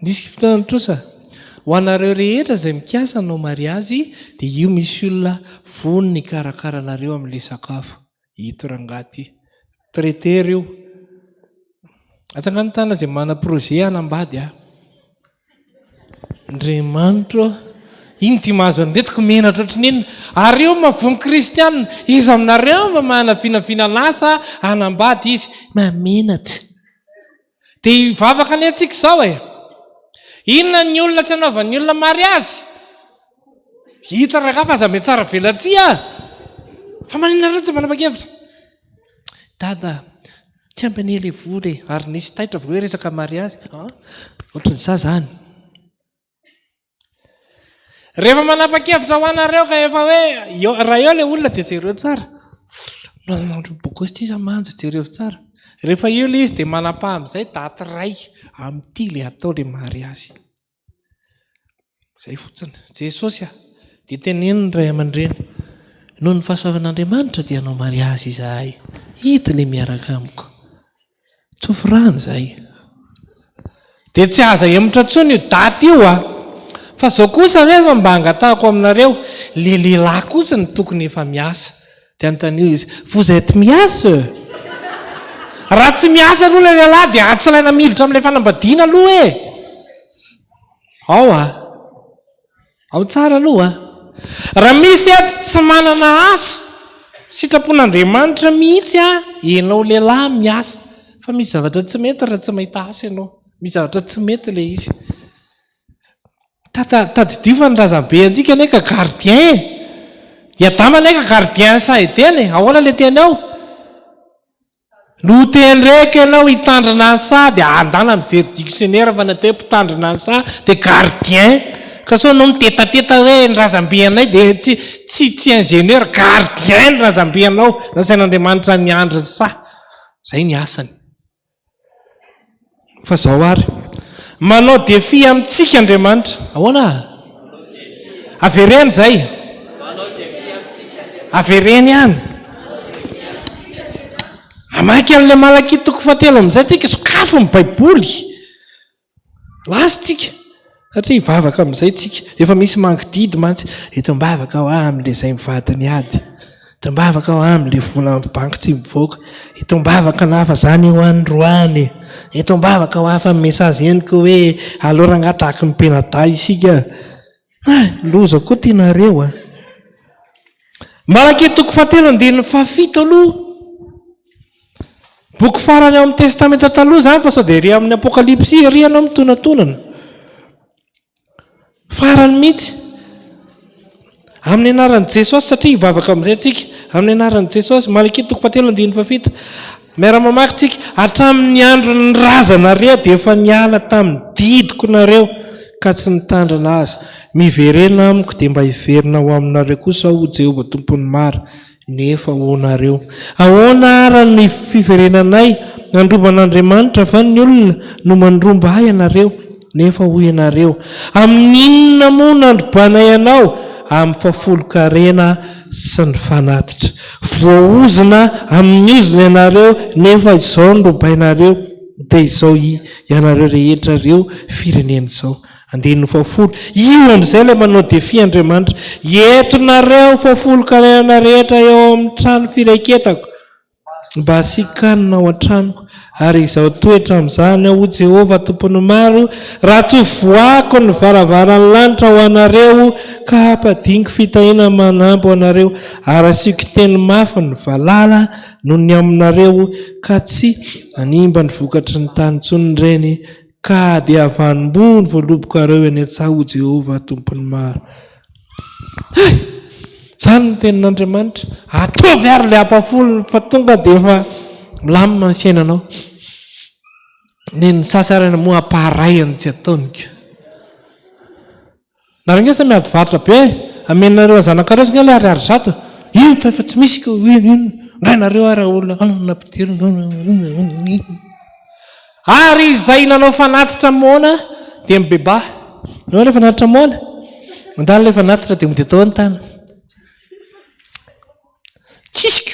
Nisy fotoana nitrosa. Ho anareo rehetra izay mikasa hanao mariazy dia io misy olona vonona hikarakara anareo amin'ilay sakafo. Ito rangahy ity. Traiteur io. Atsangano tanana izay manana projet hanambady ah. Andriamanitro ô. Ino ity mahazo an'ireto ko menatra ohatry ny inona. Ary io mavono kristianina. Iza aminareo mba manana vinavinan'asa hanambady izy? Mahamenatra. Dia hivavaka anie tsika izao e. Inona ny olona tsy anaovan'ny olona mariazy? Hita rangahy fa aza mihatsara velatsihy ah. Fa maninona nareo tsy manapa-kevitra? Dada, tsy ampy anie ilay vola e. Ary nisy taitra vao hoe resaka mariazy. Ah, ohatran'ny za zany. Rehefa manapa-kevitra ho anareo ka efa hoe eo, raha eo ilay olona dia jereo tsara. Nanandro bogosy ity za manja, jereo tsara. Rehefa eo ilay izy dia manapaha amin'izay daty iray amin'ity ilay atao ilay mariazy. Izay fotsiny. Jesosy a, dia teneno ny ray aman-dreny. Noho ny fahasoavan'Andriamanitra dia hanao mariazy izahay. Ito ilay miaraka amiko. Tsofy rano izay. Dia tsy aza ahemotra intsony io daty io a! Fa izao kosa anefa mba angatahako aminareo, le lehilahy kosa no tokony efa miasa. Dia anontanio izy, vous êtes miasa? Raha tsy miasa aloha ilay lehilahy dia tsy ilaina miditra amin'ilay fanambadiana aloha e! Ao a! Ao tsara aloha a! Raha misy eto tsy manana asa, sitrapon'Andriamanitra mihitsy a, ianao lehilahy miasa. Fa misy zavatra tsy mety raha tsy mahita asa ianao. Misy zavatra tsy mety ilay izy. Tata, tadidio fa ny razambe antsika anie ka gardien e! I Adama anie ka gardien saha Edena e! Ahoana ilay teny ao? Notendreko ianao hitandrina ny saha dia andana mijery dictionnaire fa ny atao hoe mpitandrina ny saha dia gardien ka sao ianao mitetateta hoe ny razambe anay dia tsy tsy tsy ingénieur, gardien ny razambe anao, nasain'Andriamanitra miandry ny saha, zay ny asany. Fa zao ary, manao défi amintsika Andriamanitra. Ahoana? Avereno izay. Avereno ihany. Hamaky an'ilay Malakia toko fahatelo amin'izay tsika, sokafy ny Baiboly. Lasa tsika. Satria hivavaka amin'izay tsika. Efa misy mangididy mantsy. Eto am-bavaka aho amin'ilay izay mivady ny ady. Eto am-bavaka aho amin'ilay vola amin'ny banky tsy mivoaka. Eto am-bavaka na fa zany io androany e. Eto am-bavaka aho hafa ny message henoko hoe aleo rangahy tahaky ny mpianadahy isika. Hay, loza koa ty nareo a. Malakia toko fahatelo andininy fahafito aloha. Boky farany ao amin'ny Testamenta Taloha izany fa sao dia ery amin'ny Apokalypsy ery ianao mitonatonana. Farany mihitsy. Amin'ny anaran'i Jesosy satria hivavaka amin'izay tsika. Amin'ny anaran'i Jesosy. Malakia toko fahatelo andininy fahafito. Miara-mamaky tsika. Hatramin'ny andron'ny razanareo dia efa niala tamin'ny didiko nareo ka tsy nitandrina azy. Miverena amiko dia mba hiverina ho aminareo kosa aho, hoy Jehovah Tompon'ny maro. Nefa hoanareo, ahoana ara ny fiverenanay handromba an'Andriamanitra va ny olona no mandromba ahy ianareo? Nefa hoy ianareo, Amin'inona moa nandrobanay anao? Amin'ny fahafolon-karena sy ny fanatitra. Voaozona amin'ny ozona ianareo, nefa izao no robainareo, dia izao ianareo rehetra ireo firenena izao. Andininy fahafolo. Io amin'izay ilay manao défi Andriamanitra. Entinareo fahafolonkarena rehetra eo amin'ny trano firaiketako, mba hasian-kanina ao an-tranoko. Ary izao toetra amin'izany aho, hoy Jehovah Tompon'ny maro, raha tsy hovoahako ny varavaran'ny lanitra ho anareo, ka hampadiniko fitahiana manampy ho anareo, ary hasiako teny mafy ny valala noho ny aminareo, ka tsy hanimba ny vokatry ny tany intsony ireny, Ka dia vanim-boa ny voalobokareo eny an-tsaha, hoy Jehovah, Tompon'ny maro. Hay! Izany ny tenin'Andriamanitra. Ataovy ary ilay ampahafolony fa tonga dia efa milamina ny fiainanao. Nen'ny sasarana moa ampaharaihany tsy ataony ka. Nareo nge sa miady varotra be e! Amenareo an'ny zanakareo zany ilay ariary zato. Ino fa efa tsy misy ko ino ino. Ndray nareo ary olona nampidirina. Ary izay nanao fanatitra moana dia mibebaha. Nanao ilay fanatitra moana? Mandalo ilay fanatitra dia mody atao ny tana. Tsisy ko.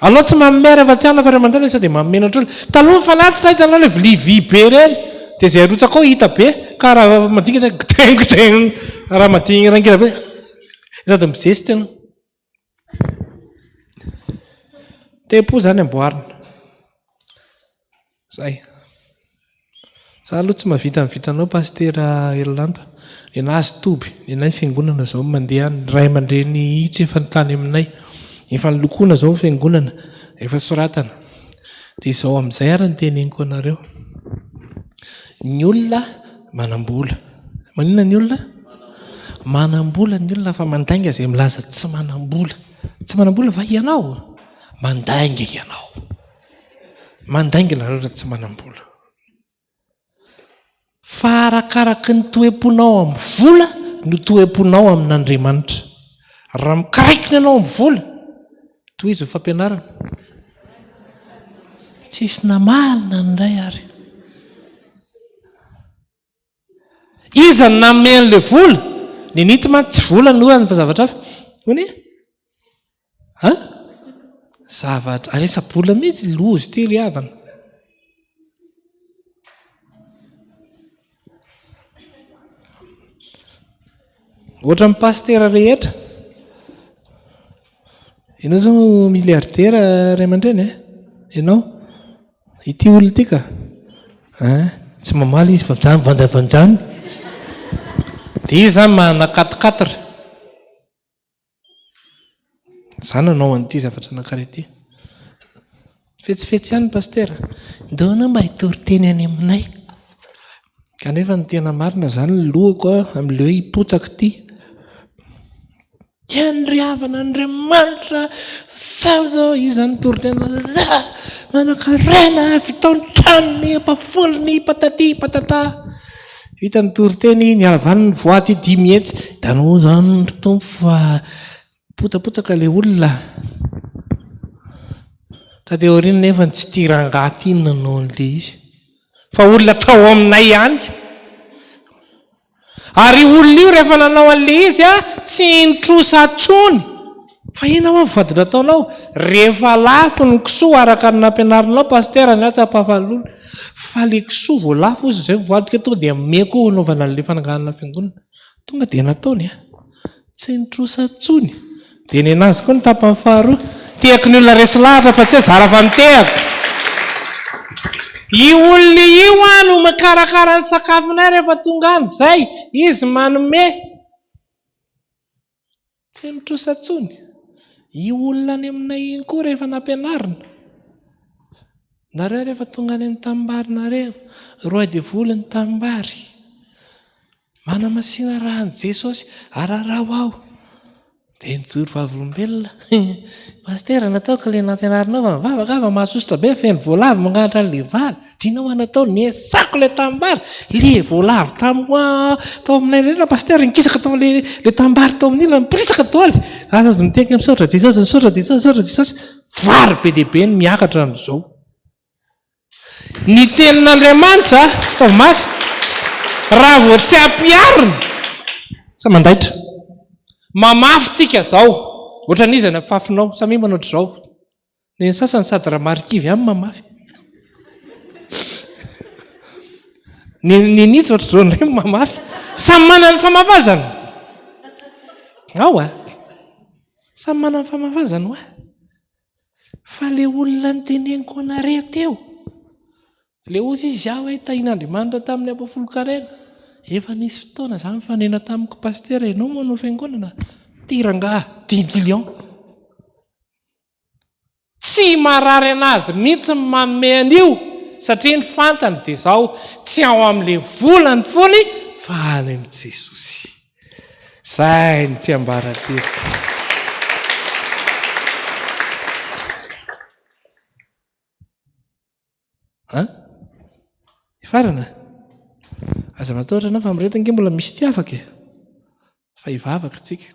Alao tsy manome rehefa tsy anona fa rehefa mandeha sao dia manome ohatr'olona. Taloha ny fanatitra hitanao ilay vilia vy be ireny dia izay arotsaka ao hita be ka raha madinika dia gdeng gdeng raha madinika raha ngeza be sady mizesitra ianao. Tempo izany amboarina. Zay. Za aloha tsy mahavita ny vitanao Pasitera Herilanto. Nenazy toby, nenay fiangonana zao mandeha any, ray aman-dreny itsy efa tany aminay. Efa nolokoana zao ny fiangonana, efa soratana. Dia izao amin'izay ary ny teneniko anareo. Ny olona manam-bola. Maninona ny olona? Manam-bola ny olona fa mandainga izay milaza tsy manam-bola. Tsy manam-bola va ianao? Mandainga ianao. Mandainga nareo raha tsy manam-bola. Fa arakaraky ny toe-ponao amin'ny vola no toe-ponao amin'Andriamanitra. Raha mikaraikina ianao amin'ny vola, tohizo ny fampianarana. Tsisy namaly na ny iray ary. Iza no nanome an'ilay vola? Ny nitsy mantsy tsy vola no ohany fa zavatra hafa. Hono e? Ha? Zavatra, resa-bola mihitsy loza ity ry havana. Ohatran'ny pasitera rehetra. Ianao izao milliardaire ray aman-dreny e? Ianao? Ity olona ity ka. Hein, tsy mamaly izy fa zany vanjavanjany. Dia izy zany manana quatre quatre. Za nanao an'ity zavatra anankiray ity. Fetsifetsy ihany pasitera. Ndao ianao mba hitory teny any aminay. Kanefa ny tena marina zany ny lohako amin'ilay hoe hipotsaka ity. Eny ry havana Andriamanitra zao zao iza ny toriteny za manankarena vitao ny tranony ampafolony patati patata vita ny toriteny niala avy any ny voady 500 hitanao zany ry tompo fa potsapotsaka ilay olona taty aoriana nefa tsy tia rangahy ity no nanao an'ilay izy fa olona tao aminay ihany Ary io olona io rehefa nanao an'ilay izy tsy nitrosa intsony. Fa inona moa ny voady nataonao? Rehefa lafo ny kisoa araka ny nampianarinao pasitera ny ahy tsy hampahafaly olona. Fa ilay kisoa vao lafo ozy izay voadiko tonga dia omeko hanaovana an'ilay fananganana fiangonana. Tonga dia nataony an. Tsy nitrosa intsony. Dia nenazy koa ny tapany faharoa. Tehaky ny olona resy lahatra fa tsy hoe zara fa mitehaka. Io olona io an no mikarakara ny sakafonay rehefa tonga any izay. Izy manome. Tsy mitrosa intsony. Io olona any aminay iny koa rehefa nampianarina. Nareo rehefa tonga any amin'ny tanimbarinareo, roay devoly ny tanimbary. Manamasina raha an'i Jesosy, araraho aho. Dia nijoro vavolombelona. Pasitera, nataoko ilay nampianarinao fa mivavaka aho fa mahasosotra be, feno voalavo mangalatra an'ilay vary. Tianao aho natao, niezako ilay tanimbary. Ilay voalavo tamiko tao aminay rehetra, pasitera, nikisaka tao amin'ilay ilay tanimbary tao amin'ny ilany, niporisaka daholo. Za sady mitehaka misaotra Jesosy, misaotra Jesosy, misaotra Jesosy. Vary be dia be no miakatra amin'izao. Ny tenin'Andriamanitra, ataovy mafy, raha vao tsy ampiharina, tsy mandaitra. Mamafy tsika zao, ohatran'iza ny afafinao, samia manao ohatr'izao. Ny sasany sady raha marikivy ihany mamafy. Ny ny nitsy ohatr'izao indray mamafy. Samy manana ny famafazana. Ao a. Samy manana ny famafazana hoa. Fa le olona noteneniko anareo teo, le ozy izy aho hoe tahin'Andriamanitra tamin'ny ampafolon-karena. Efa nisy fotoana za nifanena tamiko pasitera, ianao manao fiangonana, ty rangaha dix millions. Tsy marary anazy mihitsy ny manome an'io satria ny fantany dia izao, tsy ao amin'ilay vola ny fony fa any amin'i Jesosy. Izay no tsiambaratelo. An? Hifarana? Aza matahotra ianao fa amin'ireto ange mbola misy tsy afaka e. Fa hivavaka tsika.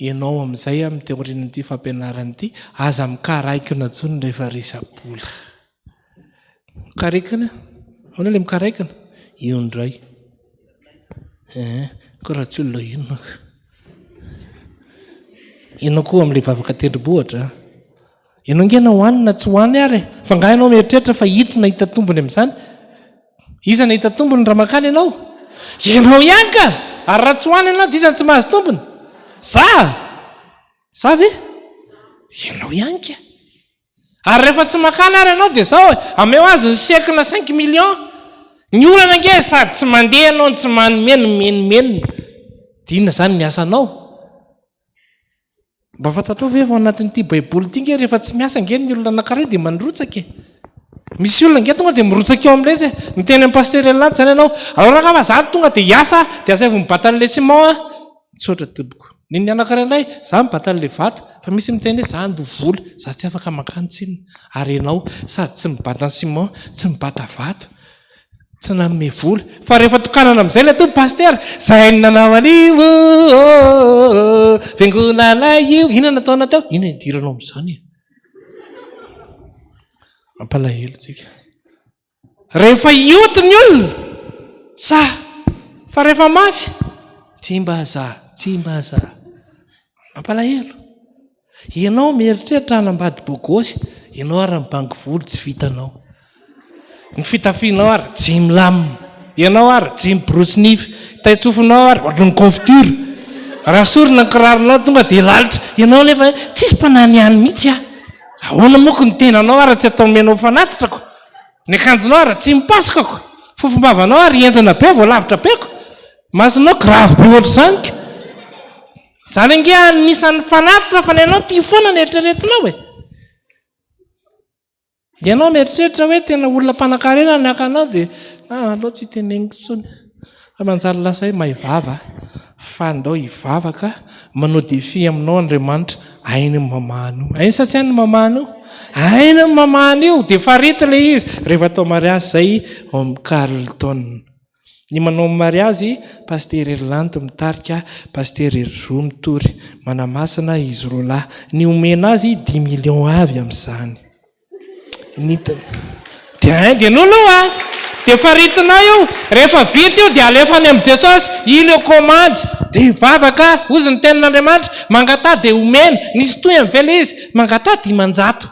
Ianao amin'izay amin'ity aorian'ity fampianarana ity, aza mikaraikona intsony rehefa resa-bola. Mikaraikona? Ahoana ilay mikaraikona? Io indray. Eh, ka raha tsy olona inona ka. Ianao koa amin'ilay vavaka tendrombohitra. Ianao ange na ho any na tsy ho any ary e. Fa angaha ianao mieritreritra fa ito no hahita tombony amin'izany? Iza no hahita tombony raha mankany ianao? Ianao ihany ka! Ary raha tsy ho any ianao dia iza no tsy mahazo tombony? Za! Za ve? Ianao ihany ka! Ary rehefa tsy mankany ary ianao dia izao e, ameo azy ny chèque-na cinq millions. Ny olana ange sady tsy mandeha ianao no tsy manome no mimenomenona. Dia inona izany ny asanao? Mba fantatrao ve fa ao anatin'ity baiboly ity nge rehefa tsy miasa nge ny olona anankiray dia mandrotsaka e. Misy olona nge tonga dia mirotsaka eo amin'ilay izy e. Miteny amin'ny pasitera Elanto izany ianao, aleo rangahy fa za tonga dia hiasa dia asaivo mibata an'ilay ciment aho. Misaotra tompoko. Ny ny anankiray indray, za mibata an'ilay vato, fa misy miteny hoe za handoa vola, za tsy afaka mankany tsinona. Ary ianao sady tsy mibata ny ciment, tsy mibata vato. Tsy nanome vola. Fa rehefa tokanana amin'izay ilay tompo pasitera, zay ny nanao an'io oh, fiangonana io. Inona nataonao teo? Inona nidiranao amin'izany e? Mampalahelo tsika. Rehefa hioty ny olona, sa fa rehefa mafy, tsy mba za, tsy mba za. Mampalahelo. Ianao mieritreritra hanambady bogosy, ianao ary mibango volo tsy vitanao. Ny fitafianao ary tsy milamina. Ianao ary tsy miborosy nify. Taitsofinao ary ohatran'ny confiture. Raha sorona ny kiraronao tonga dia lalitra. Ianao nefa tsisy mpanany ihany mihitsy aho. Ahoana moa ko ny tenanao ary tsy atao omenao fanatitra ko. Ny akanjonao ary tsy mipasoka ko. Fofom-bavanao ary henjana be vao lavitra be ko. Masonao grave be ohatr'izany ko. Zany ange anisan'ny fanatitra fa ny anao tia foana ny eritreretinao e. Ianao mieritreritra hoe tena olona mpanankarena ny hakanao dia ah, aleo tsy teneniko intsony. Fa manjary lasa hoe mahay vava fa ndao hivavaka manao défi aminao Andriamanitra hainy ny mamaha an'io. Hainy sa tsy hainy ny mamaha an'io? Hainy ny mamaha an'io dia farito ilay izy rehefa atao mariazy izay ao amin'ny Carlton. Ny manao ny mariazy, Pasitera Herilanto mitarika, Pasitera Herizo mitory. Manamasina izy roalahy. Ny omena azy dix millions avy amin'izany. Ny dia hein dia nono a! Dia faritinao io, rehefa vita io dia alefa any amin'i Jesosy, iny eo commande, dia hivavaka, hozy ny tenin'Andriamanitra, mangataha dia omena, nisy tohiny ve ilay izy? Mangataha 500.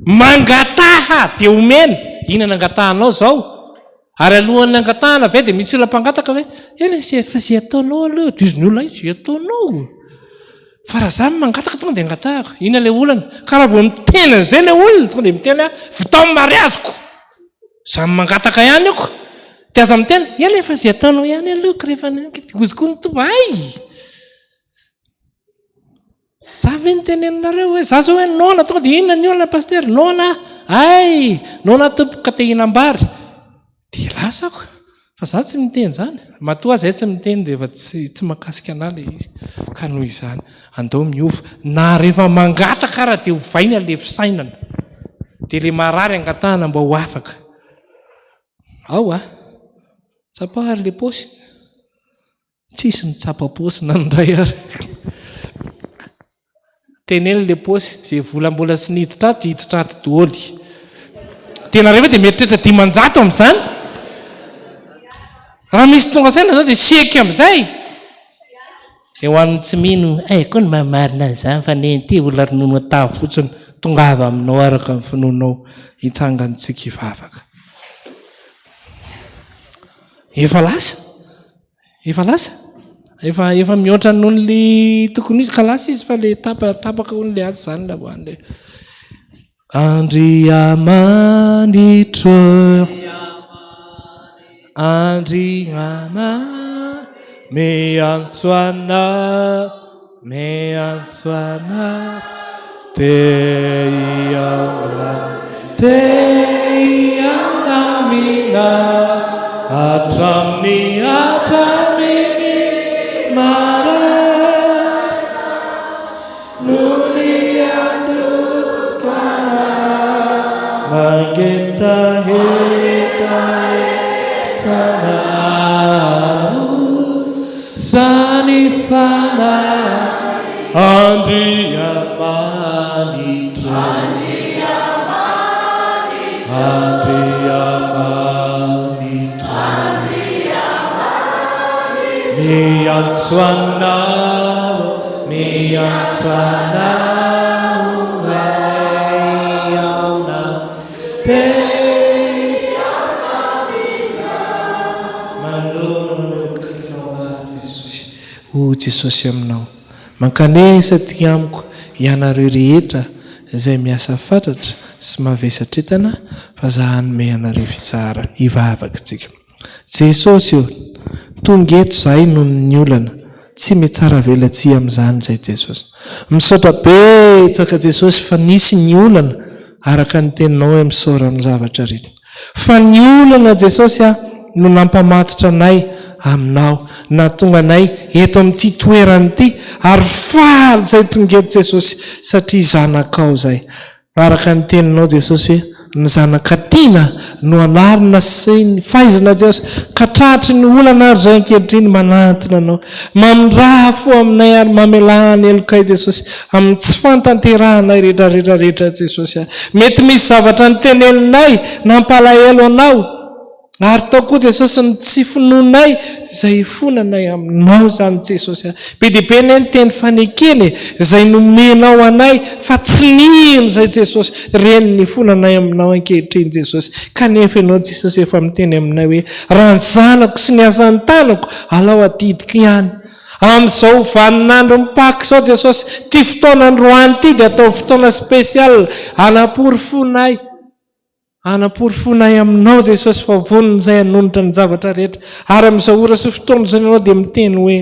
Mangataha dia omena. Inona no angatahanao izao? Ary alohan'ny angatahana ve dia misy olona mpangataka ve? Eny e, fa izay ataonao aloha, dia izy ny olona izay ataonao. Fa raha za mangataka tonga dia angatahako. Inona ilay olana? Ka raha vao miteny an'izay ilay olona, tonga dia miteny aho, vitao ny mariaziko. Za mangataka ihany io ko. Dia aza miteny, eny e, fa izay ataonao ihany aloha, ka rehefa hozy koa ny Tompo, hay! Za ve no teneninareo hoe za zao hoe noana tonga dia inona ny olana pasitera? Noana aho! Hay! Noana aho tompoko ka te hihinam-bary. Dia lasa aho. Fa za tsy miteny izany. Matoa aho zay tsy miteny dia efa tsy tsy mahakasika anah ilay izy. Ka noho izany, andao miova. Na rehefa mangataka ara dia ovaina ilay fisainana. Dia ilay marary angatahana mba ho afaka. Ao a! Tsapao ary ilay paosy. Tsisy mitsapa paosy na ny iray ary. Teneno le paosy, izay vola mbola tsy niditra ato hiditra ato doholy. Dia nareo ve dia mieritreritra 500 amin'izany? Raha misy tonga saina zao dia chèque amin'izay. Dia ho an'ny tsy mino, eh koa ny maha-marina an'izany fa nen'ity olona ronono an-tavy fotsiny, tongava aminao araka ny finoanao, hitsangantsika hivavaka. Efa lasa? Efa lasa? Efa efa mihoatra noho ny tokony izy ka lasa izy fa le tapa tapaka hono le atsy zany la voany le. Andriamanitra Andriama miantso anao Miantso anao Te hihaona Te hihaona aminao Hatramin'ny hatramin'ny maraina No niantokana Mangetaheta anao. Fanahy Andriamanitro Andriamanitro Miantso Anao Miantso Anao Hihaona Manoloana ny akaikinao ahy Jesosy. O Jesosy aminao. Mankanesa aty amiko ianareo rehetra izay miasa fatratra sy mavesatra entana fa za hanome anareo fitsaharana. Hivavaka tsika. Jesosy o! Tonga eto zahay noho ny olana. Tsy mitsaravelatsihy amin'izany izay Jesosy. Misaotra betsaka Jesosy fa nisy ny olana araka ny teninao hoe misaora amin'ny zavatra rehetra. Fa ny olana Jesosy a no nampamatotra anay aminao, nahatonga anay eto amin'ity toerana ity ary faly izay tonga eto Jesosy satria zanakao izay. Araka ny teninao Jesosy hoe ny zanaka tiana no anarina sy faizina Jesosy ka tratry ny olana ary izay ankehitriny manantona anao. Mamindrà fo aminay ary mamelà ny helokay Jesosy amin'ny tsy fantanterahanay rehetra rehetra rehetra Jesosy a. Mety misy zavatra niteneninay nampalahelo anao Ary tao koa Jesosy ny tsy finoanay izay hifonanay aminao izany Jesosy a. Be dia be anie ny teny fanekena e, izay nomenao anay fa tsy nino izay Jesosy. Ireny ny hifonanay aminao ankehitriny Jesosy. Kanefa Ianao Jesosy efa miteny aminay hoe, raha ny zanako sy ny asan'ny tanako, alao adidiko ihany. Amin'izao vaninandron'ny Paka izao Jesosy, ity fotoana androany ity dia ataovy fotoana spécial hanaporofoanay. Hanaporofoanay aminao Jesosy fa vonona izay hanonitra ny zavatra rehetra. Ary amin'izao ora sy fotoana izao ianao dia miteny hoe,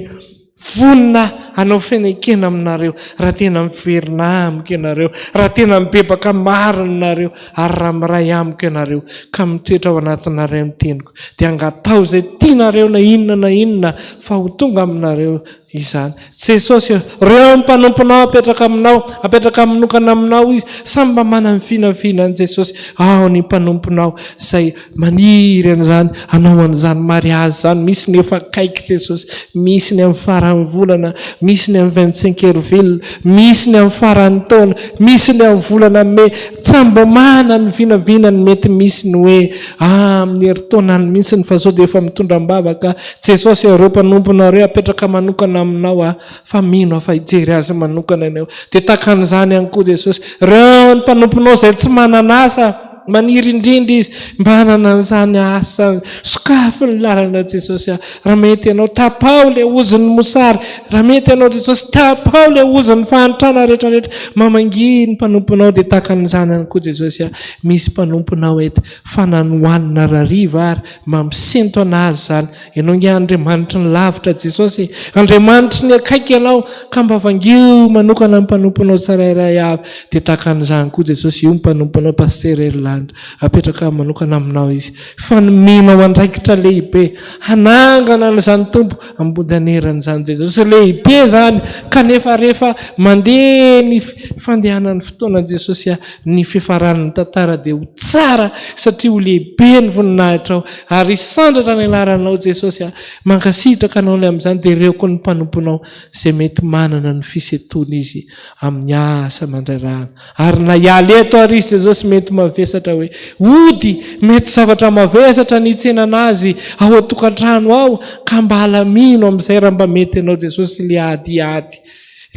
Vonona aho hanao fenekena aminareo raha tena miverina amiko ianareo, raha tena mibebaka marina nareo, ary raha miray amiko ianareo ka mitoetra ao anatinareo ny teniko, dia angataho izay tianareo na inona na inona fa ho tonga aminareo izany. Jesosy ô, reo mpanomponao apetraka aminao, apetraka minokana aminao izy, samy mba manana ny vinavinany Jesosy, ao ny mpanomponao izay maniry an'izany, hanao an'izany mariazy izany, misy ny efa akaiky Jesosy, misy ny amin'ny faran'ny volana, misy ny amin'ny 25 avril, misy ny amin'ny faran'ny taona, misy ny amin'ny volana mey, samy mba manana ny vinavinany, mety misy ny hoe amin'ny herintaona any mihitsy fa zao dia efa mitondra am-bavaka Jesosy ireo mpanomponareo apetraka manokana aminao aho fa mino aho fa hijery azy manokana ianao. Dia tahaka an'izany ihany koa Jesosy, ireo mpanomponao izay tsy manana asa, maniry indrindra izy mba hanana an'izany asa izany. Sokafy ny lalana Jesosy ah. Raha mety ianao, tapaho ilay ozon'ny mosary. Raha mety ianao Jesosy, tapaho ilay ozon'ny fahantrana rehetra rehetra. Mamangia ny mpanomponao dia tahaka an'izany ihany koa Jesosy ah. Misy mpanomponao eto fa na ny hohanina rariva ary Mampisento anazy izany. Ianao nge Andriamanitry ny lavitra Jesosy e! Andriamanitry ny akaiky Ianao, ka mba vangio manokana ny mpanomponao tsirairay avy. Dia tahaka an'izany koa Jesosy, io mpanomponao Pasitera Herilanitra, apetraka manokana aminao izy. Fa nomenao andraikitra lehibe hanangana an'izany Tompo ambody aneran'izany Jesosy. Lehibe izany, kanefa rehefa mandeha ny fandehanan'ny fotoana Jesosy a, Ny fifaran'ny tantara dia ho tsara satria ho lehibe ny voninahitrao ary hisandratra ny anaranao Jesosy a! Mankasitraka anao ny amin'izany dia ireo koa ny mpanomponao izay mety manana ny fisentoana izy amin'ny asa aman-drairahana ary na hiala eto ary izy Jesosy mety mavesatra hoe ody mety zavatra mavesatra ny hitsenana azy ao an-tokantrano ao ka mba alamino amin'izay raha mba mety ianao Jesosy ilay adiady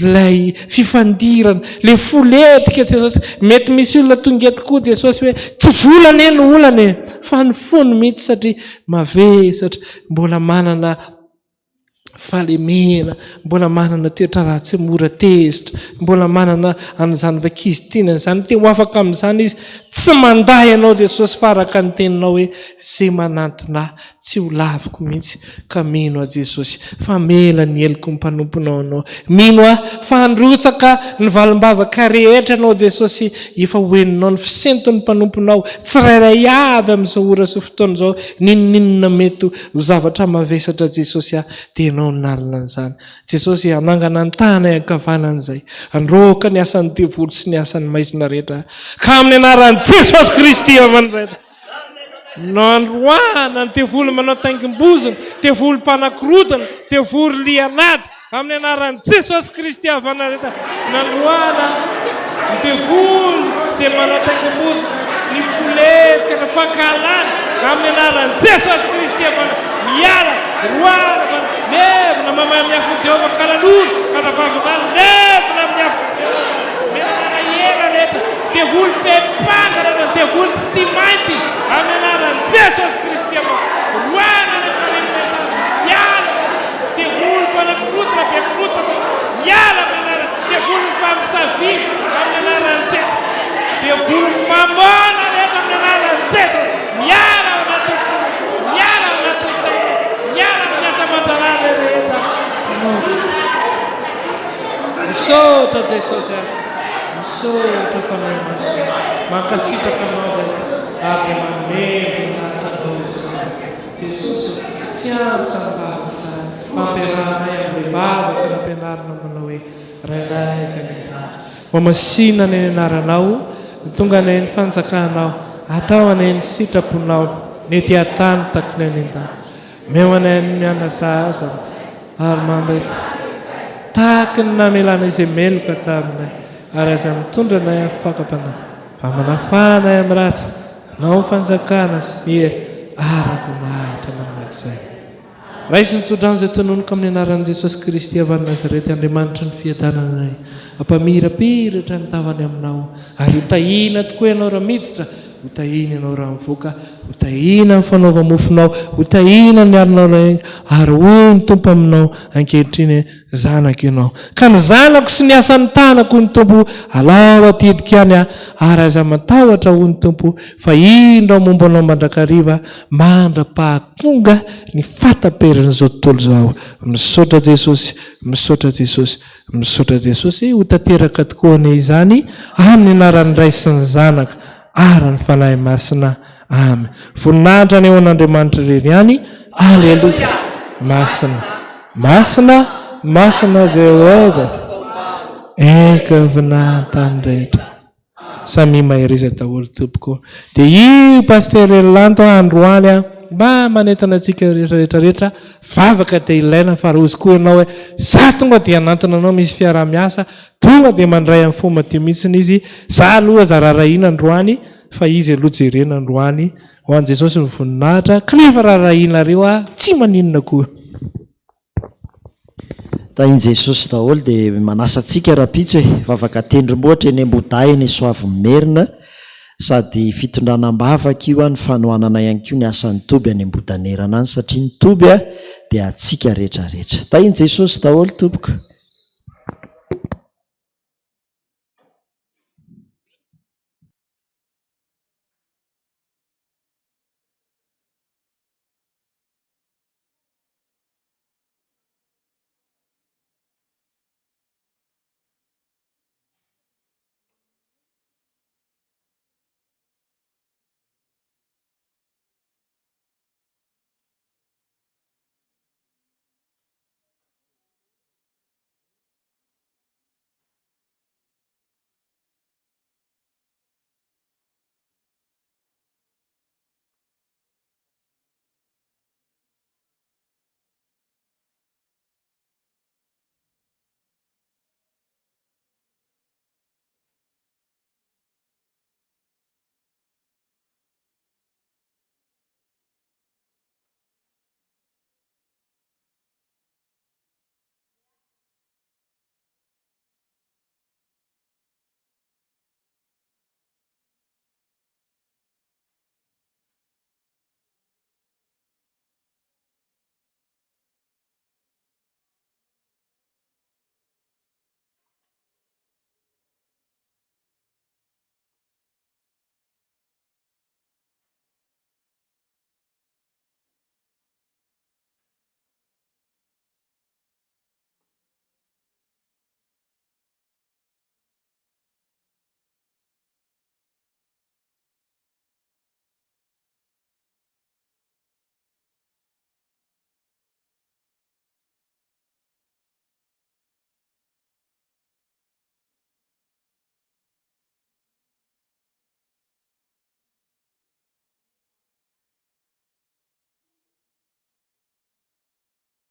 Ilay fifandirana, ilay fo lentika Jesosy. Mety misy olona tonga eto koa Jesosy hoe tsy vola anie no olana e, fa ny fony mihitsy satria mavesatra, mbola manana fahalemena, mbola manana toetra ratsy mora tezitra, mbola manana an'izany vakizitinana izany, te ho afaka amin'izany izy. Tsy mandà ianao Jesosy fa araka ny teninao hoe izay manantona ahy Tsy ho laviko mihitsy ka mino aho Jesosy fa hamela ny heloko ny mpanomponao Anao. Mino aho fa handrotsaka ny valim-bavaka rehetra Anao Jesosy efa ho henonao ny fisenton'ny mpanomponao tsirairay avy amin'izao ora sy fotoana izao n'inon'inona mety ho zavatra mavesatra Jesosy ah dia Ianao no nahalala an'izany Jesosy hanangana ny tanany ankavanana izay handroaka ny asan'ny devoly sy ny asan'ny maizina rehetra ka amin'ny anaran'i Jesosy Kristy avy Nazareta Nandroahana ny devoly manao taingim-bozona, devoly mpanakorodana, devoly lian'ady. Amin'ny anaran'i Jesosy Kristy avy any Nazareta, nanohana ny devoly izay manao taingim-bozona, ny foletika, ny fankahalana, amin'ny anaran'i Jesosy Kristy avy any, miala, roahana avy any, levona, mamay amin'ny afon'i Jehovah, kalalona, aza vavy levona amin'ny afon'i Jehovah, menarana ela rehetra, devoly be mpanga rehetra, devoly tsy tia mainty, amin'ny anaran'i Jesosy Kristy avy any, roahana any amin'ny fanemin'entana, miala. Devoly mpanakorotana be korotana miala amin'ny anaran'i Devoly ny famosaviana amin'ny anaran'i Jeso Devoly mamôna rehetra amin'ny anaran'i Jeso miala ao anatin'ny fo miala ao anatin'ny saina miala amin'ny asa aman-draharaha rehetra Misaotra Jesosy a Misaotra Fanahy Masina Mankasitraka anao zay ary dia manome voninahitra anao Jesosy a Jesosy ô, tsy ampy izany vavaka izany, fa ampiarahanay amin'ilay vavaka nampianarina manao hoe, Rainay izay any an-danitra, hohamasina anie ny anaranao, ho tonga anie ny fanjakanao, atao anie ny sitraponao, ny ety an-tany tahaka ny any an-danitra. Omeo anay ny miana sahaza ary mametra tahaka ny namelana izay meloka taminay, ary aza mitondra anay amin'ny fakam-panahy, fa manafaha anay amin'ny ratsy. Anao ny fanjakana sy ny hery ary ny voninahitra mandrakizay. Raiso ny tsodrano izay tononiko amin'ny anaran'i Jesosy Kristy avy any Nazarety, Andriamanitry ny fiadananay. Hampamirapiratra ny tavany aminao, ary ho tahiana tokoa ianao raha miditra, ho tahiana ianao raha mivoaka, ho tahiana ny fanaova-mofonao, ho tahiana ny alinao, ary hoy ny Tompo aminao ankehitriny, Zanako ianao. Ka ny zanako sy ny asan'ny tanako, hoy ny Tompo, alao atidiko ihany aho, ary aza matahotra, hoy ny Tompo, fa indro aho momba anao mandrakariva, mandra-pahatonga ny fataperin'izao tontolo izao. Misaotra Jesosy, misaotra Jesosy, misaotra Jesosy, ho tanteraka tokoa anie izany, amin'ny anaran'ny Ray sy ny Zanaka ary ny Fanahy Masina. Amen. Voninahitra anie ho an'Andriamanitra irery ihany. Aleloia. Masina. Masina, masina Jehovah. Enkavina tany rehetra. Samia mahereza daholo tompoko. Dia io Pasteur Elilanto androany a mba manentana antsika rehetra rehetra rehetra vavaka dia ilaina fa raha ozy koa ianao hoe za tonga dia hanantona anao misy fiaraha-miasa tonga dia mandray amin'ny fo madio mihitsy izy za aloha aza rarahina androany Fa izy aloha jerena androany, ho an'i Jesosy ny voninahitra, kanefa raharahianareo aho, tsy maninona koa. Tahin'i Jesosy daholo dia manasa antsika rahampitso e, vavaka tendrombohitra eny Ambohidahy eny Soavimerina sady fitondrana am-bavaka io an, fanohanana ihany koa ny asan'ny toby any Ambohidanerana any satria ny toby dia antsika rehetra rehetra. Tahin'i Jesosy daholo tompoko.